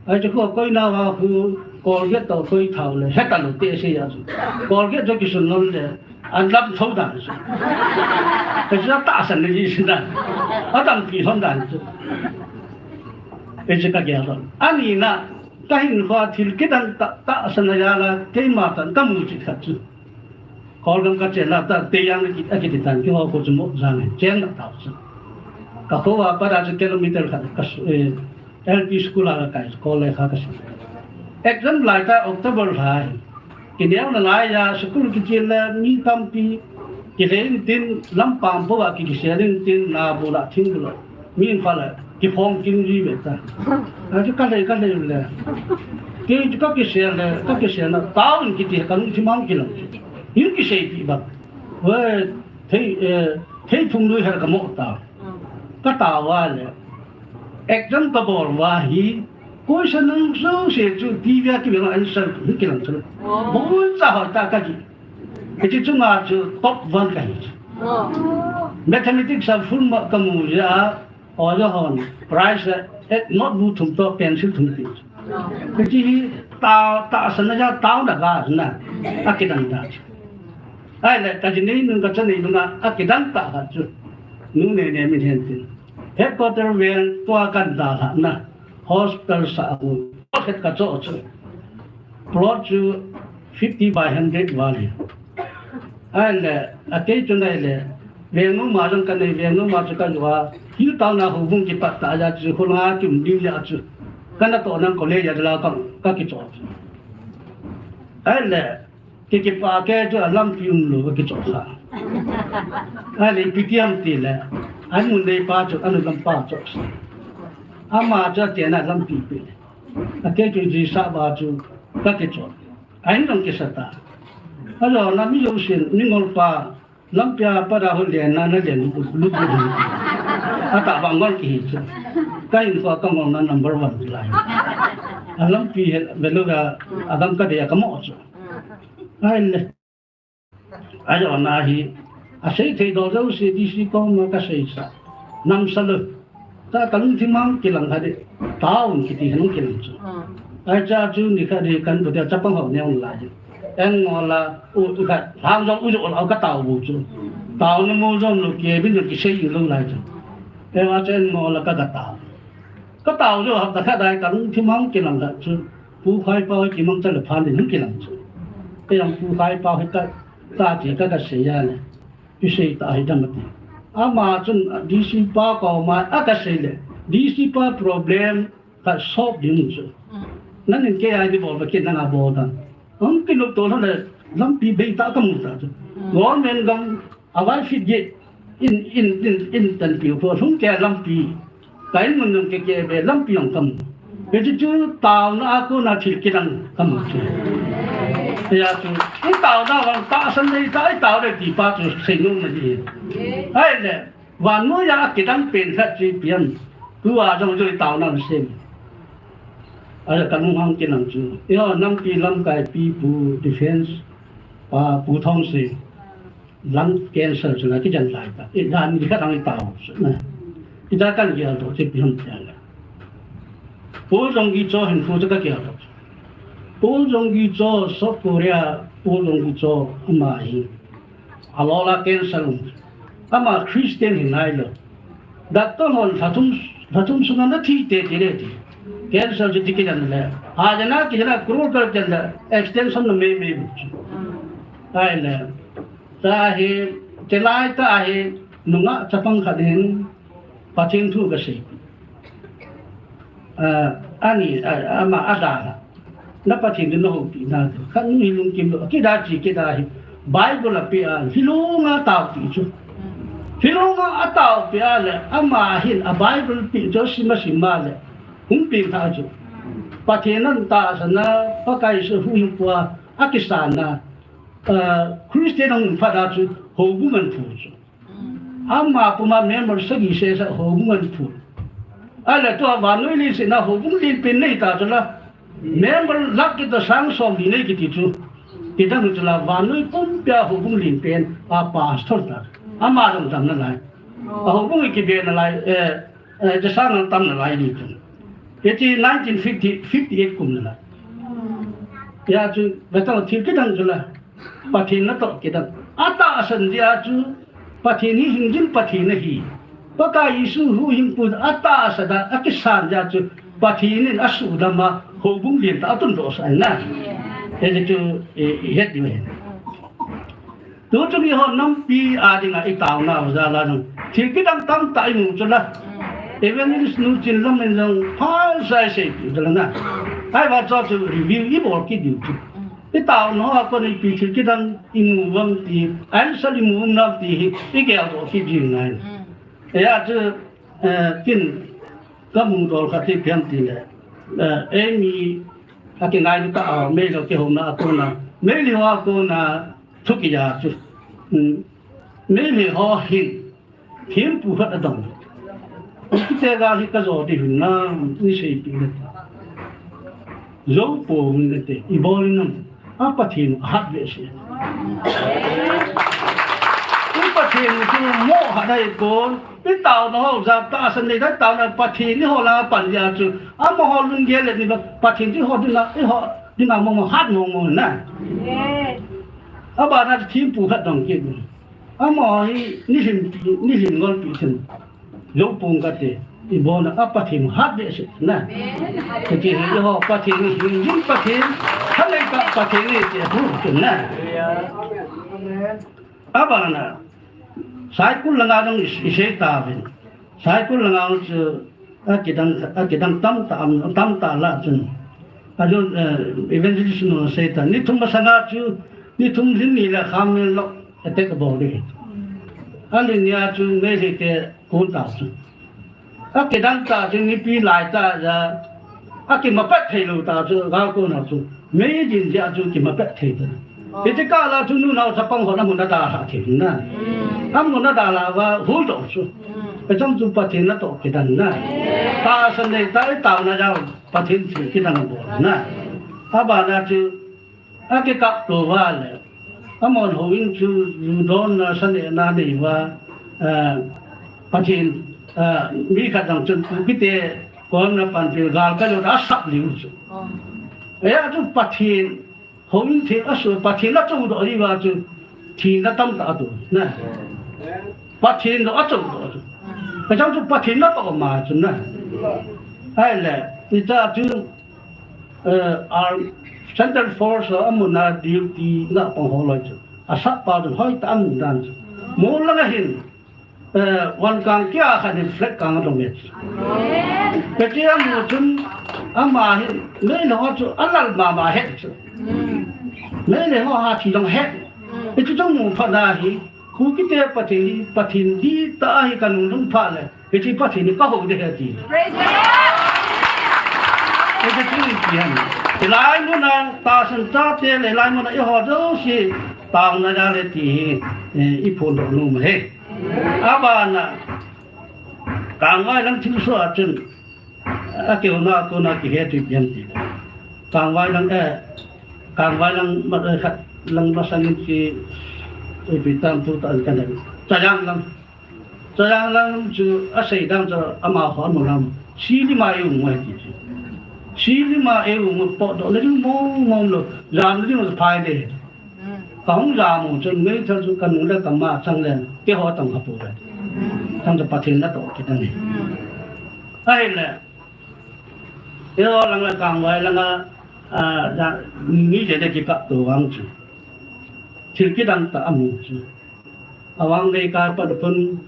Ai chu ko koi na wa hu Colgate to koi thao le heta lo te se ya chu. Colgate jo ki sun lo le an lam tho dan chu. Ka chu ta san le ji sin dan. A dam pi hon dan chu. Ei chu ka ge lo. Ani na ka hin kho thil kidang ta ta san ya la keima tan ka mu chi khat chu. Kawlgam ka chenna ta, Teiyang a kiti tan, keiho kho chu Motjang hin chenna tau chu. Ka kho a pat a chu kilometer khat ka su, eh, L P school a ka kai, college a ka su. Exam lai ta October lha hi. Kineo nalai a, school kichen le, mi tampi, kilei intin, lampam po a ki, kisel intin, na bu la, thing bu la. Mi in pha le, kiphong kin ji ve ta. A chu ka lei, ka lei le. Kei chu ka kisel le, ka kisel na, tau in kiti, ka lungthim a hung kilang chu. Hin kisei pi bang. We, thei, eh, thei thum lui her ka mo ta. Ka tau a le. Exam ka bol va hi, question nang so se chu, T V a ki ve answer hin kilang chu. Bol cha ho ta ka ji. Hiche chunga chu top one ka hi chu. Mathematics a full mark ka mu a, oja hon prize a, eh, notebook thum toh pencil thum ti chu. Hiche hi ta, tahsan a ja tau na ga na, a kidang ta chu. Ahile, ka ji nei nung ka cha nei nung a, a kidang ta ha chu. Nu Neinei min hen tin. Headquarter vel tua kan dalhah na. Hospital sa a mu. Khet ka cho chu. Plot chu fifty by hundred val hi. Ahile, a kei chu nai le, vengnu ma jong ka nei, vengnu ma chu ka lua, hil tau na houbung kipat ta a chu, khulnga tum ding ya chu. Ka natoh nang college a la ka, ka kicho chu. Ahile, ki kipa ke chu a lampi um lou ka kicho kha. Ahile, ipi ti ham ti le, an mun nei pa chu, an lam pa cho sa. Ama chu a chena lampi pe. A kei chu ji sa ba chu, ka kicho. Ahin jong kisa ta. Ajo na mi jong sin, mi ngol pa, lampi a pat a hung len na, na len lu, lu, lu, lu. A ta ba ngol ki hi chu. Ka in ko ka ngol na number one lai. A lampi he, velu ga, a gam ka de ka mo chu. Ahile. Ajo na hi, a sei thei do jo si D C koma ka sei sa. Nam sa lo. Ta ka lungthim a hung kilang kha di, tau kiti hung kilang chu. Ai cha chu ni kha di kan bu dia chapang ho ne hung lai. En ngo la, u, u kha, hang jong u jo la ka tau bu chu. Tau na mu jong lo ke bin jong kisei lou lai chu. E wa chen ngo la ka ka tau. Ka tau jo hap ta kha dai ka lungthim a hung kilang kha chu. Pu Khai pa ki mang cha le phan di hung kilang chu. Ke yang Pu Khai pa he ka, ka ti ka ka sei ya ne. Isei ta hi dam ati. Ama chun D C pa koma a ka sei le. D C pa problem ka solve ding chu. Nang in kei a di bol ba kin nang a bol dan. Hung kilup to le lampi bei ta ka mu ta chu. Government gam a vai fit ge in, in, in, in tan piu ko hung ke lampi. Ka in mun nung ke ke be lampi jong ka mu. Hichu chu taona a kona thil kidang ka mu chu. Hia chu, i taona vang tahsan nei ta, i tao le ti pa chu sei nom na di. Ahile, vannoi a kidang pen khat chu ipi ham. Tua jong chu i taona sem. Ahile ka lung hung kilang chu. Eiho nampi lamkai pi Pu Defence pa Pu Thongse. Lung cancer chu na kijen lai ta. I dan ni khat ang i tao chu na. I da kan gel to che pi hum tia la. Pu Zonggi Cho hin pu chu ka gel to. Pu Zonggi Cho, South Korea, Pu Zonggi Cho ama hi. A lo la cancer um. Ama Christian hi nai lo. Doctor hon lha thum, lha thum sunga na thi te ti le ti. Cancer chu ti kijen le. Ha jana kijen le, crore kal jen le, extension na me me bu chu. Ai le. Ta hi, chulai ta hi, nungah chapang khat in, Pathen thu ka sei. Ah, ani, ah, ama a da la. Na Pathen din na houpi na. Khat nu hi lungkim lo. Kida chi, kida hi. Bible a pe a, hi lunga tao ti chu. Hi lunga a tao pe a le, ama hin a Bible pi chu sima sima le. Hung pi tha chu. Pathen an tahsan na, Pakai se hu hi pua, a kisan na. Ah, Christian hung phat a chu, houbung an phu chu. Ama puma member sagi sesa houbung an phu. Ahile tua vannoi leiset a houbung lenpen nei ta chu la. Member lakh kit a sang som li nei kiti chu. Ti dang chu la vannoi pumpia houbung lenpen a pastor ta. Ama jong dam nalai. A houbung hi kibe nalai, eh, eh, jesa nal tam nalai ni chun. Hiche nineteen fifty, fifty-eight kum nalai. Hijeh chun, betel thil kidang chu la. Pathen natoh kidang. Atahsan jeh a chu, Pathen hi hingjing Pathen ahi. Pakai Jesu huhhingpu atahsan a, akisan jeh a chu, Pathen in asuhdam a, houbung lentah atundoh sah ahi na. Hiche chu, eh, ihet diu ahi. Tuchung eiho nampi a dinga itaonau jal a jong, thil kidang tamtah imu chu la. Evangelist nu Chinlam in jong phasah a seipeh chu la na. Ahivang chu chu review ibol kit diu chu. Itaonau a kon ipi thil kidang imu uvem ti, answer imu uvem ti hi igeldoh kit jing ngai. Hijeh a chu, eh, kin kamu dol khat hi ipi ham tile, eh, eimi akingailutah a, Meitei kihouna a kona, Meitei ho a kona, thu kija chu. Hmm. Meitei ho hin, thempu khat adong. Kite gal hi kajo ding hinam, nei seipeh le. Jou pon nate, ibol in nam. A Pathen ahat behseh. I Pathen chu mo hat ahi pon. Itaonau ho jat tahsan nei, itaonau Pathen eiho lah a pan jeh a chu. Amaho lunggel le ni ba, Pathen chu eiho dinga, eiho dinga mo mo hat mo mo na. Abana chu thempu khat dong kit. Amaho hi nilhin, nilhin ngolpeh chun. Jou pon kate, ibol na a Pathen hat behseh na. Kati hi eiho Pathen hi hingjing Pathen, thalei tah Pathen ahi ti ahet chun na. Abana, Saikul langa jong i, isei tauvin. Saikul langa chu akidang, akidang tamtah am, tamtah lah chun. Ajou, eh, evangelist nu seita. Ni thum masanga chu, ni thum lhin ni le kham ni lou attack abol ding. Alhin nia chu Meitei te kon tah chu. Akidang tah chu nipi lai tah jeh a, akimapet thei lou tah chu, gal kona chu. Meijin jeh a chu kimapet thei tah. Hiche kah a chu nunao chapang hon amun adalhah thei na. Amun adalhah uva huhdoh chu. Hicheng chu Pathen natoh kidang na. Tahsan nei tah, itaona jal Pathen thil kidang abol na. Abana chu akikapto uva le. Amahon houin chu ju donna, sa nehna nei uva, eh, Pathen, eh, mi khat jong chun Kukite kom na panpil gal kalou ta asap lih u chu. Hijeh a chu Pathen, houin thil aso, Pathen achoudoh diuva chu thina tamtah ato na. Pathen jong achoudoh chu. Hicheng chu Pathen natoh ma chu na. Ahile, hiche chu, eh, Central Force a amun a duty na pang ho loi chu. Asap pa chu hoitah a amu dan chu. Mol langa hin, eh, von kang kia khat in flag kang adong e chu. Hiche amu chun ama hin Meitei ho chu alal mama ahet chu. Meitei ho a thi jong ahet. Hiche chu mu phat na hi, Kukite Pathen hi, Pathen dihtah ahi kanung lhung phat le, hiche Pathen hi kahou ding ahi ati. Praise the Lord! Hiche chu ipi ham. Hilai muna, tahsan chate le hilai muna eiho jouse taona jal e ti hi, eh, iphondoh nom e. Abana, Kangvai lang thilsoh a chun, akihouna a kona kihet u ipi ham tile. Kangvai lang, eh, Kangvai lang, ma, eh, khat lang masangin ki, ipi tam tu ta kan. Chajang lang. Chajang lang chu asei dan chu amaho amu lam. Silima eium ngai ti chu. Silima eium potdoh le ding mong mong lou. Jam le ding phai le. Kahung jam u chun meithal chu kanu le kama chang le. Keiho tong kha pou le. Chang chu Pathen natoh kidang e. Ahile. Eiho lang le Kangvai langa, ah, ja, mi je de kikapto vang chu. Thil kidang tah amu chu. Avang lei kaipat khun,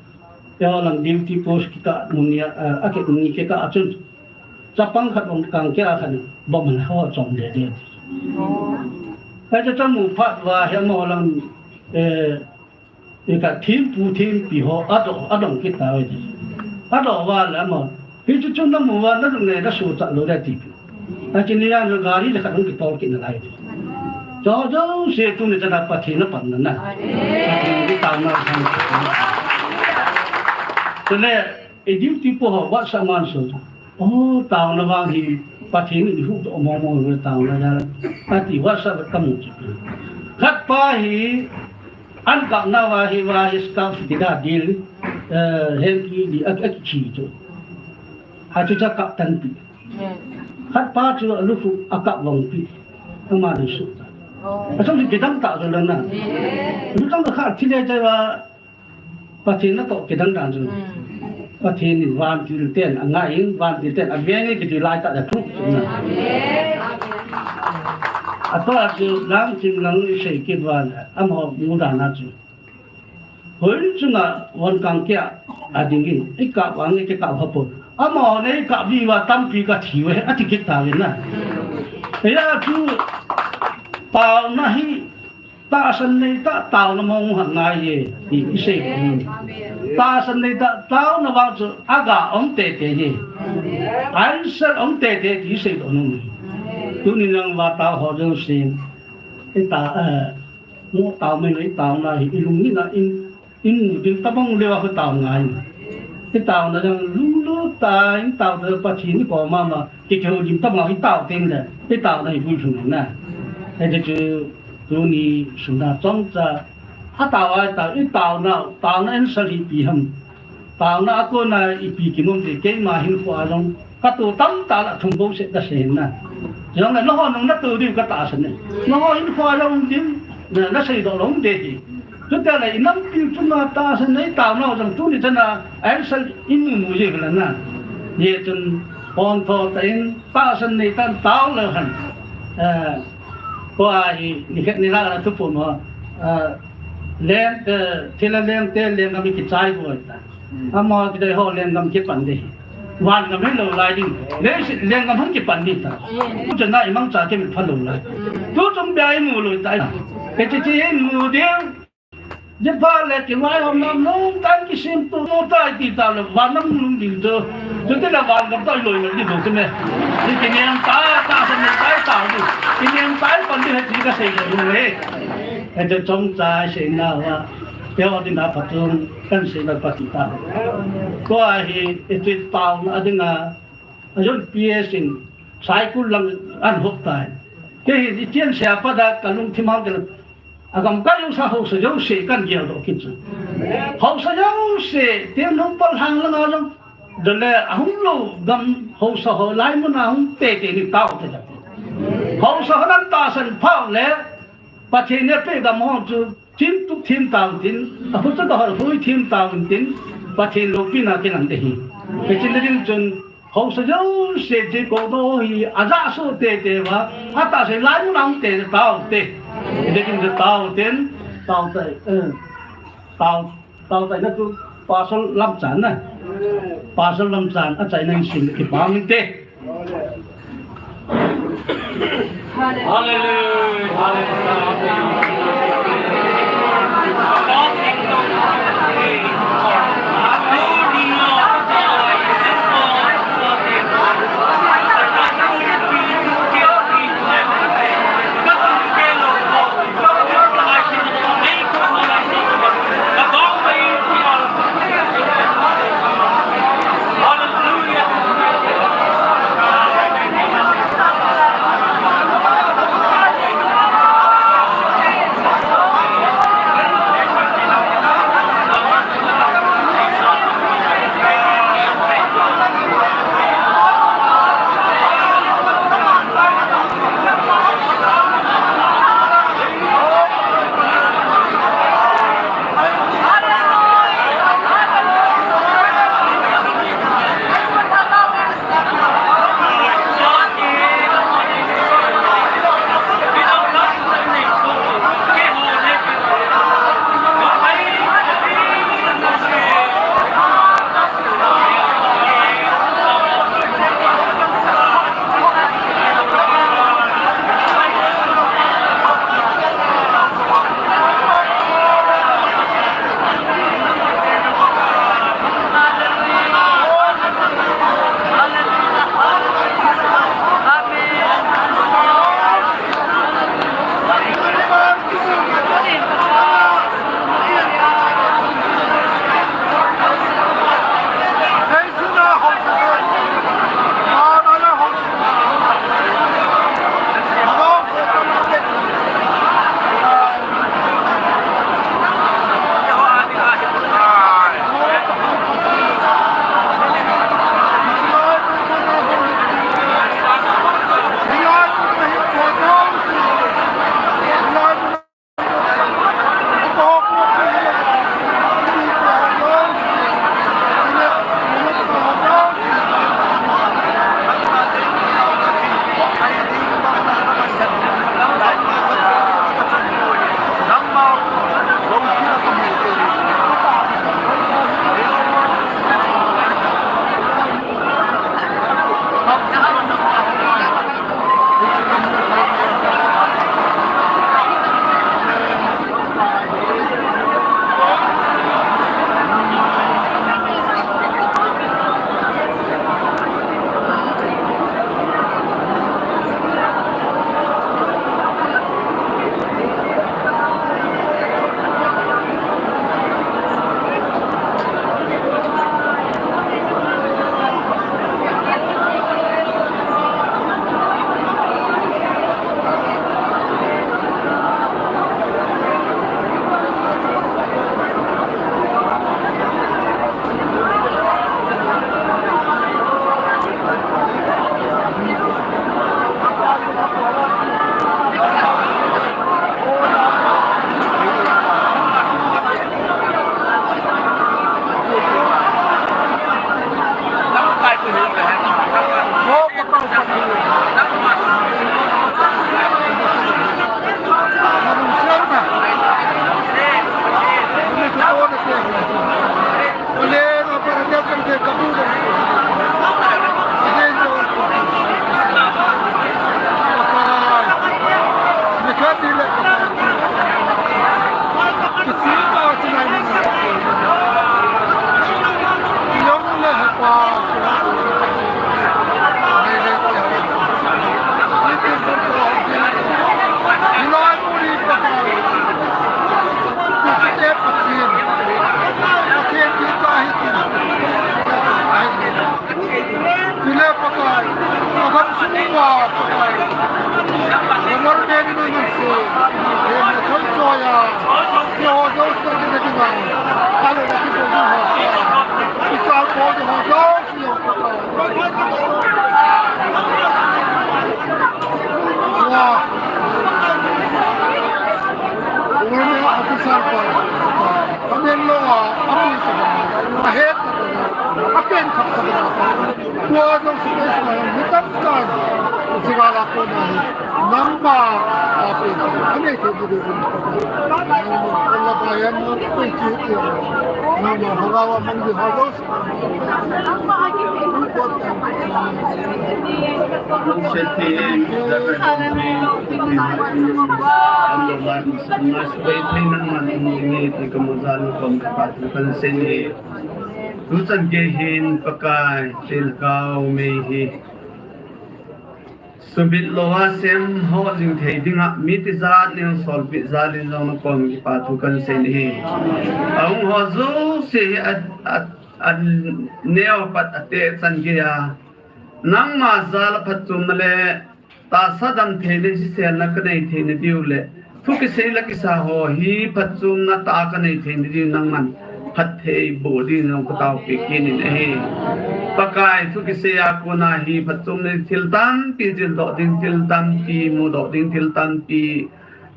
eiho lang duty post kikah mun nia, ah, akeh ni kikah a chun. Chapang khat bom kang kia khat bom ho chom le le. Hiche chu amu phat uva hi amaho lang, eh, ikah thempu thempi ho adoh, adong kit tauve ti. Adoh uva le amaho. Hichu chu namu uva nalungnei nasohcha lou le ti. Achi ni a gari le khat hung kitol kit nalai ti. Chu jouse tuni chana Pathen apanna na. Pathen kitaona san. Chule, i duty po ho WhatsApp man so. O, taona vang hi Pathen in ihuhdoh mong mong uve taona jal. Ati WhatsApp kamu chu. Khat pa hi, an kapna uva hi, uva hi scarf dida dil. Eh, hempi di a, a kithi chu. A chu cha kap tan pi. Khat pa chu a lu khu a kap vong pi. Ama ni su. A chu kidang ta chu la na. Lu tang kha thi le cha va Pathen na to kidang dan chu. Pathen in vantil ten a ngai in, vantil ten a veng e kiti lai ta da thu. A to a chu lam chim lang i sei kit van a mo mu dan a chu. Hoi chunga von kang kia a ding in, i kap vang i kap ha po. Ama ne i kap vi va tampi ka thi ve, a ti kit ta ve na. Ya chu taona hi, tahsan nei ta, taona mong ha ngai ye, ti i sei. Tahsan nei ta, taona vang chu a ga om tete ye. Answer om tete ti i sei do nung. Tuni nang va tao ho jong sin. I ta, eh, Mo tao mai lei taona hi i lungni na in, in mu ding tabang leu a khu tao ngai. I taona jong lunglut ta, in tao ta Pathen i ko mama, kikeu lim tabang i tao teng le, i taona hi vui lhung na. Hiti chu tuni suna chomcha, a tao a tao, i taona, taona answer hi ipi ham. Taona a kona ipi kinom te keima hinkho a jong ka to tam ta la thum bo se ka sei na. Jong le nangho nung na to diu ka tahsan e. Nangho hinkho a jong din na, na sei doh lou ding hi. Chuti le i nampi chunga tahsan nei taona jong tuni chana answer i mu mu je la na. Ye chun pon tho ta in tahsan nei tan tao le han. Eh, ko a hi ni khet ni la la tu pon ho. Eh, leng, eh, thila leng te leng ami kichai boi ta. Ama kidei ho lenggam kipan ding. Vangam hi lou lai ding. Leiset lenggam hung kipan ding ta. Tuchana i mangcha kimit pha lou lai. Tu chung bia i mu lou tai. Kei chi chi i mu ding. Jepha le kivai hom nam nung tan kisim tu mu tai ti ta le vannam lung ding tu. Chuti le vangam ta loi loi ding tu me. Ni kinem tai tahsan nei tai ta ding. Kinem tai pan ding he ti ka sei lou le. Hiti chomcha seina va. Keo dinga phatun kan seina pati ta. Ko a hi, i tui taona dinga, a jong P S in, Saikul lang an hop tai. Kei hi, i tian sia pa da ka lungthim hang kei la, a gam ka jong sa hausa jouse kan gel doh kit chu. Hausa jouse, tian hung pal hang langa jong, dole a hung lou gam hausa ho lai mun a hung tete ni tao te la. Hausa ho nan tahsan phau le, Pathen in apeh gam ho chu, Thim tup thim tauvin tin, a khu chu ka hol hui thim tauvin tin, Pathen loupina kilang ding ahi. Hiche ding chun, hausa jouse chu koudoh hi, a ja soh tete uva, a tahsan lai mun a hung te taute. Hiche ding chu tauten, tautai, eh, tau, tautai na chu, Pastor Lamchan na. Pastor Lamchan, achaina in sim kipa minte. Hallelujah. Chule Pakai, agam sung uva Pakai, Honorable Minister, Hemchal Choya, hiho jouse kina dinga, alo na kibol ho, ichal bol ho jouse, Wa. Government officer pa. Amen lo wa. Amen lo wa. Ahet lo wa. Apen thak lo wa. Tua jong space ma mi tam tan. Siga la ko na hi. Nangma apen. Ane ke di de. Allah bayan mo ko ki. Nangma hagawa mang di hagawa. Tuchan gei hin Pakai, Lhagao mei hi. Sumit lou a sem ho jing thei dinga, mi tijat neo solpeh jal in jong nakom kipa thu kahin sei ahi. Ahung ho jouse hi a, a, a neo pat a techan gei a. Nangma jal a phatchomna le tahsa damtheina siselna kanei theina diu le thu kisei la kisa ho hi phatchomna tah a kanei theina diu nangman phatthei boh ding jong kataopi kit in ahi. Pakai thu kisei a kona hi phatchomna thil tampi jildoh ding, thil tampi mudoh ding, thil tampi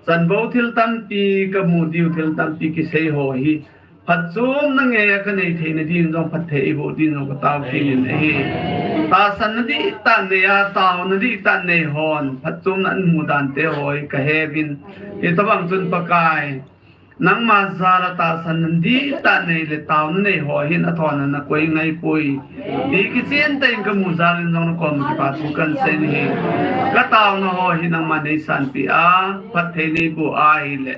chanvo thil tampi kamu diu, thil tampi kisei ho hi phatchomna ngei a kanei theina din jong phatthei eiboh din jong kataopi in ahi. Tahsanna dihtah nei a, taona dihtah nei hon phatchomna amu dan te ho hi kahe uvin. Hitobang chun Pakai, nangma jal a tahsanna dihtah nei le taona nei ho hin athon a nakoi ngai poi ti kichen tah in kamu jal in jong nakom kipa thu kahin sei ahi. Kataona ho hi nangman neisanpeh a, phatthei neiboh ahile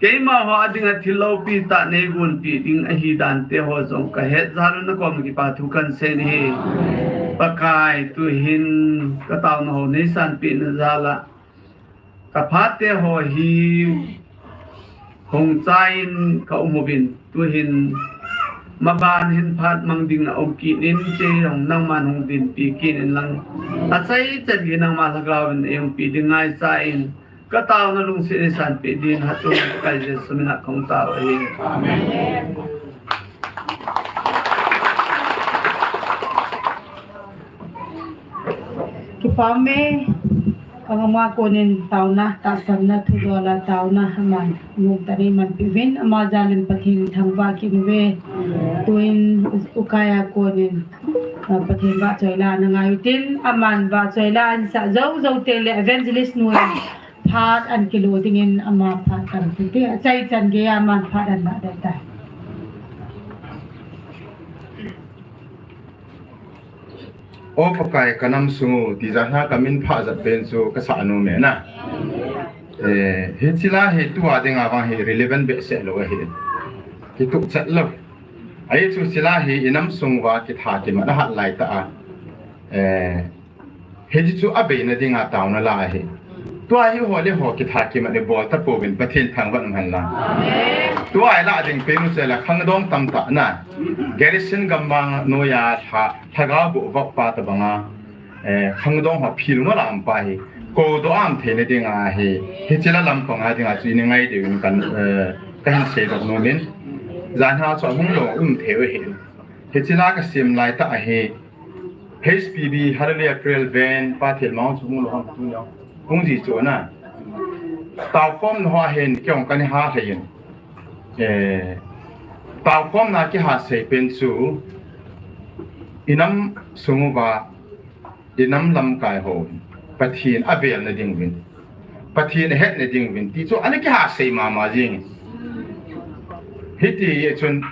keima ho a dinga thil loupi tah neigonpeh ding ahi dan te ho jong kahet jal un nakom kipa thu kahin sei ahi. Pakai, tuhin kataona ho neisanpeh na jal a kaphat te ho hi hung chai in kaum uvin, tuhin maban hin phat mang ding a um kit in, chejong nangman hung dinpi kit in lang, achaichan gei nangma Lhagao in eiumpi ding ngaicha in, kataona lungset neisanpeh din hatchunga Pakai Jesu min a kahung tao ahi. Amen. Kipa ume, kangam a konin taona, tahsanna, thudol a taona, aman nomtah in eimanpeh uvin, ama jal in Pathen in thangvah kit uve. Tuin Ukai a konin, ah, Pathen vahchoi la ana ngai utin, aman vahchoi la ahin sah jou jou teng le Evangelist nu in phat ahin kilo dingin ama phat ahin pe te, achaichan gei a aman phat ahin lah ding tai. O Pakai, kanam sung u, ti jan a kamin phat jat pen chu kasah nom e na. Eh, hiche la hi tua dinga vang hi relevant behseh lou ahi. Kituh chet lou. Ahi chu hiche la hi inam sung uva kitha kimat ahat lai tah a. Eh, hiche chu abeina dinga taona la ahi. Tua hi ho le ho kitha kimat ibol tapouvin Pathen thangvah um hen lang. Tua ilah ding pen u chu la khangdong tamtah na. Garrison gammang noiya lha, lhagao boh vop pa tobanga, eh, khangdong ho phil ngol a um pa hi. Kodoh a um theina dinga hi. Hiche la lampang a dinga chu ini ngai diu in kan, eh, kahin seidoh nom in. Jan a chu ahung lou um thei u ahi. Hiche la kasem lai tah ahi. H P B, Hallelujah Prayer Band, Pa Thelmang chu hung lou ham tu neo. Hung ji chu na. Taokhomna ho hin kei jong kahin ha thei in. Eh, taokhomna kiha sei pen chu, inam sung uva, inam lamkai ho, Pathen abelna ding uvin, Pathen ahetna ding uvin, ti chu ana kiha sei mama jing. Hiti chun,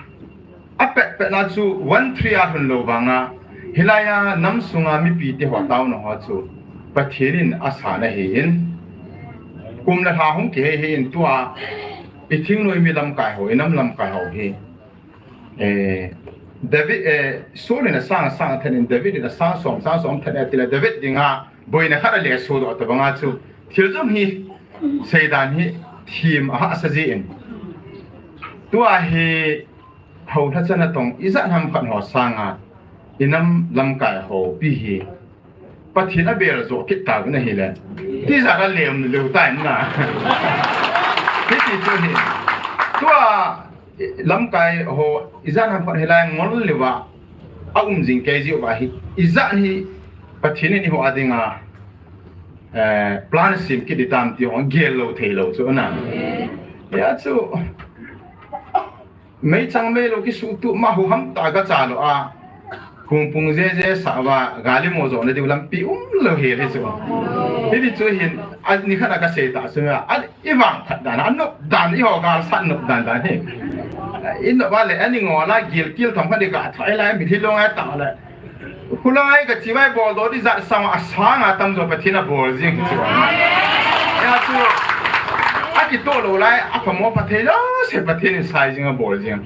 Apet pet na chu one three a lhun lou vanga, hilai a nam sunga mipi te ho taona ho chu Pathen in asang ahin, kum le lha hung kihei hei in tua i thingnoi mi lamkai ho, i nam lamkai ho hi, eh, David, eh, Saul in asang, asang then in, David in asang som, sang som then in, tile David dinga boina khat ale sodoh tabanga chu thil jong hi, seidan hi thim ahahsa jin, tua hi hou lhacha natong ijat ham khat ho sanga i nam lamkai ho pi hi Pathen abel jo kit tauvin ahile, tijat a lem leu tai na. Hiti chu hi, tua lamkai ho ijat ham khat hilai ngol leuva aum jing kei jiuva hi, ijat hi Pathen in eiho a dinga, eh, plan sem kit ditam ti ho gel lou thei lou chu na. Hia chu meichang meilou kisuhtup ma, huham tah a gacha lou a, hungpung jeje sah uva, gali mo jona diu lampi umlou hel hi chu. Hiti chu hin, ani khat a kasei tah chu, a, i vangphat dan, anop dan, eiho galsat nop dan dan hi. I nop a le, ani ngol a, gilkel thom khat i gathoi lai, mitlhi long a tah le. Khulanga i kachi vai bol doh di jat sang a, asang atam jo Pathen in abol jing chu. Hia chu, akitoh lou lai, aphamo pha thei jouse Pathen in sai jing abol jing.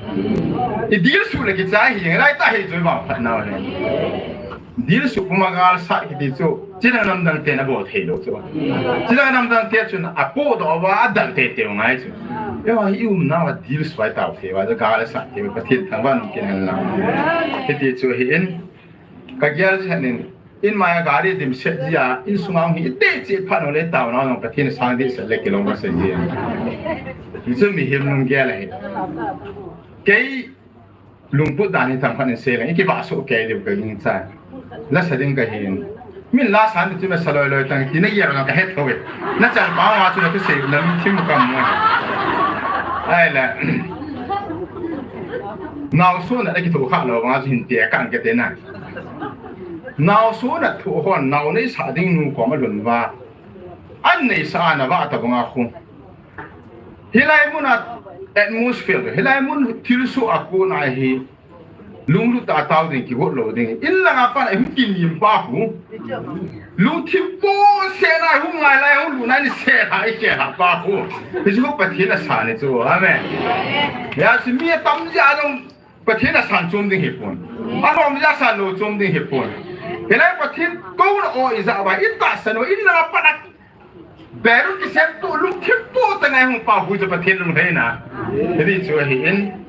I dilsu le kichai hi jing lai tah hi chu vangphat nau le. Dilsu puma galsat kiti chu, chidang namdang ten abol thei lou chu. Chidang namdang te chun apohdoh uva adal teitei u ngai chu. Eiho hi i umnauva dilsu a itao thei uva, galsat thei uva, Pathen thangvah in um kit hen lang. Hiti chu hi in, kagel jeh in, in mai a gari dimset jia, insunga hung hi iti cheh phat nung le taona jong Pathen sang dehset le kilom masa ji. Hichu mihem lunggel ahi. Kei lungput dan hi themkhat in sei leng, i kivah soh kei diu ka gingcha. Lasa ding kahin. Min lasa ni chu nasa loi loi tang, ti nagel jong kahet thou e. Nachalpang a chu nathusei u, nalungthim u kamu e. Ahile, naosen a nakithoh kha lou vanga chu hin ti a kan kati na. Naosen a thoh hon, nao neisah ding nu koma lhun uva, an neisah a navah tabanga khu, hilai mun a atmosphere, hilai mun thilsoh a kona hi lunglut tah a tao ding, kigot lou ding. In langa pat a hung kinim pa khu, lungthim bohseh na hung ngai lai, hung lutna ni seh lai, i keh lai pa khu, hichu Pathen asang ni chu. Amen. Hia chu mi atam jeh a jong Pathen asang chom ding hipon. Alom jeh a sang lou chom ding hipon. Hilai Pathen kouna o ijat uva i tahsan uva, in langa pat a Beirut kisemtup lungthim boh tah ngai hung pa khu chu Pathen lunglhaina. Hiti chu ahin,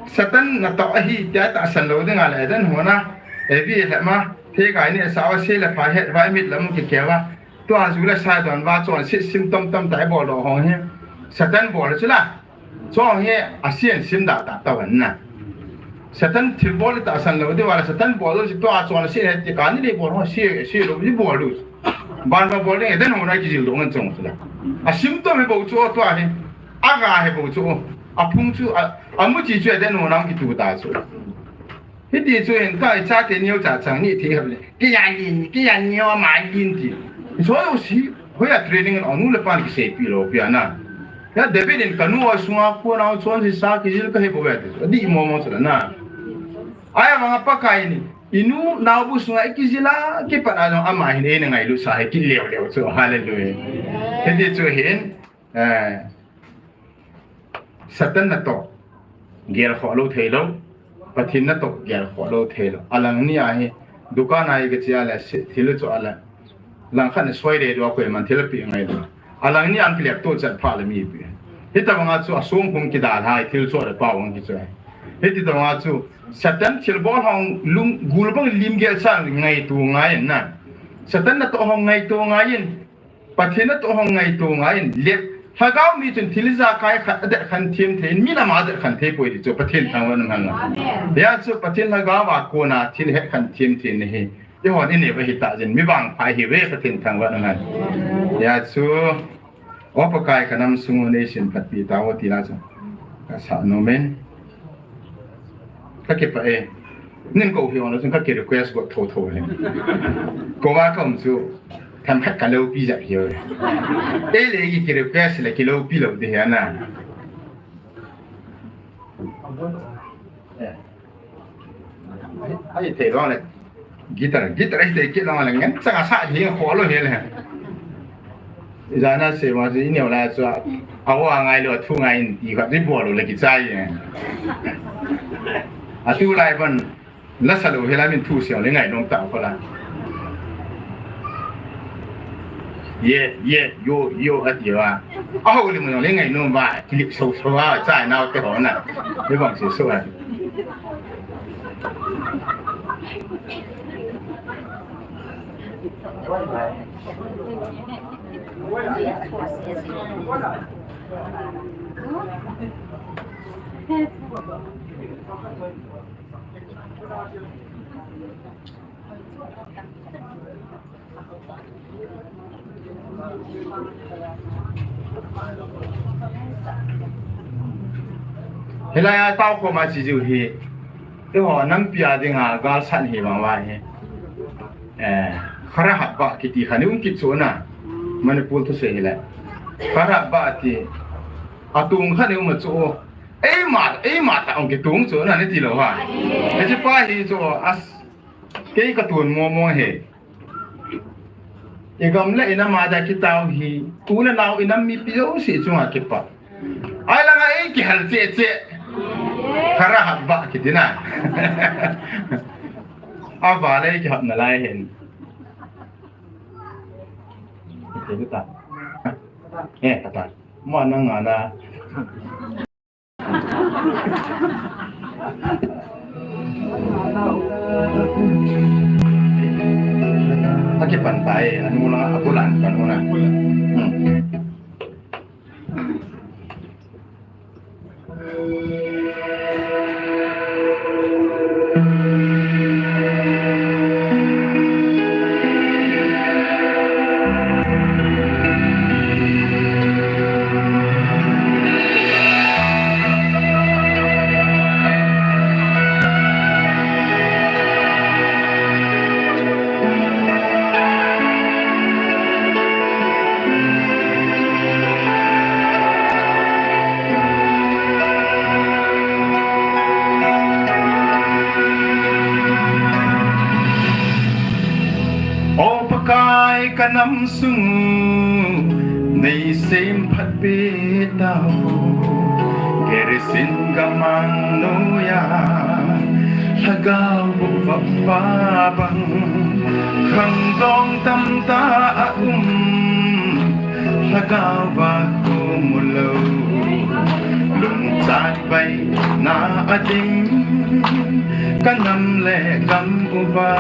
Satan natoh ahi tia tahsan lou dinga le Eden hon a, Evi le ma, theikai ni asah uva, se le pha het uva, imit lam kikeh uva, tua ju le sa don uva, chonset sim tom tom tah a ibol doh hon hi Satan bol chu la. Chong hi asen sim dah tah tah uva na. Satan thilbol i tahsan lou diu va le, Satan bol lou chu tua chonset he ti kani le bol ho, se, se lou ding bol lou. Ban ba bol ding, Eden hon a kijil doh ngen chong chu la. Asim tom hi bou chu tua hi. Aga hi bou chu. Aphung chu, a, amuchi chu Eden hon a kitu ta chu. Hiti chu hin ka i chate neo cha chang ni thei hep le. Kijan lin, kijan neo ama lin ti. Jouse, hoiya training in anu le pan kiseipi lou pi a na. Hia David in kanu a sunga kona chonset sa kijil kahi bou ve ti. Adih momo chu la na. Ahivanga Pakai in, inu naobu sunga ikijil a kipat a jong ama hin eina ngailut sa hi kit leu leu chu. Hallelujah. Hiti chu hin, eh, Satan natoh gelkhoh lou thei lou, Pathen natoh gelkhoh lou thei lou. Alang ni a hi, dukan a i kache a le, se, thil chu a le, langkhat na soi le dua koiman thil apeh ngai lou. Alang ni a kilep to chat pha le mi pe. Hitabanga chu asong khum kidalha, thil chu le pao ang kichoi. Hititabanga chu Satan thilbol hon lung gul bang lim gel chan ngaito ngai in na. Satan natoh hon ngaito ngai in. Pathen natoh hon ngaito ngai in, le lhagao mi chun thil ijakai khat adet khen them thei in, mi lam a adet khen thei poi ti chu Pathen thangvah in um hen lang. Amen. Hia chu Pathen lhagao a kona thil het khen them thei na hi eihon inei u ahi tah jeh in mi vangpha ihiuve, Pathen thangvah in um hen. Hia chu, O Pakai, ka nam sung u neisim phatpi tao ti la chu kasah nom in. Kakipah e. Nin kou hi ong lou chun kaki request got tho tho hi. Kou a ka um chu themkhat ka loupi jep hi. Ei le ei ki request le ki loupi lou ding hi ana. Ai, thei lou le. Guitar, guitar ai thei kit lou le. Ngen chang a sa hi kho lou hi le. Ijana se ma si ineo la chu. A wa ngai lou, thu ngai in ti khat ri bol lou le kichai. A tu lai ban. La sa lou hi la min thu siau le ngainom ta ko la. Ye, ye, yo, yo, a ti va. A ho le mo le ngainom va, kilip so so va, chai nau te ho na. Le bang so so va. Hilai a tao khoma chi jiu hi. Eiho nampi a dinga galsat hi vang va hi. Eh, Khara Haba kiti kha ni um kit chu na. Manipur thusei hilai. Khara Haba ti. Atung kha ni um chu. Eima, eima ta ong kitung chu na ni ti lou ha. Hiche pa hi chu as. Kei ka tun mo mo he. I gam le i nam a dia kitao hi, u le nau i nam mipi jouse chunga kipa. Ai langa ei kihal che che. Khara Haba kiti na. A va le kihap na lai hin. Kiti ta. Eh, ta ta. Mo nang ana. Akipan tai, anu na, aku lan, anu na. Hmm. O Pakai, ka nam sung nei sem phat pe tao, Gerisim gamang noiya, Lhagao bu vap pa bang, khangdong tamtah a um, Lhagao va khum u lou, lungchat vaina a ding, ka nam le gam uva.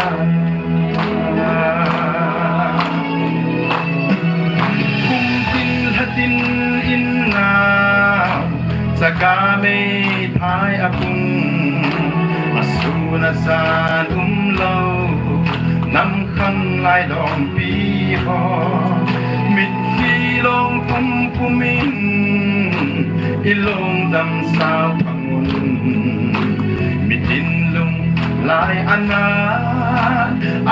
Kum tin lha tin in na, chaga meithai a pung, a sun a jan um lou, nam khang lai lompi ho, mitlhi long pum pum in, i lungdam sao phang un, mitin lunglai a na,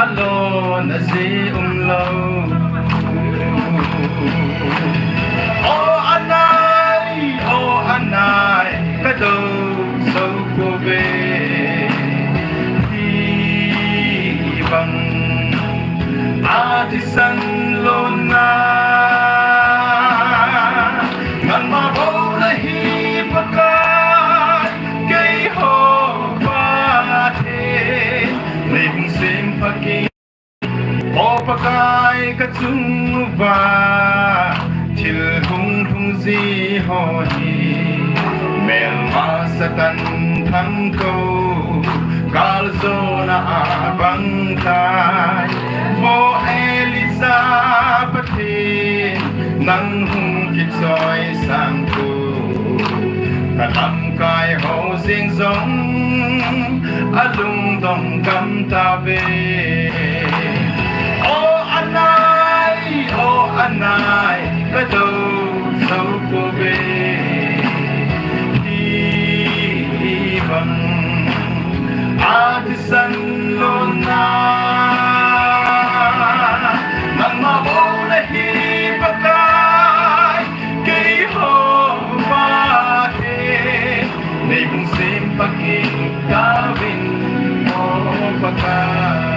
a lona ji um lou. O anai, o anai, ka do so ko ve. Hi bang a thisan lona, nangma bou nahi Pakai, keiho Pathen, nei hung sem phat in. O Pakai, ka chung uva thil hung lhung ji ho hi, melma Satan thangkou, kal jona a bang tai. Vo Elijah Pathen, nang hung kichoi sang ko, ka lamkai ho jeng jong a lungdong gam tave. O anai, o anai, ka do so ko ve. Hi bang a thisan lona, nangma bou nahi Pakai, keiho Pathen, nei hung sem phat in kauvin, o Pakai.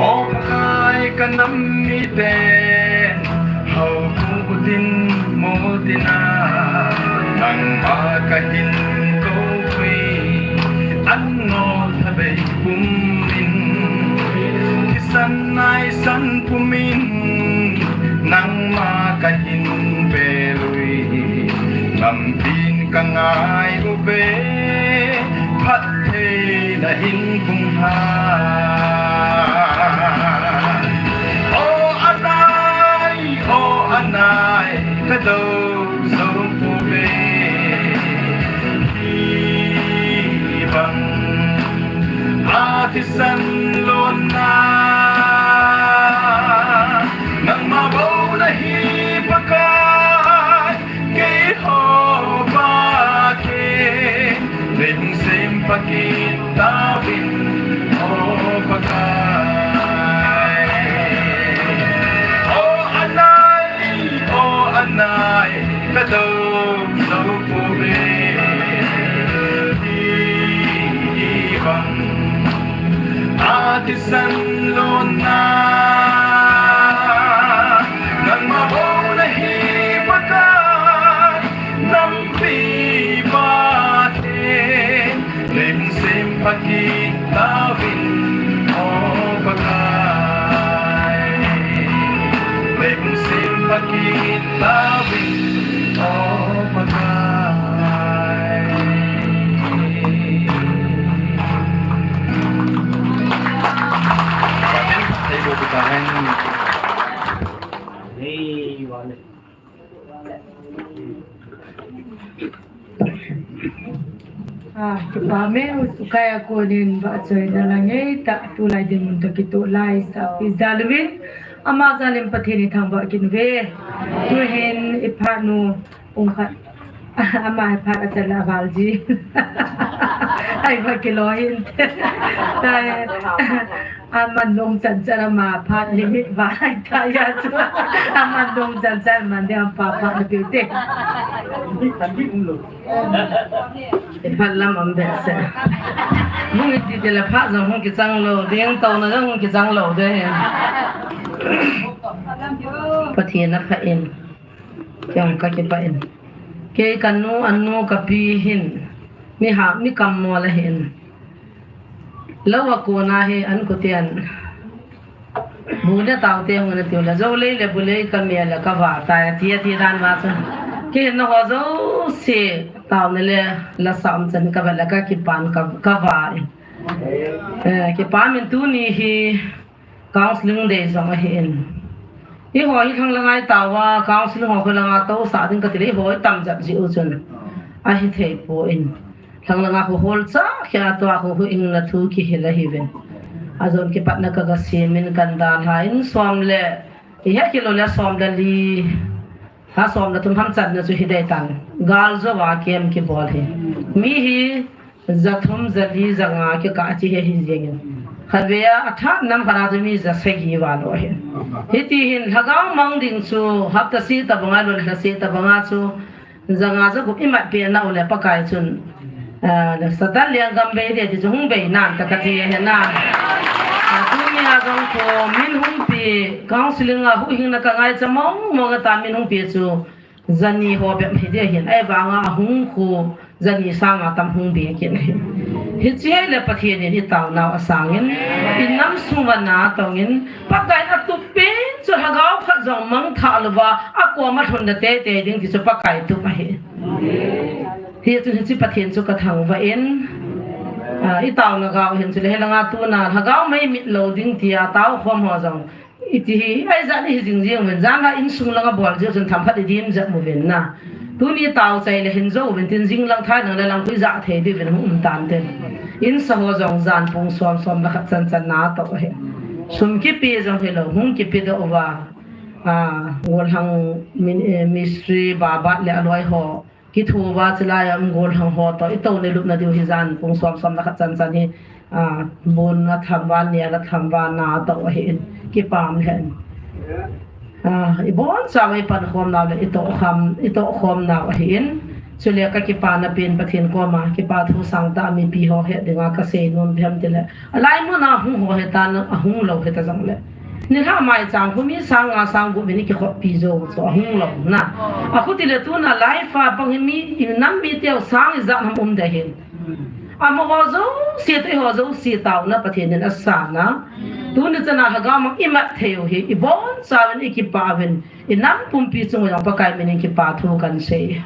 O Pakai ka nam mite, hou pu tin mo tina, nangma ka hin ko pui, an no thabei pum in, kisan nai san pum in, nangma ka hin pe lui, ngam tin ka ngai u ve, phat thei na hin kum ha. O anai, o anai, ka do so pu ve. Hi bang a thisan lon na, nangma bou na hi Pakai. Keiho Pathen, nei hung sem pha kit tauvin, O Pakai. O anai, o anai, ka do so pu ve. Hi bang a thisan lon na, nangma bou na hi Pakai, nampi Pathen, nei hung sem pha kit tauvin, O Pakai. Nei hung sem pha kit tauvin, O Pakai. Pathen, thei bo kita hen. Hey, wale. Ah, kipa me, u, u kaya konin ba choi na la ngei ta, tulai din mun ta kito lai sa, pi jaluvin, ama jalin Pathen i thangvah kit uve. Tuhin i phat nu, ung khat. Ama i phat a chala val ji. Ai ba kilo hin. Tai. Aman dong chan chan ama phat limit va lai ta ya chu. Aman dong chan chan man de am pa phat na piu te. Phat lam am be se. Hung iti te la phat jong hung kichang lou, ding to na jong hung kichang lou de. Pathen a pha in. Kei ka kipah in. Kei ka nu, an nu ka pi hin. Mi ha, mi kam mo la hin. Lou a kona hi an kutian. Bu le tau te hung na tiu la. Jou lei le bu lei ka mi la ka va ta ya ti ya ti dan va chu. Kei na ho jou si tau ne le la sam chan ka va la ka kipan ka, ka va. Eh, kipa min tuni hi. Counseling day jong ahi in. Eiho hi lhang langa i tao a, counseling ho khu langa tousah ding ka ti le, eiho i tam jat ji u chun. Ahi thei poi. Lhang langa khu hol cha, khia tua khu hu ing na thu kihil ahi uvin. Ajon kipatna ka ga simin kan dalha in som le, i he kilo le som le li. Ha som le thum ham channa chu hi dei tan. Gal jo va kem kibol hi. Mi hi ja thum, ja li, ja nga kikah chi hi ahi jeng in. Khatvei a, a that nam khat a chu mi ja sagi val u ahi. Hiti hin lhagao mang ding chu hapta seh tabang a, lhon lha seh tabang a chu ja nga ja gup i mat peh na u le Pakai chun. Ah, Satan lenggam bei de ti chu hung bei nan ta ka ti ahi na. Ah, tuni a jong khu min hung pi, counseling a huhhingna ka ngaicha mong mong a ta min hung pi chu. Jani ho bep hi dia hin, ahivanga ahung khu, jani sanga tam hung be kit ahi. Hiche hi le Pathen in i taonau asang in, i nam sung uva na tong in, Pakai in atup pen chu lhagao khat jong mangthah louva, akoma lhun na teitei ding ti chu Pakai tup ahi. Hichun hiche Pathen chu kathangvah in, ah, itaona gau hin chule hilanga tuna lhagao mei mit lou ding tia tao khom ho jong iti hi, ahi jat hi jing jing uvin, jan la insung langa bol jeh chun themkhat idim jep uvin na. Tuni tao chai le hin jou uvin tin jing lang thai nang le lang khu ijah thei diuvin hung um tante. Insa ho jong jan pung som som le khat chan chan na atoh ahi. Sum kipe jong hilou, hung kipe doh uva. Ah, Golhang min-, eh, mistri Babat le aloi ho. Kitho uva chulai a um Golhang ho toh, itoh le lupna diu hi jan pung som som le khat chan chan hi, ah, bun atham uva, nia atham uva, na atoh ahin, kipah lheh in. Ah, ibonchauva ipankhom nau le itoh kham, itoh khom nau ahin. Chule kakipana pen Pathen koma, kipa thu sangtah a mipi ho het dinga kasei nom ipi ham tile, alai mun a hung ho heta, ahung lou heta jongle. Nilhah maicham khu mi sang nga sang gup in ikikhoppi jou chu ahung lou na. Achuti le tuna live a pang hi mi, inam mi teu sang ijat ham um ding ahin. Amaho jouse toh eiho jouse taona Pathen in asan a. Tuni chana lhagao mang imat thei u hi, ibonchauvin ikipah uvin, inam pumpi chunga jong Pakai min in kipa thu kahin sei.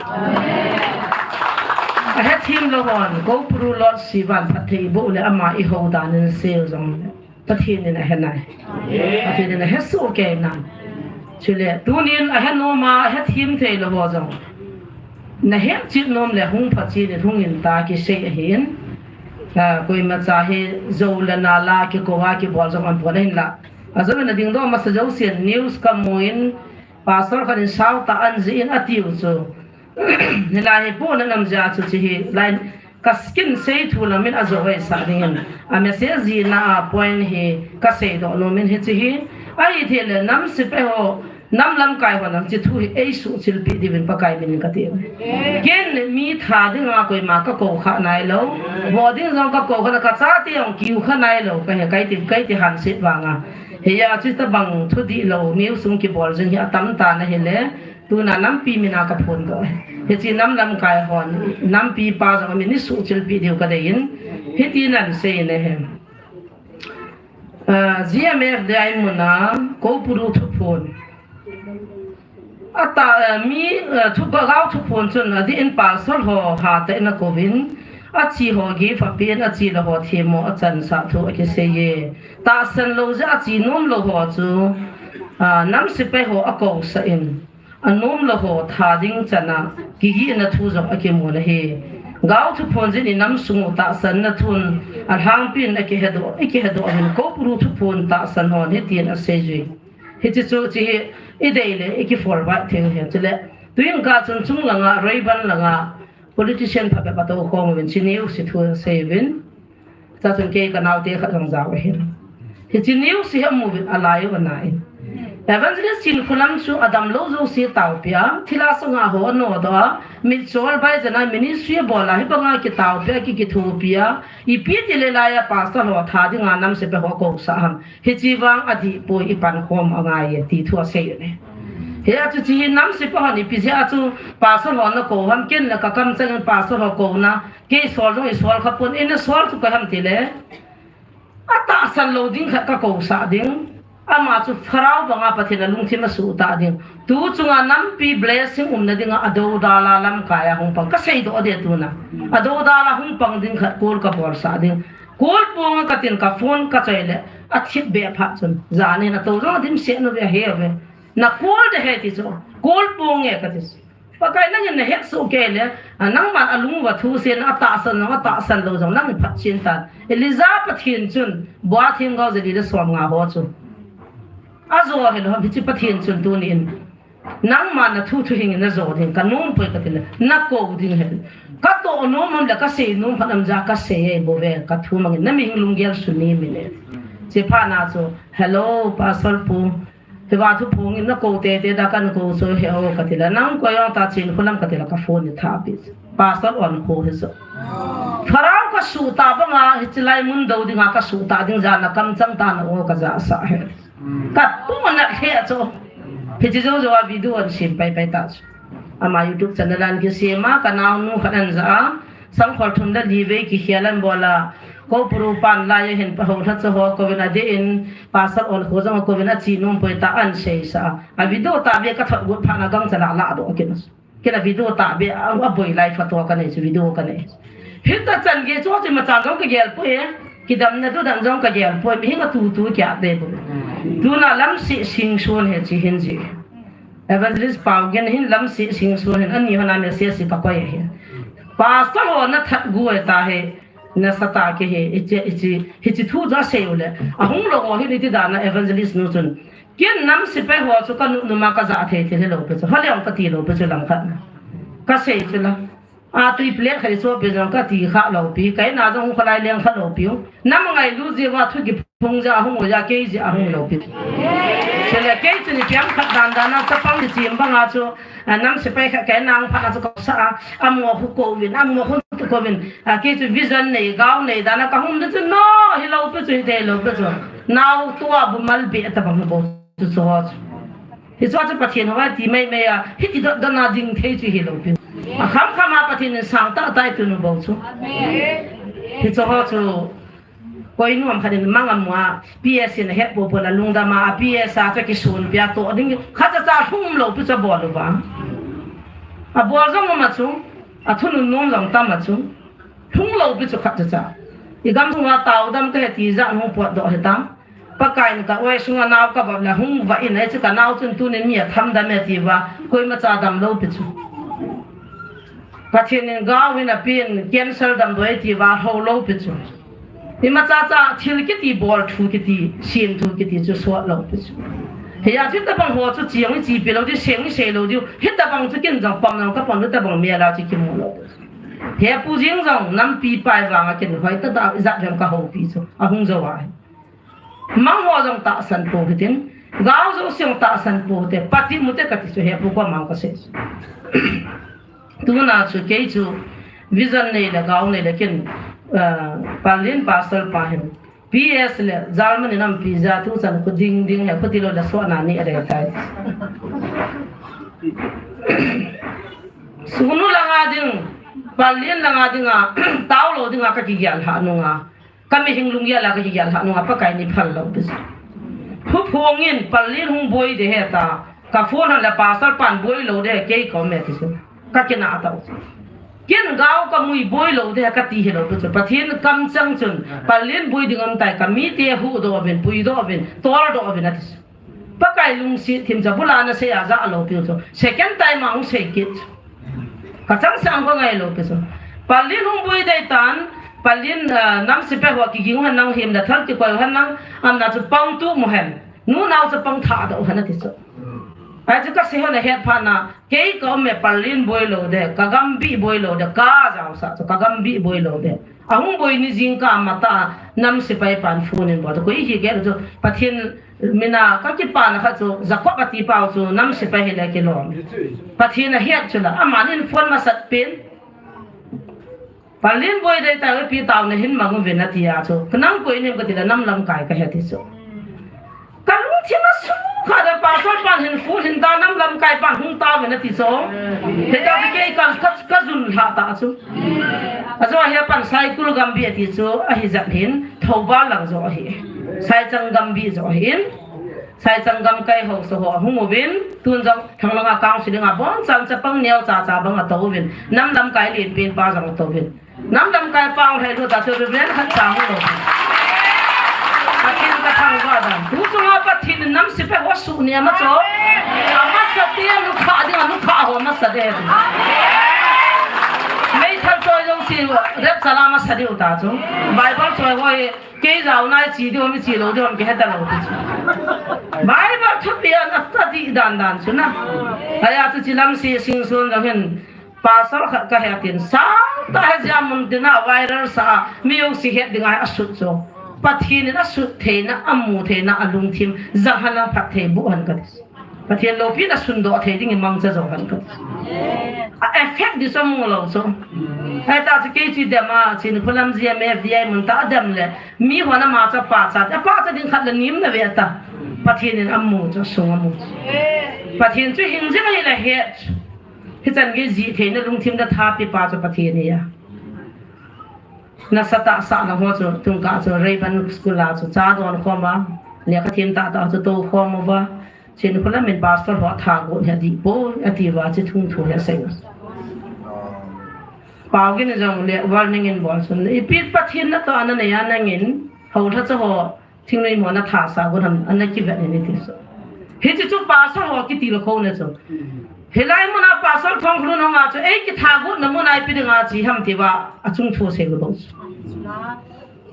Ahethem lou hon, Koupuru Lord Sivan phatthei iboh le ama ihou dan in sei u jongle. Pathen in ahe nai. Pathen in ahe soh kei nai. Chule, tunin ahe nom a, ahethem thei lou ho jong. Nahet chet nom le hung phat chet in hung in tia kisei ahin. Ah, koimacha hi jou le nal a kikou a kibol jong aum pon ahinla. Ajou in adingdoh masa jousen news kamu in, pastor khat in sautah ahin jih in atiu chu. Hilai hi pona nam jeh chu hiche hi lai Ka skin sei thu lam in ajou hoi sah ding in, a message jina a point hi kasei doh nom in hiche hi. Ahithei le nam sepai ho, nam lamkai ho nang hiche thu hi eisuhchilpeh diuvin Pakai min in kati. Ken mi tha dinga koima kakou kha nailou. Vo ding jong kakou kha na, kachate jong kiu kha nailou. Kahe, kaiti, kaiti hanset vanga. Hiya chu tabang thu dihlou, mi sung kibol jing hi atam tan ahile. Tuna nampi mina kaphondoh e. Hiche nam lamkai hon, nampi pa jong amin isuhchilpeh diu kadei in, hiti nan sei in ahi. Ah, G M F D I muna, Koupuru thuphon. Ata, ah, mi, ah, thu, Gao thuphon chun, adih in pastor ho hatah in akouvin, achi ho gift apen, achi lou ho themmo achansah thu akisei e. Tahsan lou jeh a achi nom lou ho chu, ah, nam sepai ho akousah in. Anom lou ho tha ding chan a kigihna thu jong akimun ahi. Gao thuphon jin inam sung u tahsanna thun alhangpin akihedoh, ikihedoh uvin Koupuru thuphon tahsan hon hitin asei jui. Hiche chu hiche hi idei le ikiforward thei u ahi. Chule tuin kah chun chung langa, Reiban langa politician phabep atou khom uvin, hiche news hi thu asei uvin. Chuchun kei kanaote khat jong jao ahin. Hiche news hi amu uvin alai u ana in. Evangelist Chinkholam chu adamlou jouse taopi a, thilha sanga ho anodoh a, mitchol bai jana ministry abol a, hibanga kitaopi a, ki, kithopi a, ipi tile laiya pastor ho tha dinga nam sepai ho akousah ham. Hiche vang adih poi, ipankhom angai e, ti thu asei u ahi. Hia chu hiche hi nam sepai hon ipi jeh a chu pastor ho nakou ham, ken le kakamchang in pastor ho kouna, kei sol jong isol khapon, ina sol chu koi ham tile. Atahsan lou ding khat kakousah ding. Ama chu Pharaoh banga Pathen a lungthim asuhtah ding. Tu chunga nampi blessing umna dinga adoudal a lamkai a hung pang. Kaseidoh ding tuna. Adoudal a hung pang ding khat call kabolsah ding. Call ponge katin ka phone kachoi le. Athip be phat chun. Jan in atou jong adimset uve ahe uve. Na call ding ahi ti chu. Call ponge kati chu. Pakai nangin nahet soh kei le, a, nangman alung uva thu seiyin atahsan jong, atahsan lou jong, nangin phatchen tan. Elijah Pathen chun, bua themgao jali le somnga ho chu. Ajo hilou ham, hiche Pathen chun tunin. Nangman nathu thuhing in najo ding, kanom poi kati le, nakou ding ahi. Katoh nom ham le, kasei nom phat nam jeh a kasei e, bou ve, kathu mangin, namihing lunggel sunem in e. Hiche phat na chu, hello, Pastor Pu, Hiva thuphong in nakou tete da kakou chu he o kati le, nang koi jong ta Chinkholam kati le ka phone hi thahpeh. Pastor Onkho hi chu. Pharaoh kasuhtah banga hiche lai mun dou dinga kasuhtah ding jana kamchang tana o kajahsah ahi. Kapohnat lheh chu. Hiche jou jou a video ahin sem pai pai ta chu. Ama YouTube channel ahin kisem a, kanaonu khat ahin ja a. Sangkhol thum le li vei kikhel ahin bol a, Koupuru pan lai ahin pahou lha chu ho kouvin adeh in, Pastor Onkho jong kouvin achi nom poi tia ahin seisah a. A video tahbeh kathot got phat na gangchal a ladoh kit na. Kei la video tahbeh a, a boi lai photo kanei chu, video kanei. Hita chan gei chu, chu imacha jong kagel poi e. Kidemna tu dan jong kagel poi, mihem a tu tu kia te bu. Tuna Lamsih Singson hi chi hin ji. Evangelist Pau Gen hin Lamsih Singson hin, ani hon a message si kakoi ahi. Pastor ho nathat gu e ta hi. Nasatah kei hi, hichi, hichi, hichi thu chu asei u le. Ahung lou ho hin iti dan a evangelist nu chun. Ken nam sepai ho chu kanu numa kajah thei thei hilou pi chu. Hale ong kati lou pi chu lam khat na. Kasei chu la. A tui plate khat i chohpeh jong kati kha lou pi. Ka in a jong hung kholai leng kha lou pi. Nam ngailu jeh uva thu kiphong jeh a hung u jeh a kei jeh a hung lou pi. Chule kei chu ni piang khat dan dan a chapang ni chim bang a chu, a, nam sepai khat ka in a hung phat a chu ka sa a, amaho khu kouvin, amaho khu tu kouvin. A, kei chu vision nei, gao nei dan a ka hung di chu no, hilou pi chu, hithei lou pi chu. Nao tua bu mal be ta bang bou. Chu chu ho chu. Hichu chu Pathen ho a ti mai mai a, hiti dot dot na ding thei chu hilou pi. A kham kham a Pathen in sang tah tah a tun u bou chu. Hichu ho chu. Koi nuam khat in mang amu a, P S in a het popo la lungdam a, P S a chu kisun pia toh ding. Khat cha cha lhum lou pi chu bol u va. A bol jong um a chu, a thunun nom jong tam a chu. Lhung lou pi chu khat cha cha. I gam sunga tao dam ka he ti jat hung potdoh hitam. Pakai in ka oi sunga nao ka vop le hung va in, hichu ka nao chun tunin mi a tham dam e ti va, koima cha dam lou pi chu. Pathen in gao in a pi in cancer damdoi ti va, ho lou pi chu. Imacha cha thil kiti, bol thu kiti, sin thu kiti chu sot lou pi chu. Hia chu tabang ho chu chiang i chi pi lou di, seng i sei lou di, hitabang chu kin jong pom jong ka pom, hitabang mel a chu kimu lou pi chu. He pu jing jong nampi pai vang a kin hoi ta ta, ijat jong ka houpi chu. Ahung jou a. Mang ho jong tahsan pou hitin, gao jouse jong tahsan pou hite, pati mute kati chu he pu ko mang ka sei. Tuna chu kei chu vision nei le gao nei le kin, ah, Palin pastor pa hin P S le Germany nampi ja tu chan khu ding ding he khu ti lou le so na ni a de tai. Sunu langa ding, Palin langa dinga, tao lou dinga ka kigel ha nunga. Ka mihing lunggel a ka kigel ha nunga Pakai in eiphal lou pi chu. Phuphong in Palin hung boi de he ta. Ka phone hon le pastor pan boi lou de he kei ka um e ti chu. Ka kina a tao. Ken gao ka mui boi lou de he kati hilou pi chu. Pathen kamchang chun Palin boi ding um tai, ka mite huhdoh uvin, puidoh uvin, toldoh uvin ati chu. Pakai lungset thim chu, bula na sei a ja lou pi chu. Second time a hung sei kit. Ka changseh a ka ngai lou pi chu. Palin hung boi dei tan, Palin, ah, nam sepai ho kiging hen lang, him le thal kikoi hen lang, amna chu pang tu mu hen. Nunao chu pang tha doh hen ati chu. Ai chu ka sei hon a het phat na, kei ka um e Palin boi lou de, ka gam bih boi lou de, ka jaosah chu, ka gam bih boi lou de. Ahung boi ni jingkah a matah a nam sepai pan phone in bol chu, koi hi kei chu Pathen min a ka kipana khat chu Jacob ati pau chu nam sepai hile kilom. Pathen a het chu la, aman in phone masat pen. Palin boi dei ta, pi tao na hin mang uvin ati a chu. Ka nang koi nem ka ti la nam lamkai ka he ti chu. Ka lungthim a sukha da pastor pan hin phone hin ta nam lamkai pan hung tao uvin ati chu. Hita kei ka, ka, ka jun lha ta chu. Ajo hi a pan Saikul Gambih ati chu, ahi jat hin, Thoubal lang jo ahi. Saichang Gambih jo ahin. Saichang Gamkai ho so ho ahung uvin, tun jong Thanglanga Council a bon chan chapang neo cha cha bang ato uvin. Nam lamkai len pen pa jong ato uvin. Nam lamkai pa hung hei lut a chu Reverend khat cha hung lo. Pathen ka thangvah dan. Tu chunga Pathen in nam sepai ho suhnem a chu. Amasa te, nukha ding a nukha ho masa de. Meithal choi jong si rep chala masa diu ta chu. Bible choi ho hi kei jao nai chi diu mi chi lo diu mi kihe ta lo ti chu. Bible thupi a na study dan dan chu na. Aya chu chi Lamsih Singson jong hin Pastor khat ka he tin, sa ta he jia mun tina viral sa, mi jouse het dinga asut chu. Pathen in asut theina, amu theina, alungthim, jang hana phat thei bu han ka ti. Pathen loupina sundoh thei ding i mangcha jo han ka ti. A effect di chu mu lo chu. Hei ta chu kei chu dem a, chin khulam jia M F D I mun ta dem le, mi hon ama cha pa cha, a pa cha ding khat le nim na ve ta. Pathen in amu chu, sung amu chu. Pathen chu hing jing a hi le het. Hichan gei jih theina lungthim le thapi pa chu Pathen hi a. Nasatah sah lang ho chu tungkah chu Rayburn School a chu cha don khom a, lekha them tah tah chu tou khom uva. Chinkholam in pastor ho tha got hi adih poi, ati uva chu thung thu hi asei. Paogin jong le warning in bol sun. Ipi Pathen natoh ana nei a nangin, houlhacha ho, thingnoi mo natha sa got ham, ana kivet in ati chu. Hiche chu pastor ho kitilkhou na chu. Hilai muna pastor Thongkholun hung a chu, ei kitha gotna muna ipi dinga che ham ti uva, achung thu sei got chu.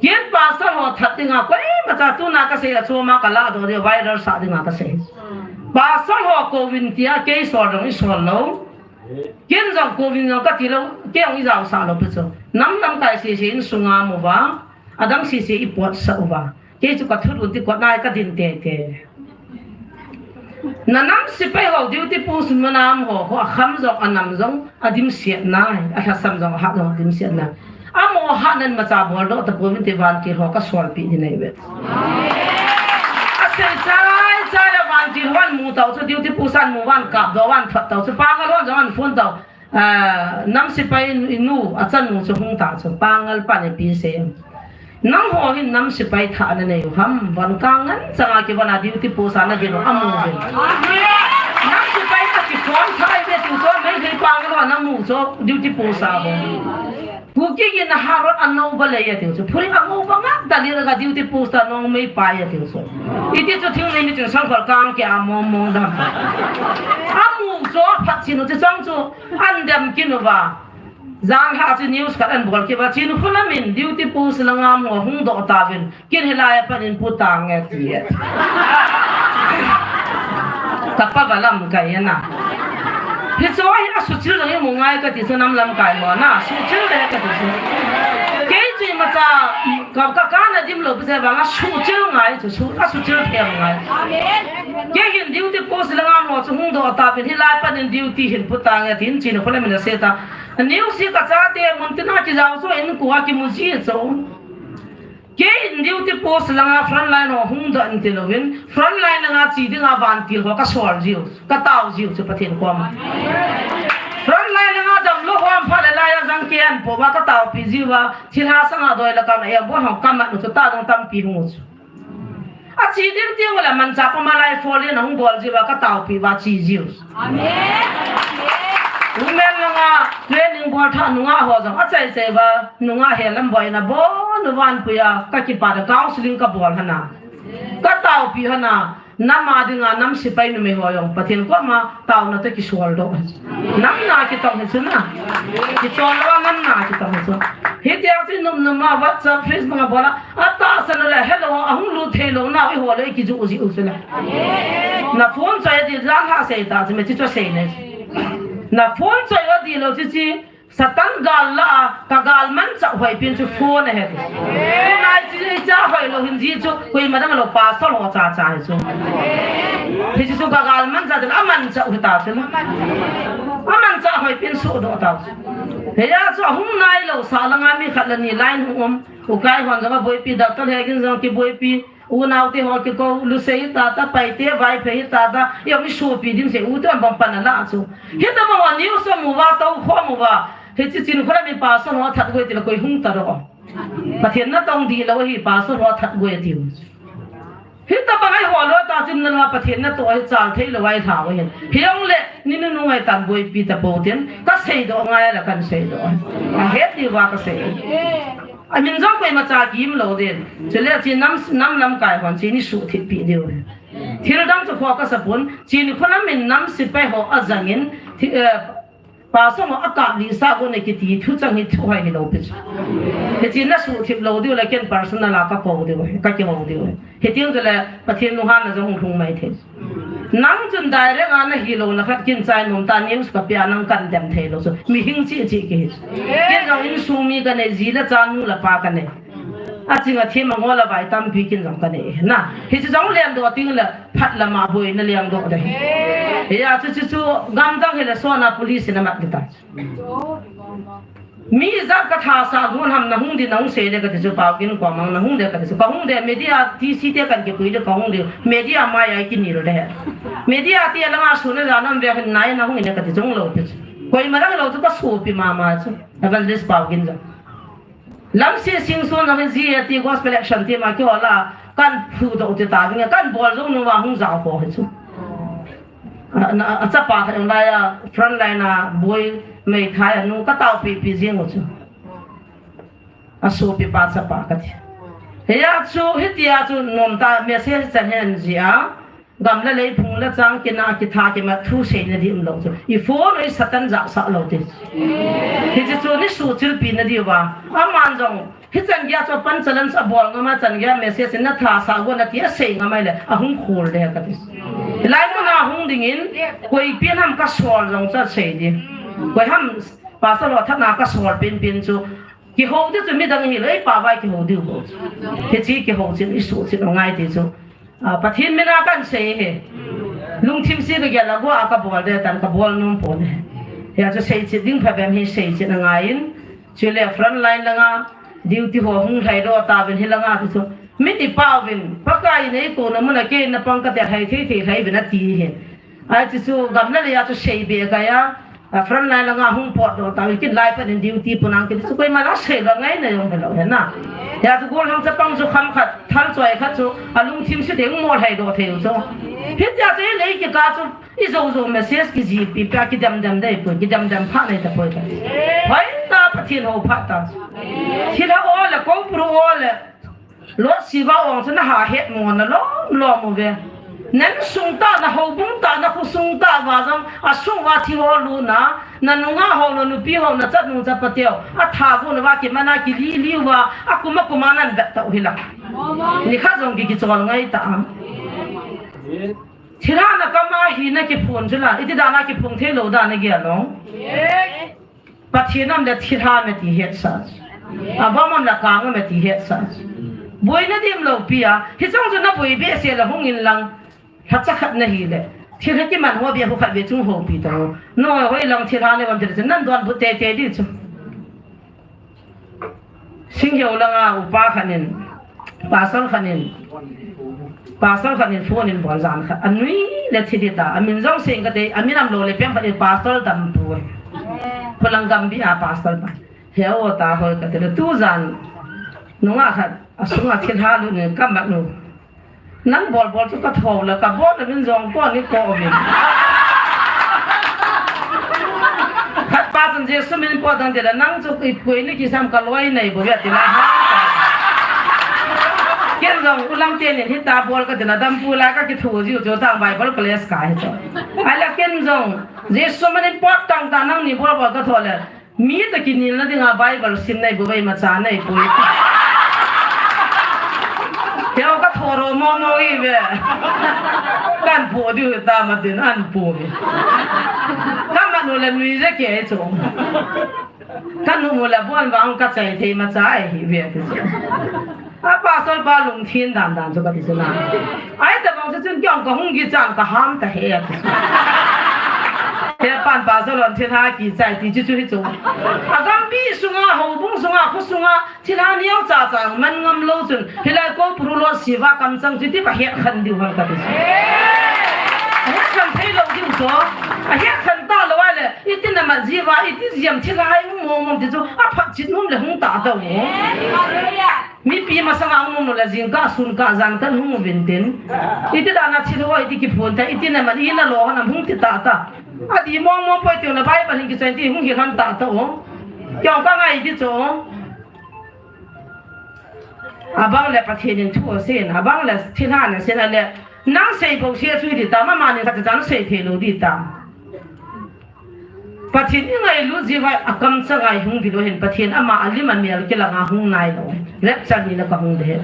Ken pastor ho that dinga, koimacha tuna kasei a choma kaladoh diu, viral sah dinga kasei. Pastor ho kouvin tia, kei sol jong isol lou. Ken jong kouvin jong kati lou, kei jong ijaosah lou pi chu. Nam lamkai sese insunga mu uva, adang sese ipotsah uva. Kei chu kathut un ti kot nai kadin tete. Na nam sepai ho duty post muna um ho, ho akham jong, anam jong, adimset nai, alhasam jong, ahat jong, adimset nai. Amaho hatnan imacha boldoh tapouvin ti vantil ho kasolpeh ding ahi ve. Asei chai chai a vantil hon mu tau chu, duty post a mu van kapdoh van thot tau chu, pangal hon jong an phone tau. Ah, nam sepai nu, achanu chu hung ta chu, pangal pan ipi sei. Nangho hin nam sepai tha nanei u ham, von kang ngen changa kivon a duty post a nagin u amu uvin. Nam sepai akiphone tha ive tiu chu, Meitei pangal ho namu chu duty post a ho. Kuki gin a harot a nou ba lei atiu chu, phuri a ngou ba ngap da lira ga duty post a nong mei pai atiu chu. Iti chu thingnoi miching sangkhol kang kia mong mong dam. Amu chu phat chin u chu chang chu. An dem kit uva. Janhi chu news khat an bol kit uva, Chinkholam in duty post langa um ho hung doh tauvin, ken hilai a pat in pu tange ati e. Kapa va lamkai ana. Hichu hi asuhchil jong imu ngai kati chu, nam lamkai ho na, suhchil le kati chu. Kei chu imacha ka, ka, kana dim lou pi jeh vang asuhchil ngai chu, su, asuhchil them ngai. Kei hin duty post langa um ho chu hung doh tauvin, hilai pat in duty hin pu tange tin Chinkholam in asei ta. News hi kachate mun tina kijao chu in kua kimu ji chu. Kei in duty post langa front line ho hung doh in ti louvin, front line langa che dinga vantil ho kasol jiu, katao jiu chu Pathen koma. Front line langa damlou ho aum phat le laiya jang kei an po uva kataopi jiu va, thilha sanga doi le kam a em bo ho kamat u chu ta jong tampi hung u chu. Ache ding teng ule manchah koma lai phone in ahung bol jiu va kataopi uva che jiu. Amen. Women langa training bol tha nungah ho jong achai chai uva, nungah helam boina bon uva anpui a, kakipah a counseling kabol hana. Kataopi hana, nam a dinga nam sepai numei ho jong Pathen koma taona toh kisol doh. Nam na kitong hi chu na. Kichol lou a nam na kitong hi chu. Hitia chu num num a WhatsApp, Facebook a bol a, atahsan le hello, ahung lut thei lou nau iho le kijuh jiu chu le. Na phone choi di jan ha sei ta chu me chi chu sei ne. Na phone choi di lou chi chi, Satan gal la a, ka gal manchah hoipin chu phone ahi ti. Tunai chi cha hoilou hin ji chu, koima dang lou pastor ho cha cha hi chu. Hichu ka gal manchah tin, amanchah u ta chu. Amanchah hoipin suhdoh ta chu. Hiya chu ahung nailou sa langa mi khat le ni line hung um. Ukai hon jong aboipi, Doctor Hegin jong kiboipi. Unaote ho kikou, Lusei tata, Paite, Vaiphei tata, ijong isopi dim sei, ute bang pan ala chu. Hitobang ho news amu uva, toukhom uva. Hiche Chinkholam in pastor ho that goi tile koi hung ta doh. Pathen natong dihlou hi pastor ho that goi atiu. Hitobang a iho lou ta chim nalou a Pathen natoh hi chal theilou a ilhau ahin. Hijongle, ni nunung ahitan boipi tapou tin, kaseidoh ngai a la kanseidoh. Ahet diuva kasei. Amin jong koima cha kiim lou din. Chule chi nam, nam lamkai hon chi ni suhthip pi diu. Thil dang chu focus apon, Chinkholam in nam sepai ho ajangin, thi, eh, pastor ho akap lisa gon e kiti thuchang hi thuhoi hilou pi chu. Hichi na suhthip lou diu le ken personal a kakou diu, kakihou diu. Hiti chule Pathen lunghanna jong hung lhung mai thei. Nang chun direct a nahi lou na khat kin chai nom ta news kapia nang kan dem thei lou chu. Mihing chi chi kihi. Kin jong insung mi kanei ji le cha nu le pa kanei. Aching athem angol avai tampi kin jong kanei. Na, hichu jong lendoh ting le phat lama boina lendoh ding. Hiya chu chu chu gamdang hile sona police in amat ding ta. Mi ijat kathasah gon ham nahung di nahung sei le kati chu Paugin komang nahung di kati chu. Kahung di media T C te kan kipui di kahung di media mai a ikinil di. Media te langa sun a jan um ve hin nai nahung di kati chu hung lou ti chu. Koima dang lou chu kasopi mama chu. Evangelist Paugin jong. Lamse Singson jong hi G A T Gospel Action Team a kihol a kan phudoh ti ta ding kan bol jong nung uva hung jao ho hi chu. A, na, a chapa khat jong lai a, front line a, boi meithai a, nu ka taopipi jing u chu. A sopipa chapa ka ti. Hia chu, hitia chu, nomtah message chan hen jia. Gam le lei phung le chang kina kitha kimat thu seina di umlou chu. I phone u i Satan jahsah lou ti. Hiche chu ni suhchilpi na diuva. Aman jong, hichan geiya chu pan challenge abol ngam a chan geiya message in na thasah go nati asei ngam ahile, ahung khol de ka ti. Hilai muna hung dingin, koi pen ham ka sol jong chu asei di. Koi ham pastor ho thahatna ka sol penpen chu. Kihou di chu midang hilou, eipao vai kihou diu bou chu. Hiche kihou chin, i suhchil u ngai ti chu. A, Pathen mina kan sei hi. Lungthim se ka gel a go a ka bol de tan ka bol nom pon hi. Hia chu seichil ding phabep hi seichil angaiyin. Chule front line langa duty ho hung lhaidoh tauvin hilanga ti chu. Min i pauvin, Pakai in eikouna muna kei na pang ka tia lhai thei thei lhai uvin ati hi. Ahi chu chu gam le lei a chu seibe kaiya, a, front line langa hung potdoh tauve, kin lai pat in duty pun ang kiti chu koima la seilou ngaina jong hilou hena. Hia chu gollhang chapang chu kham khat, thal choi khat chu, alungthim se teng mo lhaidoh thei u chu. Hitia chu hilai kikah chu, i jou jou message kijihpi pia kidemdem dei poi, kidemdem pha nei tapoi ka. Hoitah Pathen hou phat ta. Thilha o le, Koupru o le, Lord Shiva ong chu na ha het mo na lom lom uve. Na insung tah, na houbung tah, na khosung tah uva jong, asung uva thi ho lutna, na nungah ho, na nupi ho, na chanu chapa teu, atha gon uva kimana kilih lih uva, akum akum a nan vet tau hilang. Nikhat jong ki kichol ngai ta am. Thilha na kam a hi na kiphong chu la, iti dan a kiphong thei lou dan na gel lou. Pathen am le thilha me ti hetsah. Avam am le kang me ti hetsah. Boina dim lou pi a, hicheng chu na boi behseh le hung in lang, lhacha khat na hile. Thilha kiman ho beh khu khat ve chung houpi tau. Noi hoi lang thilha ne vam thil chu nan donbut teitei di chu. Singheu langa upa khat in, pastor khat in, pastor khat in phone in bol jan khat. Anui le thi di ta, amin jong seng kate, amin am lou le peng khat in pastor Dampu. Khulang Gambih a pastor pa. Heu ta hoi kate le tu jan. Nungah khat, asunga thilha lut in kamat nu. Nang bol bol chu ka tho le, ka bol le min jong ko ni ko min. Khat pa chun Jesu min pot dang ti le, nang chu i pui ni kisam ka loi nei bou ve ti la ha. Ken jong ulam te ni hita bol ka ti la, Dampu la ka kithu jiu chu tang Bible college ka hi chu. Ahile ken jong Jesu min pot tang ta nang ni bol bol ka tho le. Mi ta kinilna dinga Bible sim nei bou ve, imacha nei pui. Keu ka thoro mo mo i ve. Kan pu diu ta ma din an pu mi. Ka manu le nui je ke chu. Ka nu mu le bon vang ka chai thei macha ai hi ve ti chu. A pastor pa lungthin dan dan chu ka ti chu na. Ai ta bang chu chun kiong ka hung kichan ka ham ta he a ti chu. He pan pastor lon thin ha kichai ti chu chu hi chu. A Gambih sunga, houbung sunga, kho sunga, thilha neo cha cha man ngam lou chun. Hilai Koupru Lord Shiva kamchang chu ti pa het khan diu ham ka ti chu. Het khan thei lou diu chu. A het khan ta lou a le, iti na ma jiva, iti jiam thilha hi mo mo ti chu. A phat chit nom le hung ta ta mo. Mipi masanga hung nom le jingkah sunkah jan kan hung uvin tin. Iti dan a thil ho iti kiphon ta, iti na man ina lo han am hung ti ta ta. Ati mong mong poi tiu na Bible hin kichai ti hung hi han ta ta o. Kiong ka ngai ti chu. Abang le Pathen in thu asen, abang le thilha na sen a le. Nang sei bou se chu di ta, mama ni khat chan sei thei lou di ta. Pathen i ngailut jiu vai a kamchang a i hung vil u hin Pathen ama a lim a mel kilanga hung nai lou. Rapture ni na ka hung de.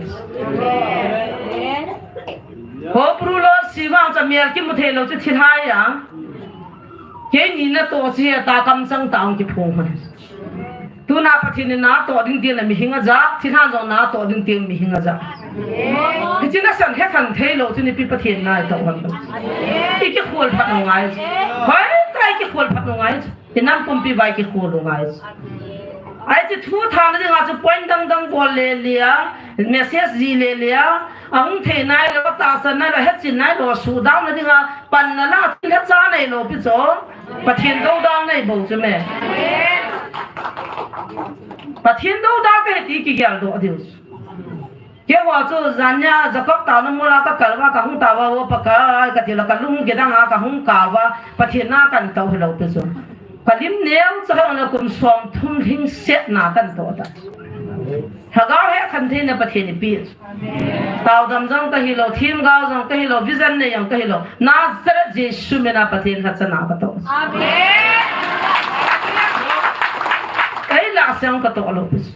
Koupru Lord Shiva cha mel kimu thei lou chu thilha a. Keini natoh chu heta kamchang tah hung kiphong hon. Tuna Pathen in natoh ding teng le mihing aja, thilha jong natoh ding teng mihing aja. Hiche nasan hekhan thei lou chu nipi Pathen natoh hon. I kikhol phat u ngai. Hoitah i kikhol phat u ngai. I nam pumpi vai kikhol u ngai. Ahi chu thu thana dinga chu point dang dang bol le le a, message ji le le a, ahung thei nai lou, tahsan nai lou, hetchin nai lou, suhdam na dinga, panna la, thil hecha nei lou pi chu. Pathen doudal nei bou chu me. Pathen doudal ka heti kigel doh diu. Keiho chu jan nia Jacob taona mol a kakal uva kahung tao uva, O Pakai, kati le kalung kidang a kahung kap uva, Pathen na kahin tou hilou pi chu. Kalim neo cha hang le kum som thum lhingset na kahin tou ta. Lhagao hekhen theina Pathen eipeh. Taodam jong kahilou, themgao jong kahilou, vision nei jong kahilou. Nazareth Jesu mina Pathen khat cha na katou. Amen. Kei lah a jong katou lou pi chu.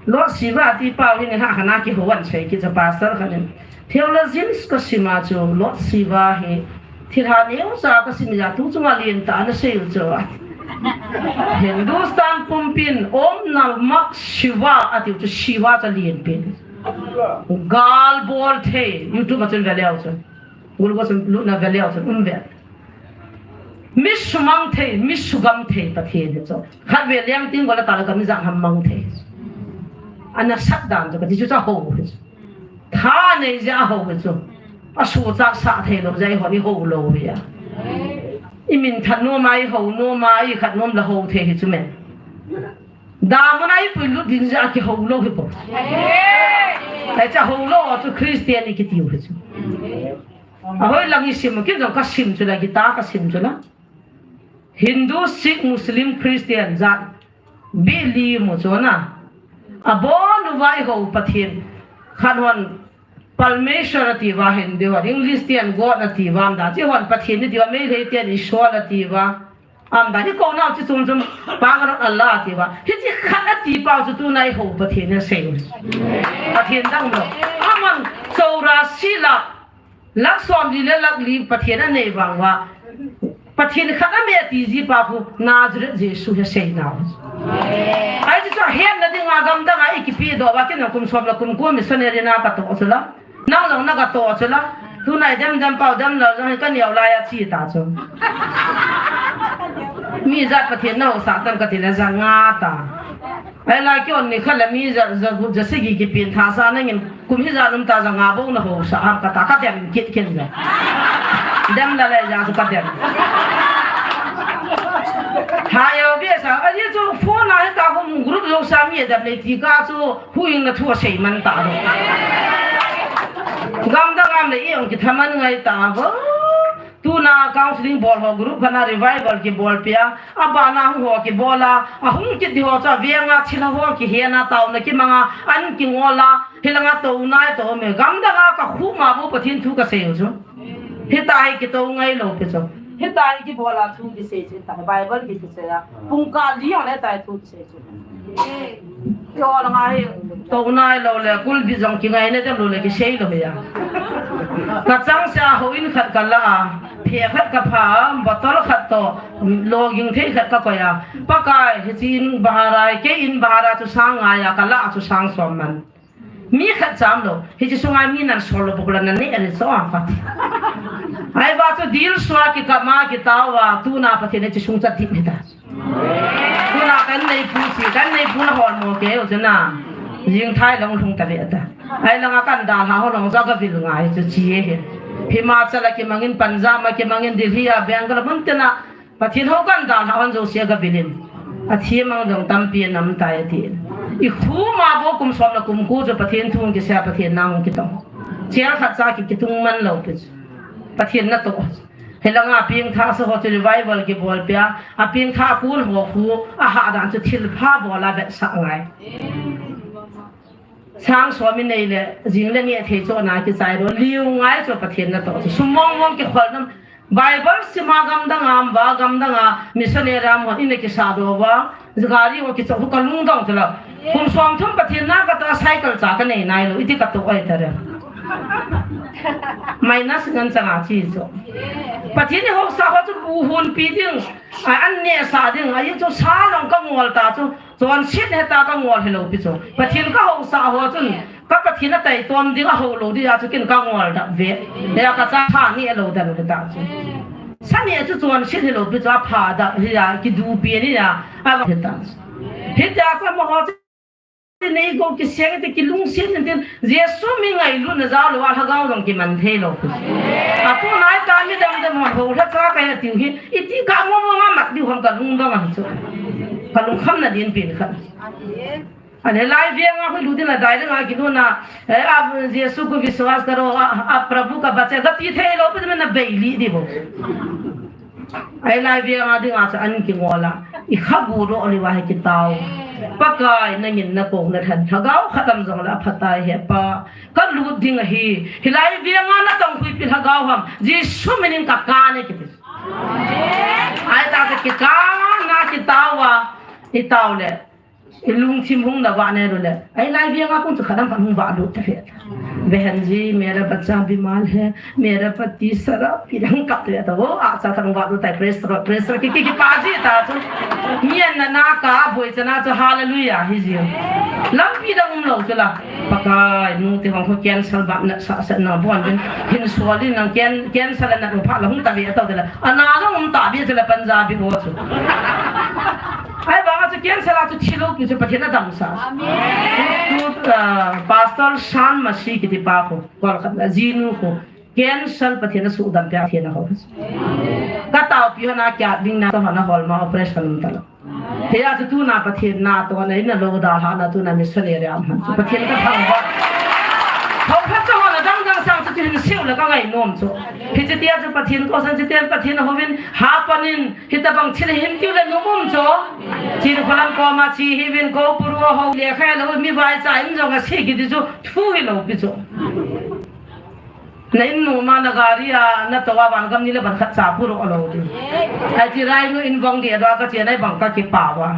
Lord Shiva ti pau hi nilhah khat a kihou ahin sei kit chu pastor khat in. Theologians kasim a chu Lord Shiva hi thilha neocha kasim a tu chunga lentah ana sei u chu. Hindustan pumpin Om Namah Shiva ati u chu Shiva chu alen pen. Gal bol thei, YouTube a chun ve leu chun. Google a chun lutna ve leu chun um ve. Mi sumang thei, mi sugam thei Pathen hi chu. Khatvei leng ting gola tala kami jat ham mang thei. Ana sat dan chu kati chu cha hou hi chu. Tha nei jeh a hou hi chu. Asuhchat sah thei lou jeh a eiho ni hou lou hi a. I min that nom a, i hou nom a, i khat nom la hou thei hi chu me. Damun a i puilut ding jeh a kihou lou hi bou. Ai cha hou lou chu Christian i kitiu hi chu. Ahoi lang i sim u, ken jong kasim chu la, guitar kasim chu la. Hindu, Sikh, Muslim, Christian jat bih li mu chu na. Abon uva i hou Pathen. Khat hon Palmeshwar ati uva Hindu hon, English ten God ati uva, am dan chi hon Pathen ati uva, Meitei ten Ishwar ati uva. Am dan i kou nau chi chom chom pa ka ron Allah ati uva. Hichi khat ati pau chu tuna i hou Pathen a sei u. Pathen dang lou. Aman chourasi lakh, lakh som li le lakh li Pathen a nei vang uva. Pathen khat a me ti ji pa khu Nazareth Jesu hi sei nau. Ai chu chu hetna ding a gamdang a i kipe doh uva ken kum som le kum ko missionary na katou chu la. Nang jong na katou chu la. Tuna i dem dem pau dem lou jong ka neo lai a chi ta chu. Mi jat Pathen na hou sah tam kati le ja nga ta. Ai la kei on ni khat le mi ja, ja, ja sagi kipen tha sa nangin kum hi ja num ta ja nga bou na hou sah ham kata ka dem kit ken ja. Dem la le ja chu ka dem. Ha yo be sa, ai chu phone a hi ta home group lo sa mi dem le ti ka chu hu ing na thu a sei man ta lo. Gamdang a le i ong kithaman ngai ta bo. Tuna counseling bol ho group khat na revival kibol pia, abana hung ho kibol a, ahung kit di ho cha venga thil ho kihen a taona kimang a, an kingol a, hilanga tou nai tou me. Gamdang a ka khu ma bu Pathen thu ka sei u chu. Hita hi kitou ngai lou pi chu. Hita hi kibol a thu kisei chu ta Bible ki kisei a. Pung ka li ang le tai thu kisei chu. Kei ho langa hi tou nai lou le, kulbi jong kingai na dem lou le, kisei lou hi a. Ka chang se a houin khat ka la a, phe khat ka pha a, bottle khat toh, loging thei khat ka koi a. Pakai, hichi in bhara, kei in bhara chu sang nga a, ka la a chu sang som man. Mi khat cham lou, hichi sunga mi nan sol lou buk la na ne a le so a kati. Ai va chu dil sua kikap ma kitao a, tuna Pathen hichi sung cha dim hi ta. Tuna kan neipu si, kan neipu na hol mo kei u chu na. Jing thai long lhung ta ve ta. Ai langa kan dalha ho long ja ka vil ngai chu chi e hi. Himachal a kimangin, Punjab a kimangin, Delhi a, Bangalore mun tina Pathen ho kan dalha hon jouse ka vil in. A thi mang jong tampi nam tai ati. I khu ma bo kum som le kum ko chu Pathen thu kisei a Pathen na hung kitong. Chel khat cha ki kitung man lou pi chu. Pathen na toh. Hilanga pengthah sa ho chu revival kibol pia, a pengthah kun ho khu, a hah dan chu thilpha bol a vetsah ngai. Sang som i nei le, jing le nge thei chu na kichai lou, liu ngai chu Pathen na toh chu. Sum mong mong kikhol nam, Bible sim a gamdang a, va gamdang a, missionary a mo, i na kisa doh va, Gari ho kichoh hu ka lungdong chu la. Kum som thum Pathen na ka ta cycle cha ka nei nai lou. Iti ka toh ai ta re. Minus ngan chang a chi chu. Pathen i housa ho chu bu hun pi ding. Ai an ne sa ding. Ai chu sa long ka ngol ta chu. Chonset he ta ka ngol helou pi chu. Pathen ka housa ho chun. Ka Pathen a taitom ding a hou lou ding a chu kin ka ngol da ve. Hia ka cha tha ni a lou da lou da chu. Sa ni a chu chonset helou pi chu a pha da hia kidu pi ni a a va hita. Hita cha mo ho chu nei go kiseng te kilungset ni tin Jesu mi ngailutna jao lou a lhagao jong kiman thei lou pi. A tu nai ta mi dam dam ho ho lha cha ka ya tiu hi iti ka mo mo ma mat diu ham ka lungdong a chu. Ka lungkham na din pin kha. Ane lai veng a hui lu din a dai ding a kiluna, eh, a Jesu ko vishwas karo, a, a Prabhu ka bache, ka ti thei lou, pe na vei li di bo. Ai lai veng a ding a cha an ki ngola. I kha bu ro li wa he ki tao. Pakai nangin na kong na than. Lhagao khat lam jong la phatai he pa. Ka lut ding ahi. Hi lai veng a na tong hui pi lhagao ham. Jesu minin ka ka ne ki ti. Ai ta ka ki ka na ki tao wa. I tao le. I lungthim hung na vah ne ru le. Ai lai veng a kong chu khat lam khat hung vah lut ta he. बहन जी, मेरा बच्चा बीमार है, मेरा पति शराब पी रहा है, kap le ta, oh, a cha khat hung vah lut ta, praise the Lord, praise the Lord, ki, ki, ki pa ji ta chu. Mi an na na ka boi cha na chu, hallelujah, hi ji. Lampi dang um lou chu la. Pakai, nu te hong ko cancer ba na sa sa na bon bin. Hin sual in nang can, cancer na um pha la hung ta ve ta de la. Ana la um ta ve chu la Punjabi ho chu. Ai ba chu cancer a chu thi lou pi chu Pathen a dam sa. Amen. Tu, ah, Pastor Shan Masi kiti pa ko, Kolkata, jinu ko. Cancer Pathen a sudam pia Pathen a ho. Ka tao pi ho na kya ding na to ho na hol ma operation um ta lou. He a chu tu na Pathen na to na in a lo da ha na tu na missionary am han. Pathen ka thang ba. Ho pha cha ho na dang dang sang chu hin siu la ka ngai nom chu. Hi chi tia chu Pathen ko san chi tia Pathen ho vin ha panin Hitabang thil hin tiu le nu um chu. Chin kholam koma chi hi vin ko puru ho le khai lo mi vai cha in jong a si ki ti chu thu hi lo pi chu. Na in nu ma na gari a na to a van gam ni le ban khat cha puru lo ti. A chi rai nu in vong di a do ka chi nai bang ka ki pa wa.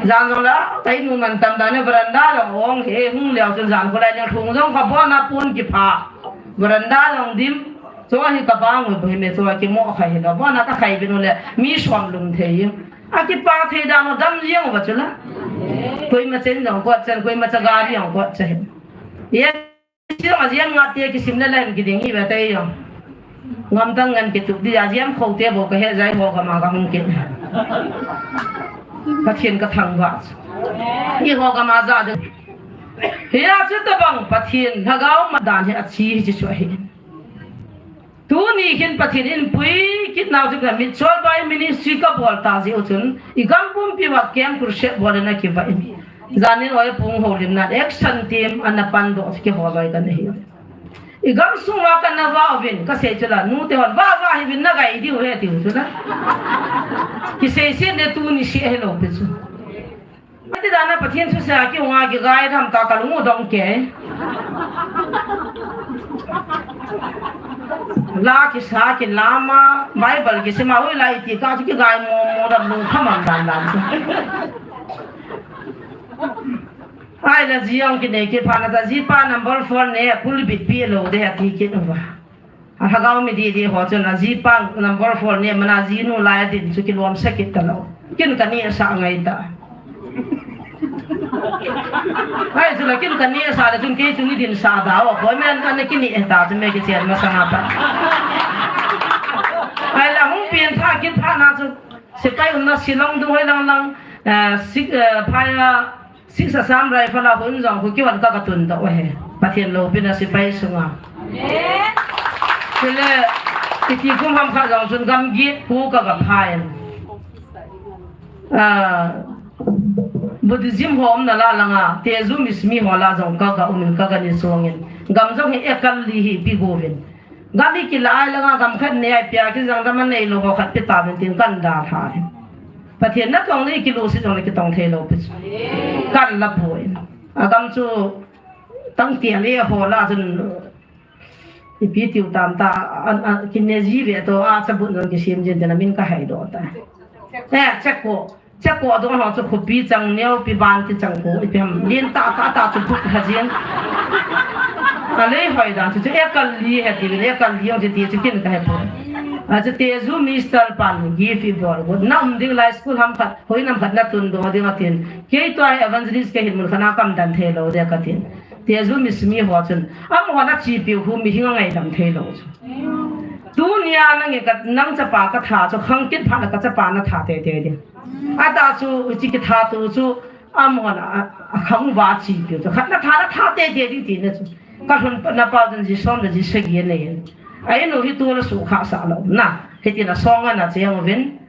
Jan jong la kai nu man tam da ne veranda lo ong he hung le chun jan ko lai ne thung jong ka bo na pun ki pha. Veranda jong dim. Chua hi ka bang u, hi me chua ki mo khai hi lo. Bona ka khai bin u le, mi som lum thei. A ki pa thei dan u dam jeng u va chu la. Koima chen jong ko chen, koima cha gari jong ko chen. Ye, chi jong a jeng nga te ki sim le len ki ding hi ve te jong. Ngam tang ngan ki tu di a jeng kho te bo ka he jai ho ka ma ka hung ki. Pathen ka thang va. Ni ho ka ma ja de. Hi a chu ta bang Pathen, lhagao ma dan hi a chi hi chi chu ahi. Tuni hin Pathen in pui kit nau chu ka mit chol bai ministry ka bol ta jeh u chun, i gam pumpi va camp crusade bol na ki va in. Janin oi pung ho lim na action team ana pan do ki ho loi ka na hi. I gam sung va ka na va vin ka sei chu la nu te hon va va hi vin na gai diu he tiu chu la. Ki sei se ne tuni si he lo pe chu. Ati dana Pathen thu sa ki hung a ki gai tham ta ka lung u dong ke. La ki sa ki lama, Bible ki sima ui lai ti ka chu ki gai mo mo da lung khamam dan dan. Ai la ji ong ki ne ki pha na ta ji pa number four ne kul bit pi lo de ati ki nu va. A lhagao mi di di ho chun a ji pa number four ne mana ji nu lai a din chu kilom sa kit ta lo. Kin ka ni sa ngai ta. Ai chu la kin ka ni sa la chun kei chu ni din sa da o. Ko men ka ni ki ni ta chu me ki chen ma sa na ta. Ai la hung pin pha kit pha na chu. Sipai um na Shillong du hoi lang lang. Eh, sik, eh, phai a Six Assam Rifle a hun jong khu kiwan ka ka tun ta u he. Pathen loupina sipai sunga. Amen. Chule, iti kum ham kha jong chun gam git khu ka ka phain. Ah, Buddhism ho um na la langa, Tezu Mismi ho la jong ka ka umin ka ka ni songin. Gam jong hi ekal li hi pi govin. Gam hi kilai langa gam khat nei ai pia kijang dam a nei lou ho khat pi ta vin tin kan da tha hi. Pathen na tong nei kilu si jong le kitong thei lou pi. Kan la poi. A gam chu tang tia le ho la chun ipi tiu tam ta an, an, kin ne ji ve to a cha bu jong kisim jin te na min ka hai do ta. Eh, chako. Chako dong ho chu khopi chang neo pi ban ti chang ko ipi ham lin ta ta ta chu put ha jin. A lei hoi dan chu chu ekal li he ti ekal li ong ti chu kin ka he po. A chu Tezu Mister pan gift i bol go. Na um ding lai school ham khat hoi nam khat na tun do ding atin. Kei to ai evangelist ka hin mun khana kam dan thei lou de ka tin. Tezu Mismi ho chun. Am ho na chi piu hu mi hing ngai dam thei lou chu. Tunia nang e ka nang chapa ka tha chu khang kit pha na ka chapa na tha te te ding. Ata chu, chi ki tha tu chu, amon a, a khang va chi ki chu. Khat na tha na tha te te ding ti na chu. Ka hun pa na pa jun ji som na ji se gi ne yin. Ai nu hi tu la su kha sa lo na. Hi ti na song na che ang vin.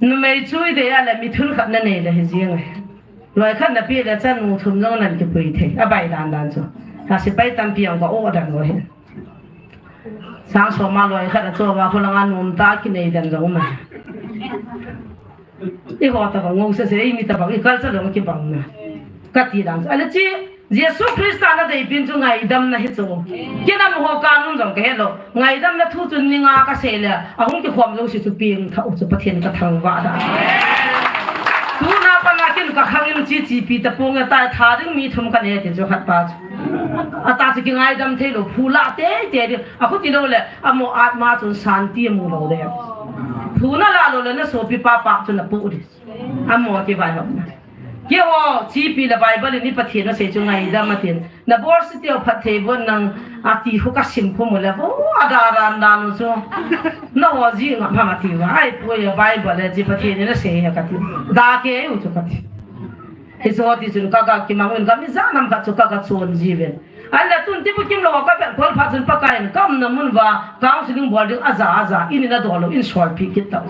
Numei chu i de ya le mi thun khat na nei le hi jing. Loi khat na pe le chanu thum jong nan kipui thei. A bai dan dan chu. A sepai tampi ang ka o dan lo hin. Sang som a loi khat a cho va kho langa nom ta kinei dan jong ma. I ho ta bang ngong se se, i mi ta bang, i culture jong kibang na. Ka ti dan chu. Ale chi, Jesu Christa na dei pin chu ngaidam na hi chu. Kinam ho ka nun jong ka he lo. Ngaidam na thu chu ni nga ka sei le, a hung kikhom jong si chu ping tha u chu Pathian ka thangvah da. Tuna pa na kin ka khang in chi chi pi ta pong ta tha ding mi thum ka ne ti chu khat pa chu. A ta chu kingaidam thei lo, phu la te te ding. A khu ti lo le, a mo at ma chun santi a mu lo de. Phu na la lo le na sopi pa pa chu na pu di. A mo ki vai hop na. Keiho, chi pi le Bible in i Pathian a sei chu ngaidam a tin. Na bol si teo phat thei bon nang a ti khu ka sim khu mu le vo a da ran dan u chu. Na ho ji nga ma ma ti va. Ai pu e Bible le chi Pathian in a sei he ka ti. Da ke u chu ka ti. Hi chu ti chun ka ka kimang un ka mi ja nam ka chu ka ka chon ji ven. An la tun ti pu kim lo ka pe kol phat chun Pakai in kam na mun va counseling bol ding a ja a ja in in a do lo in sol pi kit tau.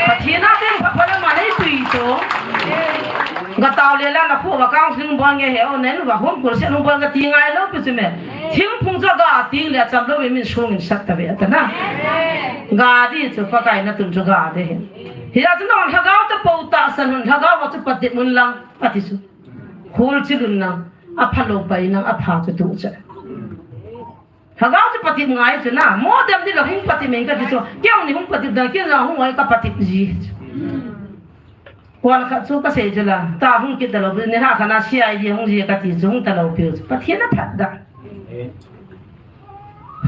Pathian a tem pha pha la ma nei tui to. Ga tau le la na khu va counseling bol nge he o nen va home course nung bol ga ti ngai lo pi chu me. Thingphung chu ga ting le cham lo min sung in sat ta ve ta na. Ga di chu Pakai na tun chu ga de he. Hi la chu non lhagao ta po ta san hun lhagao va chu patit mun lang a ti chu. Khol chi lun lang a pha lo pai nang a pha chu tu cha. Lhagao chu patip ngai chu na, mo dem di la hung patip men ka ti chu, keu ni hung patip da, keu na hung oi ka patip ji. Kuan khat chu ka sei chu la, ta hung kit ta lo, ni ha kha na C I D hung ji ka ti chu, hung ta lo piu chu, Pathian a phat da.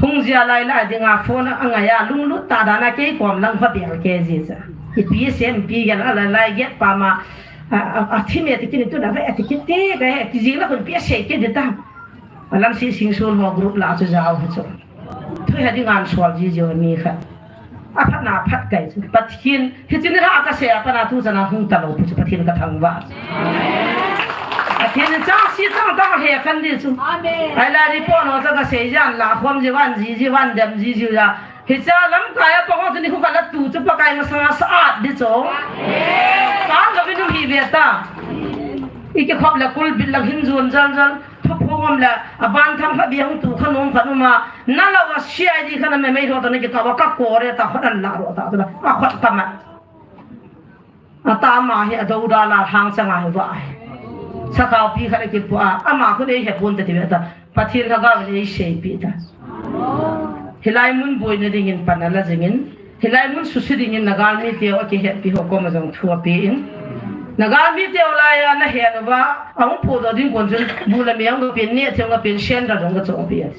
Hung ji a lai lai ding a phone a ngai a, lunglut ta da na kei kom lang pha pial ke ji cha. I pi sem pi gel a lai lai get pa ma, a, a, a thi me ti kin tu na ve, a ti kit te, ke, ki ji la kun pi sei ke di ta. A lam si sing sul ho group la chu jao hi chu. Thui ha ding an sual ji jo ni kha. A phat na phat kai chu. Pathian, hi chin ha ka se a pa na tu cha na hung ta lo pu chu Pathian ka thang va. A thian cha si cha ta he kan di chu. Amen. Ai la ri po no cha ka se jan la khom ji van ji ji van dem ji ji la. Hi cha lam kai a pa ho chu ni khu ka la tu chu Pakai ma sa sa at di chu. Amen. Kan lo bi nu hi ve ta. I ki khop la kul bil la hin jun jal jal. Thuphung um le, a ban tham kha biang tu kha nung kha numa, na la wa C I D kha na me mei tho ta na ki ka wa ka ko re ta kha dan la ro ta ta, a khot ka ma. A ta ma hi a do da la hang chang a hi wa hi. Sa ka pi kha le ki pu a, a ma khu nei he pun ta ti ve ta, Pathian lhagao nei sei pi ta. Hilai mun boi na ding in pan a la jing in, Hilai mun susi dingin na galmi teu a kihetpi ho koma jong thu ape in. Na galmi teu lai a na hen uva, a hung phodoh ding kon chun, bu le me hung kapen, neh thei hung kapen, sandal hung kachon ape.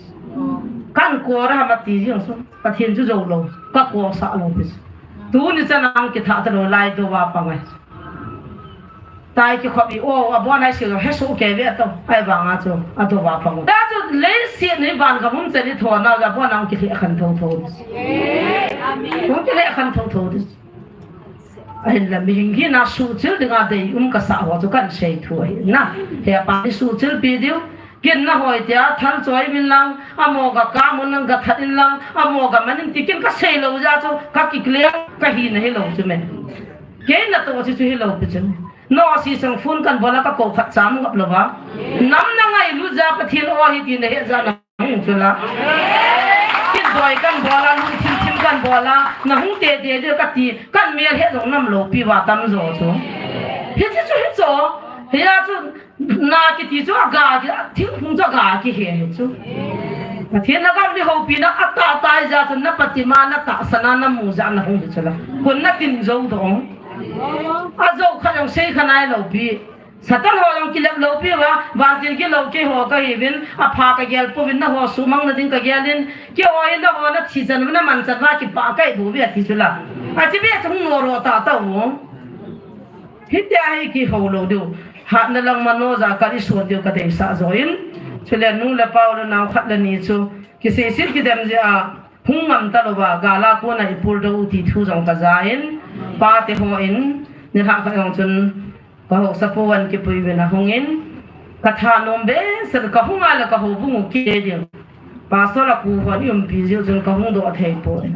Kan kor a ham ati jeng chu, Pathen chu jou lou, kakosah lou pi chu. Tuni chan a hung kithah talou lai dou a pang ahi. Tai kikhop i o, abon a i sil, he su ke ve to, ahivanga chu, a dou a pang. Ta chu leiset ni van gam um chan i thona, abon a hung kilheh khen thotho. Amen. Hung kilheh khen thotho. Ahinla mihem hina suhchil dinga deium kasah ho chu kahin sei thu ahi. Na, hepa ni suhchilpi diu. Kin na hoi tia, thal choi min lang, amo ga kam un lang, ga that in lang, amo ga man in ti kin kasei lou jeh chu, kakiclear, kahina hilou chu me. Kei natoh chu chu hilou pi chu me. Nao si sang phone kan bol a kakou khat cha ngap lou va. Nam na ngailut jeh Pathen o hi ti nahet jeh na hung chu la. Kin doi kan bol a, lungthim thim kan bol a, na hung tete ding kati, kan mel he jong nam lou pi va tamjo chu. Hiche chu hichu, hia chu, na kiti chu aga ki, thingphung chu aga kihe hi chu. Pathen na gam ni houpina atah tah jeh chu na patima na tahsan a na mu jeh na hung hi chu la. Kon na tin jou doh. Ajou khat jong sei kha nailou pi. Satan ho jong kilep lou pi va, vantil kilou kei ho kahiuvin, apha kagel pouvin nangho suhmang na ding kagel in, keiho hi nangho na thi chan uva na man chan uva kipah kahi bouve ati chu la. Achi be chu hung noroh tata u. Hitia hi kihou lou diu. Hatna lang mano ja kal i suon diu kadeisah joh in. Chule nu le pa u le nao khat le ni chu. Kiseiset kidem jeh a. Hung ngam talouva, gal a kona i puldou u ti thu jong kaja in, pate hon, nilhah khat jong chun, ka haosapu an kipui uvin ahung in, kathanom behseh, kahung a le ka houbung u kile ding. Pastor a pu hon i umpi jeh u chun kahung doh thei poi.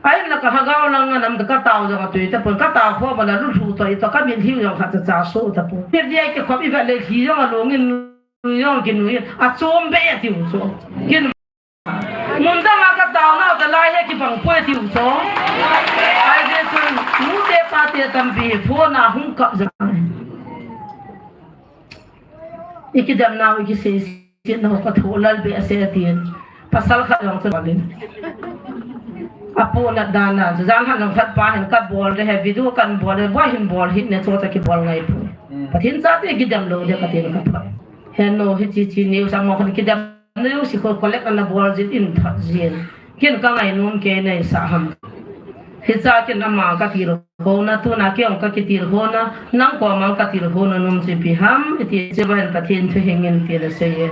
Ahinla ka lhagao lang a nam ka tao jong atui tapon, ka tao khom a la luthu toh itoh ka mitlhi jong khat cha cha so tapon. Pe dia ke khop i vet le lhi jong along in, nui jong kinui in, achom be atiu chu. Kin mun dang a ka tao nau ta lai he kibang poi atiu chu. Ahi jeh chun, nute pate tampi phone a hung kap jeng. I kidem nau, i kisei sit nau ka thu lal be ase atin. Pasal khat jong chu bol in. Apohnat dan a chu jan khat jong khat pa hin ka bol de he video kan bol de, boi hin bol hih ne chu ta kibol ngai poi. Pathen chate kidem lou de ka tin ka phai. He nu, hichi chi news a mo khan kidem news hi kho collect ana bol jin in that jin. Ken ka ngainom kei nei sa ham. Hicha ken ama ka tilkhouna, tuna kei jong ka kitilkhouna, nang koma ka tilkhouna nom chu ipi ham, iti chu ban Pathen thu hing in ti la sei e.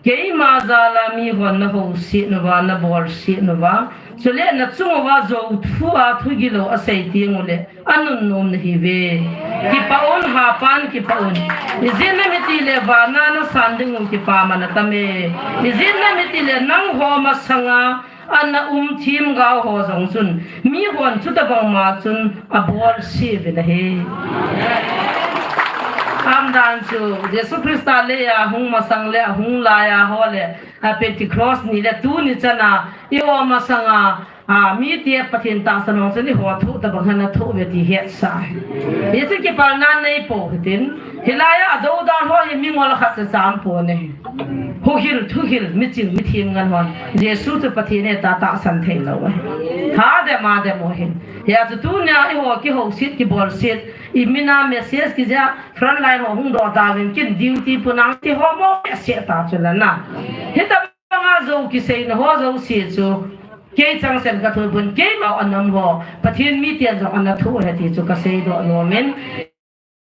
Keima jal a mihon na houset uva, na bolset uva, chule na chung uva jou thu a thu gilou asei teng uleh, anunnom nahiuve. Kipah un, hapan kipah un. Ijeh inem itile vana nasan ding u kipaman atame. Ijeh inem itile nangho masanga ana um themgao ho jong chun, mihon chutabang ma chun abolse uvin ahi. Aumdan chu, Jesu Christa lei a hung masang le, ahung lai a ho le, a Pentecost ni le tuni chan a, i-um masanga, a, mite Pathen tahsan ho chun eiho thoh tabang hin ana thoh uve ti hetsa. Hichu kipalna nei pou hitin. Hilai a adoudal ho hi mingol khat cha cha aumpon ahi. Huhil, thuhil, miching, mithem ngen hon. Jesu chu Pathen e tia tahsan thei lou ahi. Hadem, hadem u ahin. Hijeh chun tunia eiho kihouset, kibolset, i mina message kijih a, frontline ho hung doh tauvin ken duty pu nang ti ho mo message ta chu la na. Hitabang a jou kiseina ho jouse chu, kei changsen ka thupon, keima anam ho, Pathen miten jong ana thu ahi ti chu ka seidoh nom in.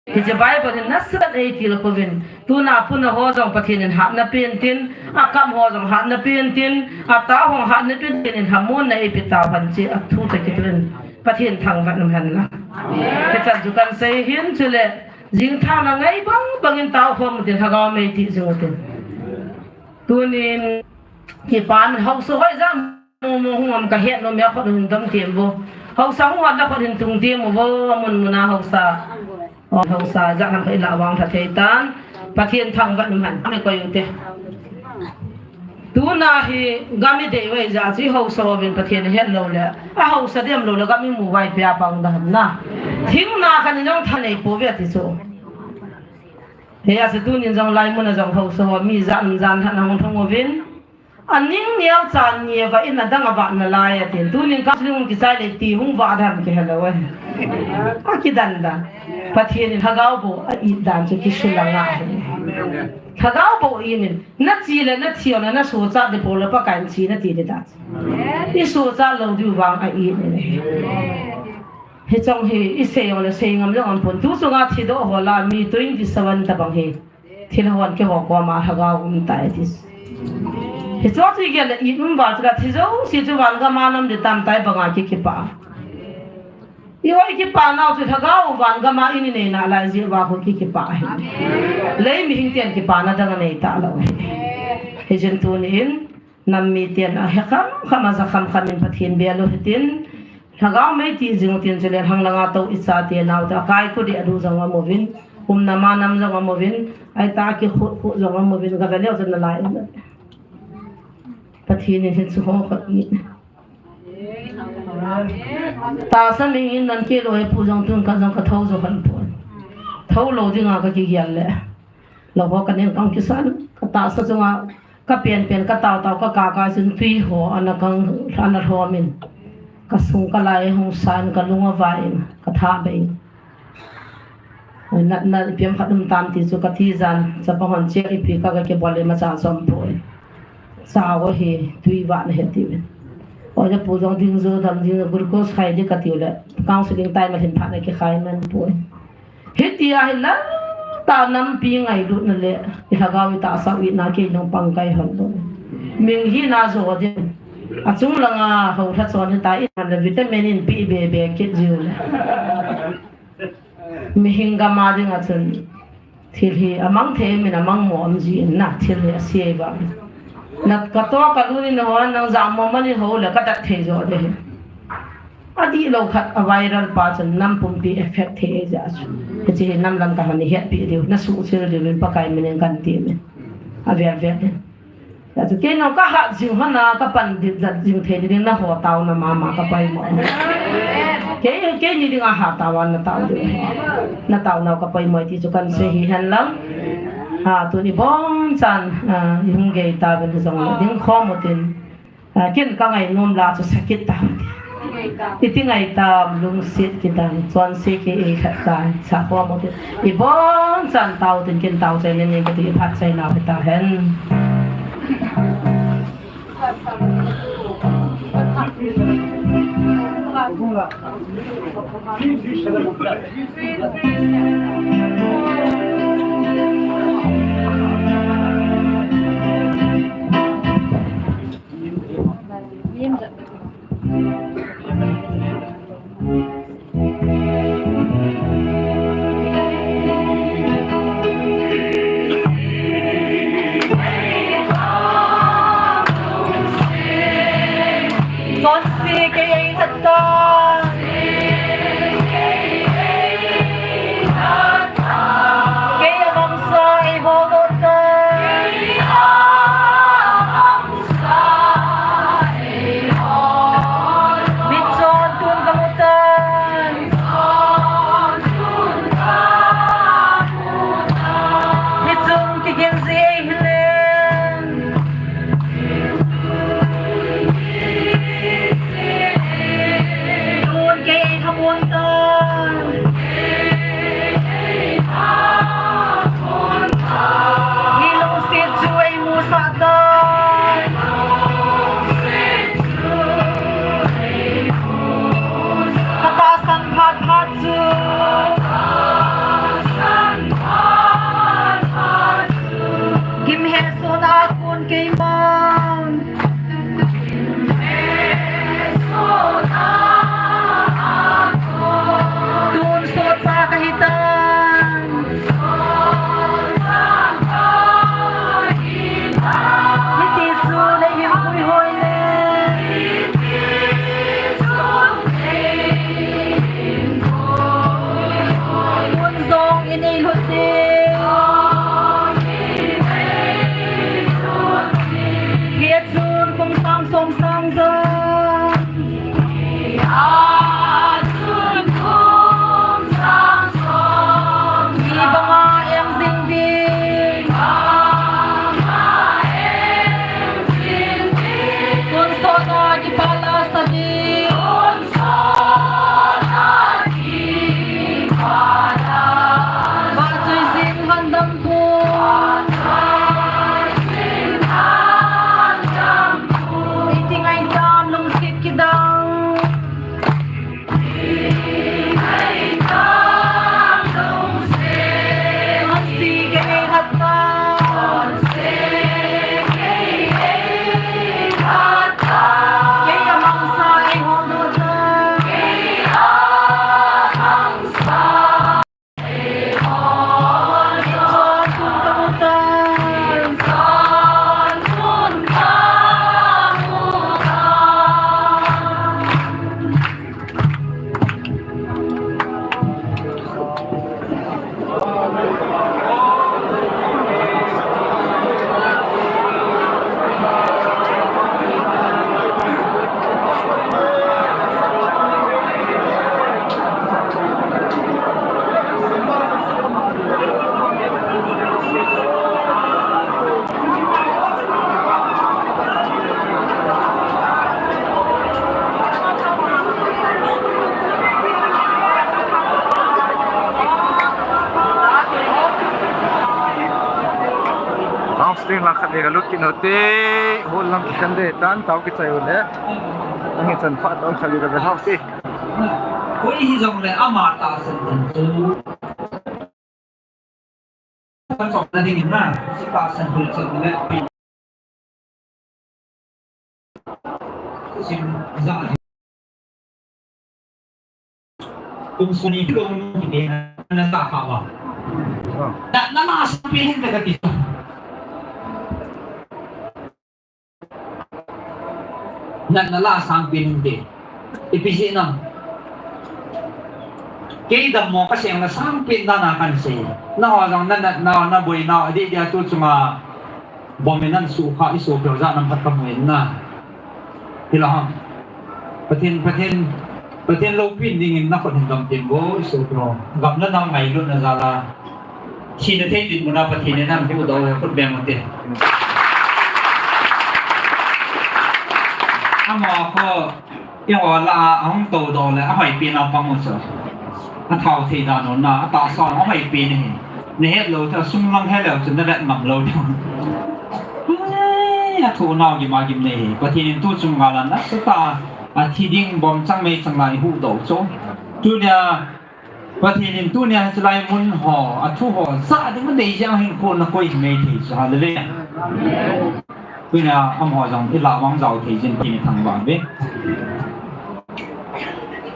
Hiche Bible hin nasatah in eitilkhouvin, tuna puna ho jong Pathen in hatna pen tin, akam ho jong hatna pen tin, atao ho hatna pen tin, Pathen in hamonna eipe tauhen ti a thu toh kitoh in, Pathen thangvah in umhen lang. Hichan chu kan sei hin chule, jingthang na ngai bang bang in tao khom utin, lhagao mei ti jing utin. Tunin, kipan haosa hoiya mu mu hung um ka het nom e, khut hin dom tiem vo. Haosa hung hot le khut hin tung tiem vo, mun mun a haosa. O, haosa, ja ham ka ila vang tha thei tan. Pathen thangvah in umhen, mi koi ute. Tuna hi gam i dei uva ijeh chu haosa uvin Pathen het lou le. Ahaosa dem lou le gam i mu uva ipi a pang da ham na. Thing na khan i jong tha nei pouve ti chu. Hijeh a chu tunin jong lai mun a jong haosa ho mi jan jan han hung thong uvin. Aning neocha neova in adang avat nalai atin. Tunin counseling hung kichai le ti hung vah dan kihe lou e. Akidan dan. Pathen in lhagao bou a-it dan chu kisu lang ahi. Lhagao bou in in. Na chi le na thi o na, na suhchat di pou le Pakai in chi na ti di dan. I suhchat lou diu vang a-it in ahi. Hiche jong hi i sei jong le sei ngam jong aum pon. Tu chunga thi doh ho la mi twenty seven tabang hi. Thil hon keiho koma lhagao um tai ti. Hiche chu i gel le i um val chu la thi jouse chu van gam a nam di tam tai banga ki kipah. Eiho i kipah nau chu lhagao van gam a in i nei nalai jeh uva khu ki kipah ahi. Lei mihing ten kipana dang anei talou ahi. Hijeh chun tunin, nam miten ahe kham kham a ja kham kham in Pathen bel u hitin, lhagao mei ti jing utin chule lhang langa tou i chate nau te akai kut di adu jong aum uvin, umna ma nam jong aum uvin, ahi ta kikhut khut jong aum uvin, ka ve leu chun nalai um. Pathen in hiche ho khat in. Tahsa ming in nan kilo he pu jong tun ka jong ka thou jo khan pon. Thou lou dinga ka kigel le. Lou ho ka ning kang kisan, ka tahsa chunga Ka pen pen, ka tao tao, ka ka ka chun tui ho ana kang, ana lhom in. Ka sung ka lai hung san, ka lung avai in, ka tha bei in. Natna ipi ham khat um tam ti chu ka ti jan, chapang hon check ipi ka, ka kibol le imacha chom poi. Cha ho hi tui vah na he ti uvin. Oi, na pu jong ding jo dam ding, glucose khai di ka tiu le. Counseling time a hin phat na kikhai man poi. Hitia hi lal tah nampi ngailutna le i lhagao i tahsa u itna kei jong pang kai hon lou. Minghina jo ding. Achung langa hou lha chon hita in le vitamin in pi be be kit jiu le. Mihing gam a dinga chun thil hi amang thei min amang mo am ji in na thil hi asia vang. Na ka to ka lu ni na hon nang ja mo mani ho le ka dat thei jo de hi. Adihlou khat a viral pa chun nam pumpi effect thei ahi jeh chun. Hiche hi nam lamkai hon ihetpi diu, nasuhchil diuvin Pakai min in kan ti in. Avel vel in. Hijeh chun kei nong kahat jing hon a, kapan dit jat jing thei ding, nangho taona mama kapoimo. Kei, keini dinga hatao a natao diu. Nataonau kapoimo ti chu kan sei hi henlang. A, tuni bonchan, a, ihung gei tauvin hijongle dingkhom utin. A, ken kangainom la chu sakit tau hite. Iti ngaitam, lungset kidang, chonse kei ei khat tai, sakhom utin. Ibonchan tao utin, ken tao chaina nei kati, iphat chaina u hita hen. Chonse kei ei khat tai. Kei amangsa ei hol doh tai. Mitchon tun kamu tai. Hichun kigin ji ei hilen. Tun kei ei lhamon tai. Hi lungset chu ei musah tai. Katahsan phat phat chu. Gimhesohna a kon keiman. Tun sohcha kahi tan. Hiti chun ei hinpui hoi le. Tun jong inei lhut ding. Hia chun kum sang som sang jong. Ni banga em jing ding. Tun sohna kipah lasa ding. Vahchoi jing lhan dam poi. Iti ngaitam lungset kidang. Chonse kei ei khat tai. Kei amangsa ei hol doh tai. House ding la khat le ka lut kit u hite, hol lang kikhen ding tan, tao kichai u le. Ang hi chan pha tao khat le ka vel house ding. Koi hijongle ama tahsan tan chu. Kan chom na ding in na, si tahsan hul chom le. Sim za. Kum suni kong ni na sa pa wa. Na, na la sa pi hin ka ti. Natna la sang pen hung te. Ipi jeh ham? Kei dammo kaseng na sangpen dan a kahin sei. Nangho jong nanatnau, naboinau, adeh dia tu chunga bomb in nahin suhkhah, isopiu jat ham phat kamu in na. Hilou ham. Pathen, Pathen, Pathen loupina dingin nakhut hin dom teng vo, isopiu. Gam le nam ngailutna jal a. Thina thei dinmun a Pathen in nahin huhdoh u hi khut beng ute. Amaho khu, eiho lah a ahung toudoh le, ahoipen a pang u chu. Athao thei dan u na, atahsa u ahoipen ahi. Nahet lou chu, asunglang heleu chu navet ngam lou diu. Ai, athoh nau gim a gim nei hi. Pathen in tu chung gal a nasatah a, athi ding bomb chang mei chang lai huhdoh u chu. Tunia, Pathen in tunia hichelai mun ho, athu ho, ja ding adei jeng hin kona koi hi mei thei chu, hallelujah. Tunia amaho jong ilah vang jao thei jin Pathen ithangvah uve.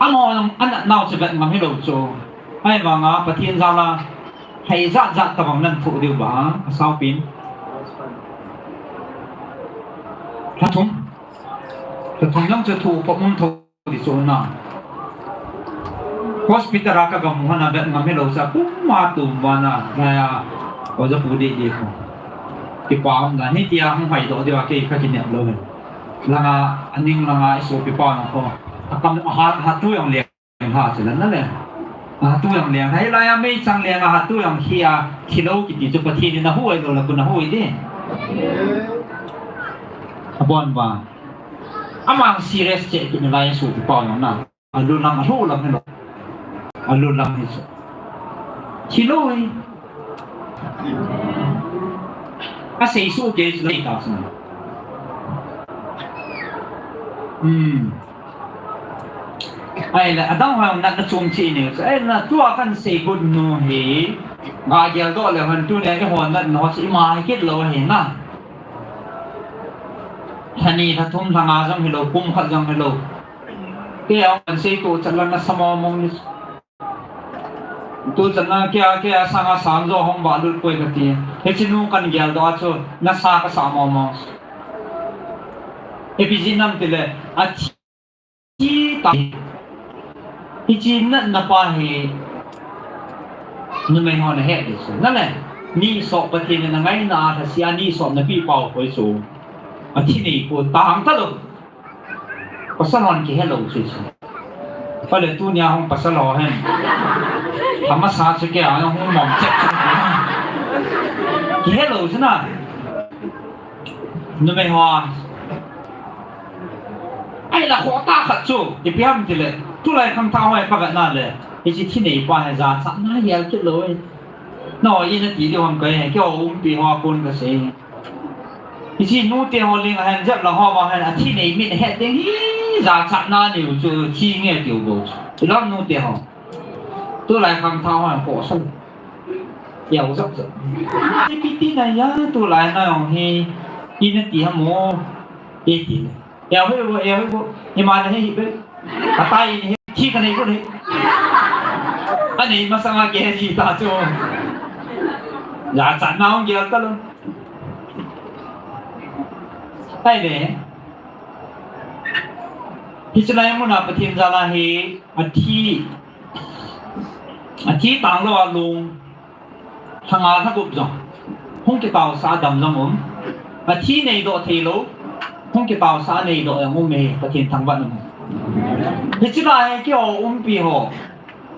Amaho jong anatnau chu vet ngam hilou chu. Ahivanga Pathen jal a, hei jat jat tobang nahin thoh diu ba, asaopin. Lha thum. Lha thum jong chu thoh pum um tho. Ti chu na. Hospital a kagamu hon a vet ngam hilou chu pum a tum vana, na ya, Oja pu Deidei khu. Kipa um dan, hitia hung haidoh diu a kei kakinep lou hi. Langa, aning langa isopipa na khu. Akam, aha, aha tu jong leng ha chu la na le. Aha tu jong leng. Hilai a meichang leng aha tu jong hi a, thilou kiti chu Pathen in ahuh lou la kun ahuh di. Abon ba. Amang serious cheh kit nalai isopipa jong na. Alu lang, alu lang hilou. Alu lang hi chu. Thilou hi. Asei su ke chu lei ta chu. Hmm. Ahile, adang ho natna chom cheh nei chu. Ahile, tua kahin sei got nu hi. Ga geldoh le hon tunia eiho natna ho chu ima hi kit lou hi na. Lha ni, lha thum, lha nga jong hilou, kum khat jong hilou. Kei a hung sei tu chan la nasa mong mong ni. Tu chan la kei a, kei a sanga sang jo hung ba lut poi kati. Hiche nu kahin geldoh a chu nasa kasah mong mong. Ipi jeh ham tile, athi ta. Hiche natna pa hi numei hon ahet di chu. Na le, nihsoh Pathen in angaina a lhasia nihsoh napeh pau koi chu. Athi nei khu tang talou. Pasal hon kihelou chu chu. Ahile tunia hung pasal ho hen. Amasa chu kei a hung mong cheh chu. Kihelou chu na. Numei ho. Ahile khoh tah khat chu. Ipi ham tile. Tulai khangthah ho kavet na le. Hiche thi nei pa hi jachatna gel kit lou e. No, ina ti diu ham kei, keiho umpi ho a kon kasei. Hiche nute ho leng ahin jep lang ho vang hin athi nei min ahet ding hi jachatna neiu chu thi nge tiu bou chu. Ilom nute ho. Tulai khangthah ho hin khohsah. Iau jap jap. Ipi tina ya tulai na jong hi. Ina ti ham o. Iti. Eo hi bo, eo hi bo. Ima na hi hi be. Atai ni hi, thi kanei bo ni. Anei masanga kei ji ta chu. Jachatna hung gel talou. Ahile. Hiche lai muna Pathen jal a hi athi. Athi tang lou a long. Lha nga lha gup jong. Hung kitaosah a dam jong um. Athi neidoh thei lou. Hung kitaosah a neidoh jong um e, Pathen thangvah in um. Hiche lai hi keiho umpi ho.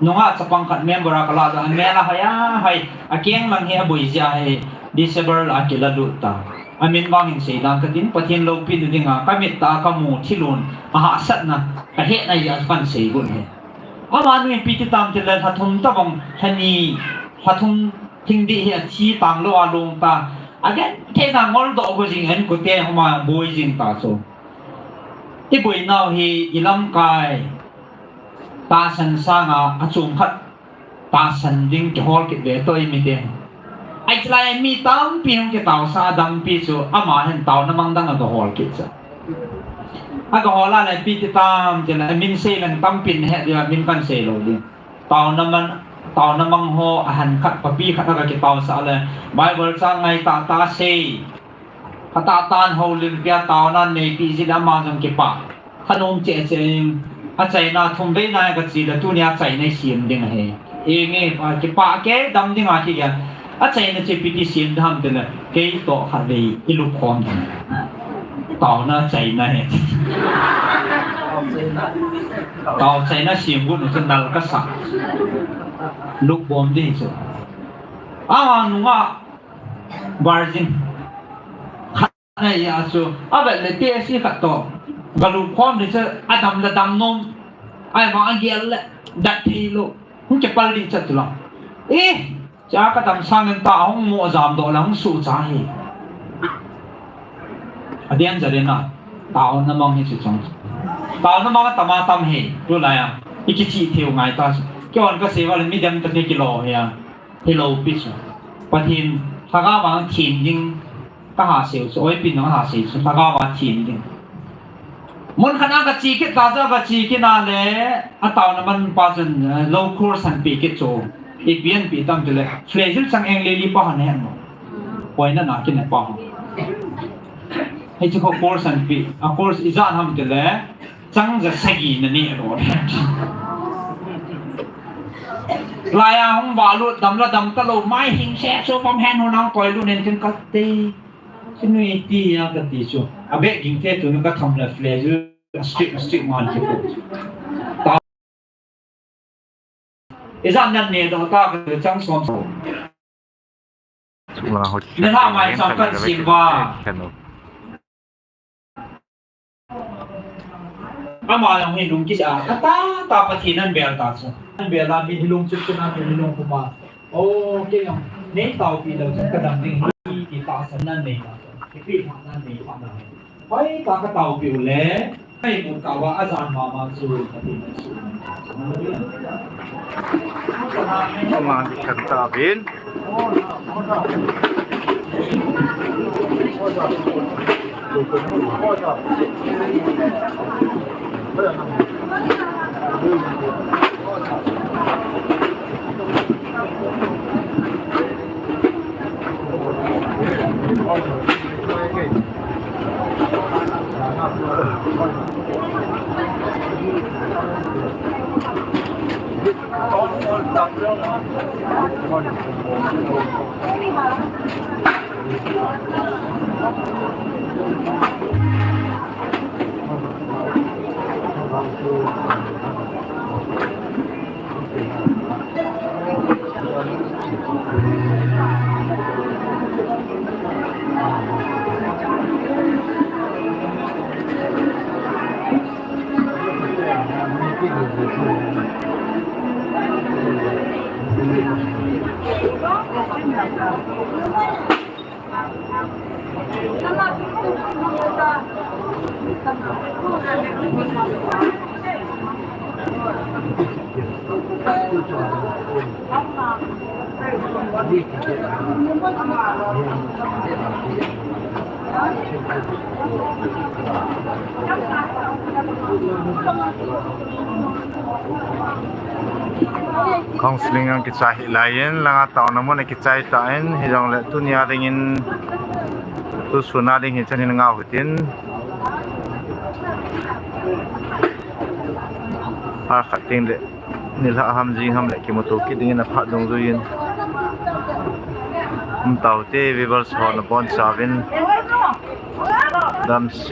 Nungah chapang khat member a kalah jong, amel ahoi ahoi. Akeng lang hi aboi jeh a hi. Disable a kilalut ta. Amin vang hin sei dan katin, Pathen loupina dinga, kamit tah a kamu thilun. Ahahsatna. Kahetna jeh a kahin sei got hi. Amanu in ipi ti tam tile lha thum tabang, lha ni, lha thum thing dih hi athi tang lou a long ta. Agentheina ngoldoh go jing in kote homa boi jing ta chu. Iboinau hi ilamkai tahsan sanga achom khat tahsan ding kihol kit ve toh imite. Ahichelai mi tampi hung kitaosah a dampi chu ama hin taona mang dang agahol kit chu. Agahol a le ipi ti tam tile min sei leng tampin nahet diu a min kahin sei lou ding. Taona mang, taona mang ho ahin khat papi khat aga kitaosah le Bible chang ngai tahtah sei. Khat a tan houlimpi a taona neipi jeh le ama jong kipah. Khanom cheh cheh in. Achaina thum vei na kachi le tunia achaina isem ding ahi. Enge, a, kipah kei, dam ding a kigel. Achaina chu ipi ti sem ding ham tile, kei toh khat vei ilup khom ding. Taona achaina hi. Tao achaina sem got u chu nal kasa. Lup bom ding chu. Ama nunga virgin. Khat nei a chu, avet le teh si khat toh. Galup khom ding chu, adam le dam nom. Aima agel le, dat thei lou. Hung kipal ding chu tulang. Eh, cha kadam sangin ta hung mo jamdoh le hung suhcha hi. Adian jadin a, taona mang hi chu chang. Taona mang atam atam hi, tulai a. Ikichih thei u ngai ta chu. Kihon kasei uva le midem tah te kilo hi a. Hilou pi chu. Pathen lhagao vang them ding kahasei u chu, oipi nung ahasei chu, lhagao va them ding. Mun khat a kache kit ta chu, kache kit na le, ataona man pa chun, eh, lou course ahin pe kit chu. Ipi ahin pe tam tile, flagyl chang eng le li pa ahin he mo. Poina na kin pa ho. Hichu course ahin pe, a course ijat ham tile, chang ja sagi na ne ro. Laiya hung valut dam la dam talou, mai hing se so pam hen ho nang koi lu nen tin kate. Chinui ti a kati chu. Abeh ging te tuni katham la flagyl strict strict man ki ko. Ijat nan ne doh ta ka chang som. Chunga hot. Nilhah mai chang kan sim va. Ama jong hi lungkisa, kata ta Pathen ahin bel ta chu. Ahin bel a, mi hi lungchup chun a, mi hi lungkhum a. O, kei jong nei taopi lou chun kadam ding hi, ti tahsan nan nei ta chu. Ipi lhah nan nei ta na. Hoitah a kataopi u le, kaimut kah uva ajan mama chu Pathen in. Hallelujah. Aman kan taovin. Counseling ang kichai hi lai in, langa taona mun a kichai ta in, hijongle tunia dingin, tu suna ding hi chan hin ngau hitin. Phat khat teng le, nilhah ham jing ham le kimuto kit dingin aphat dungjuiyin. Um taute viewers ho nabonchauvin. Damsel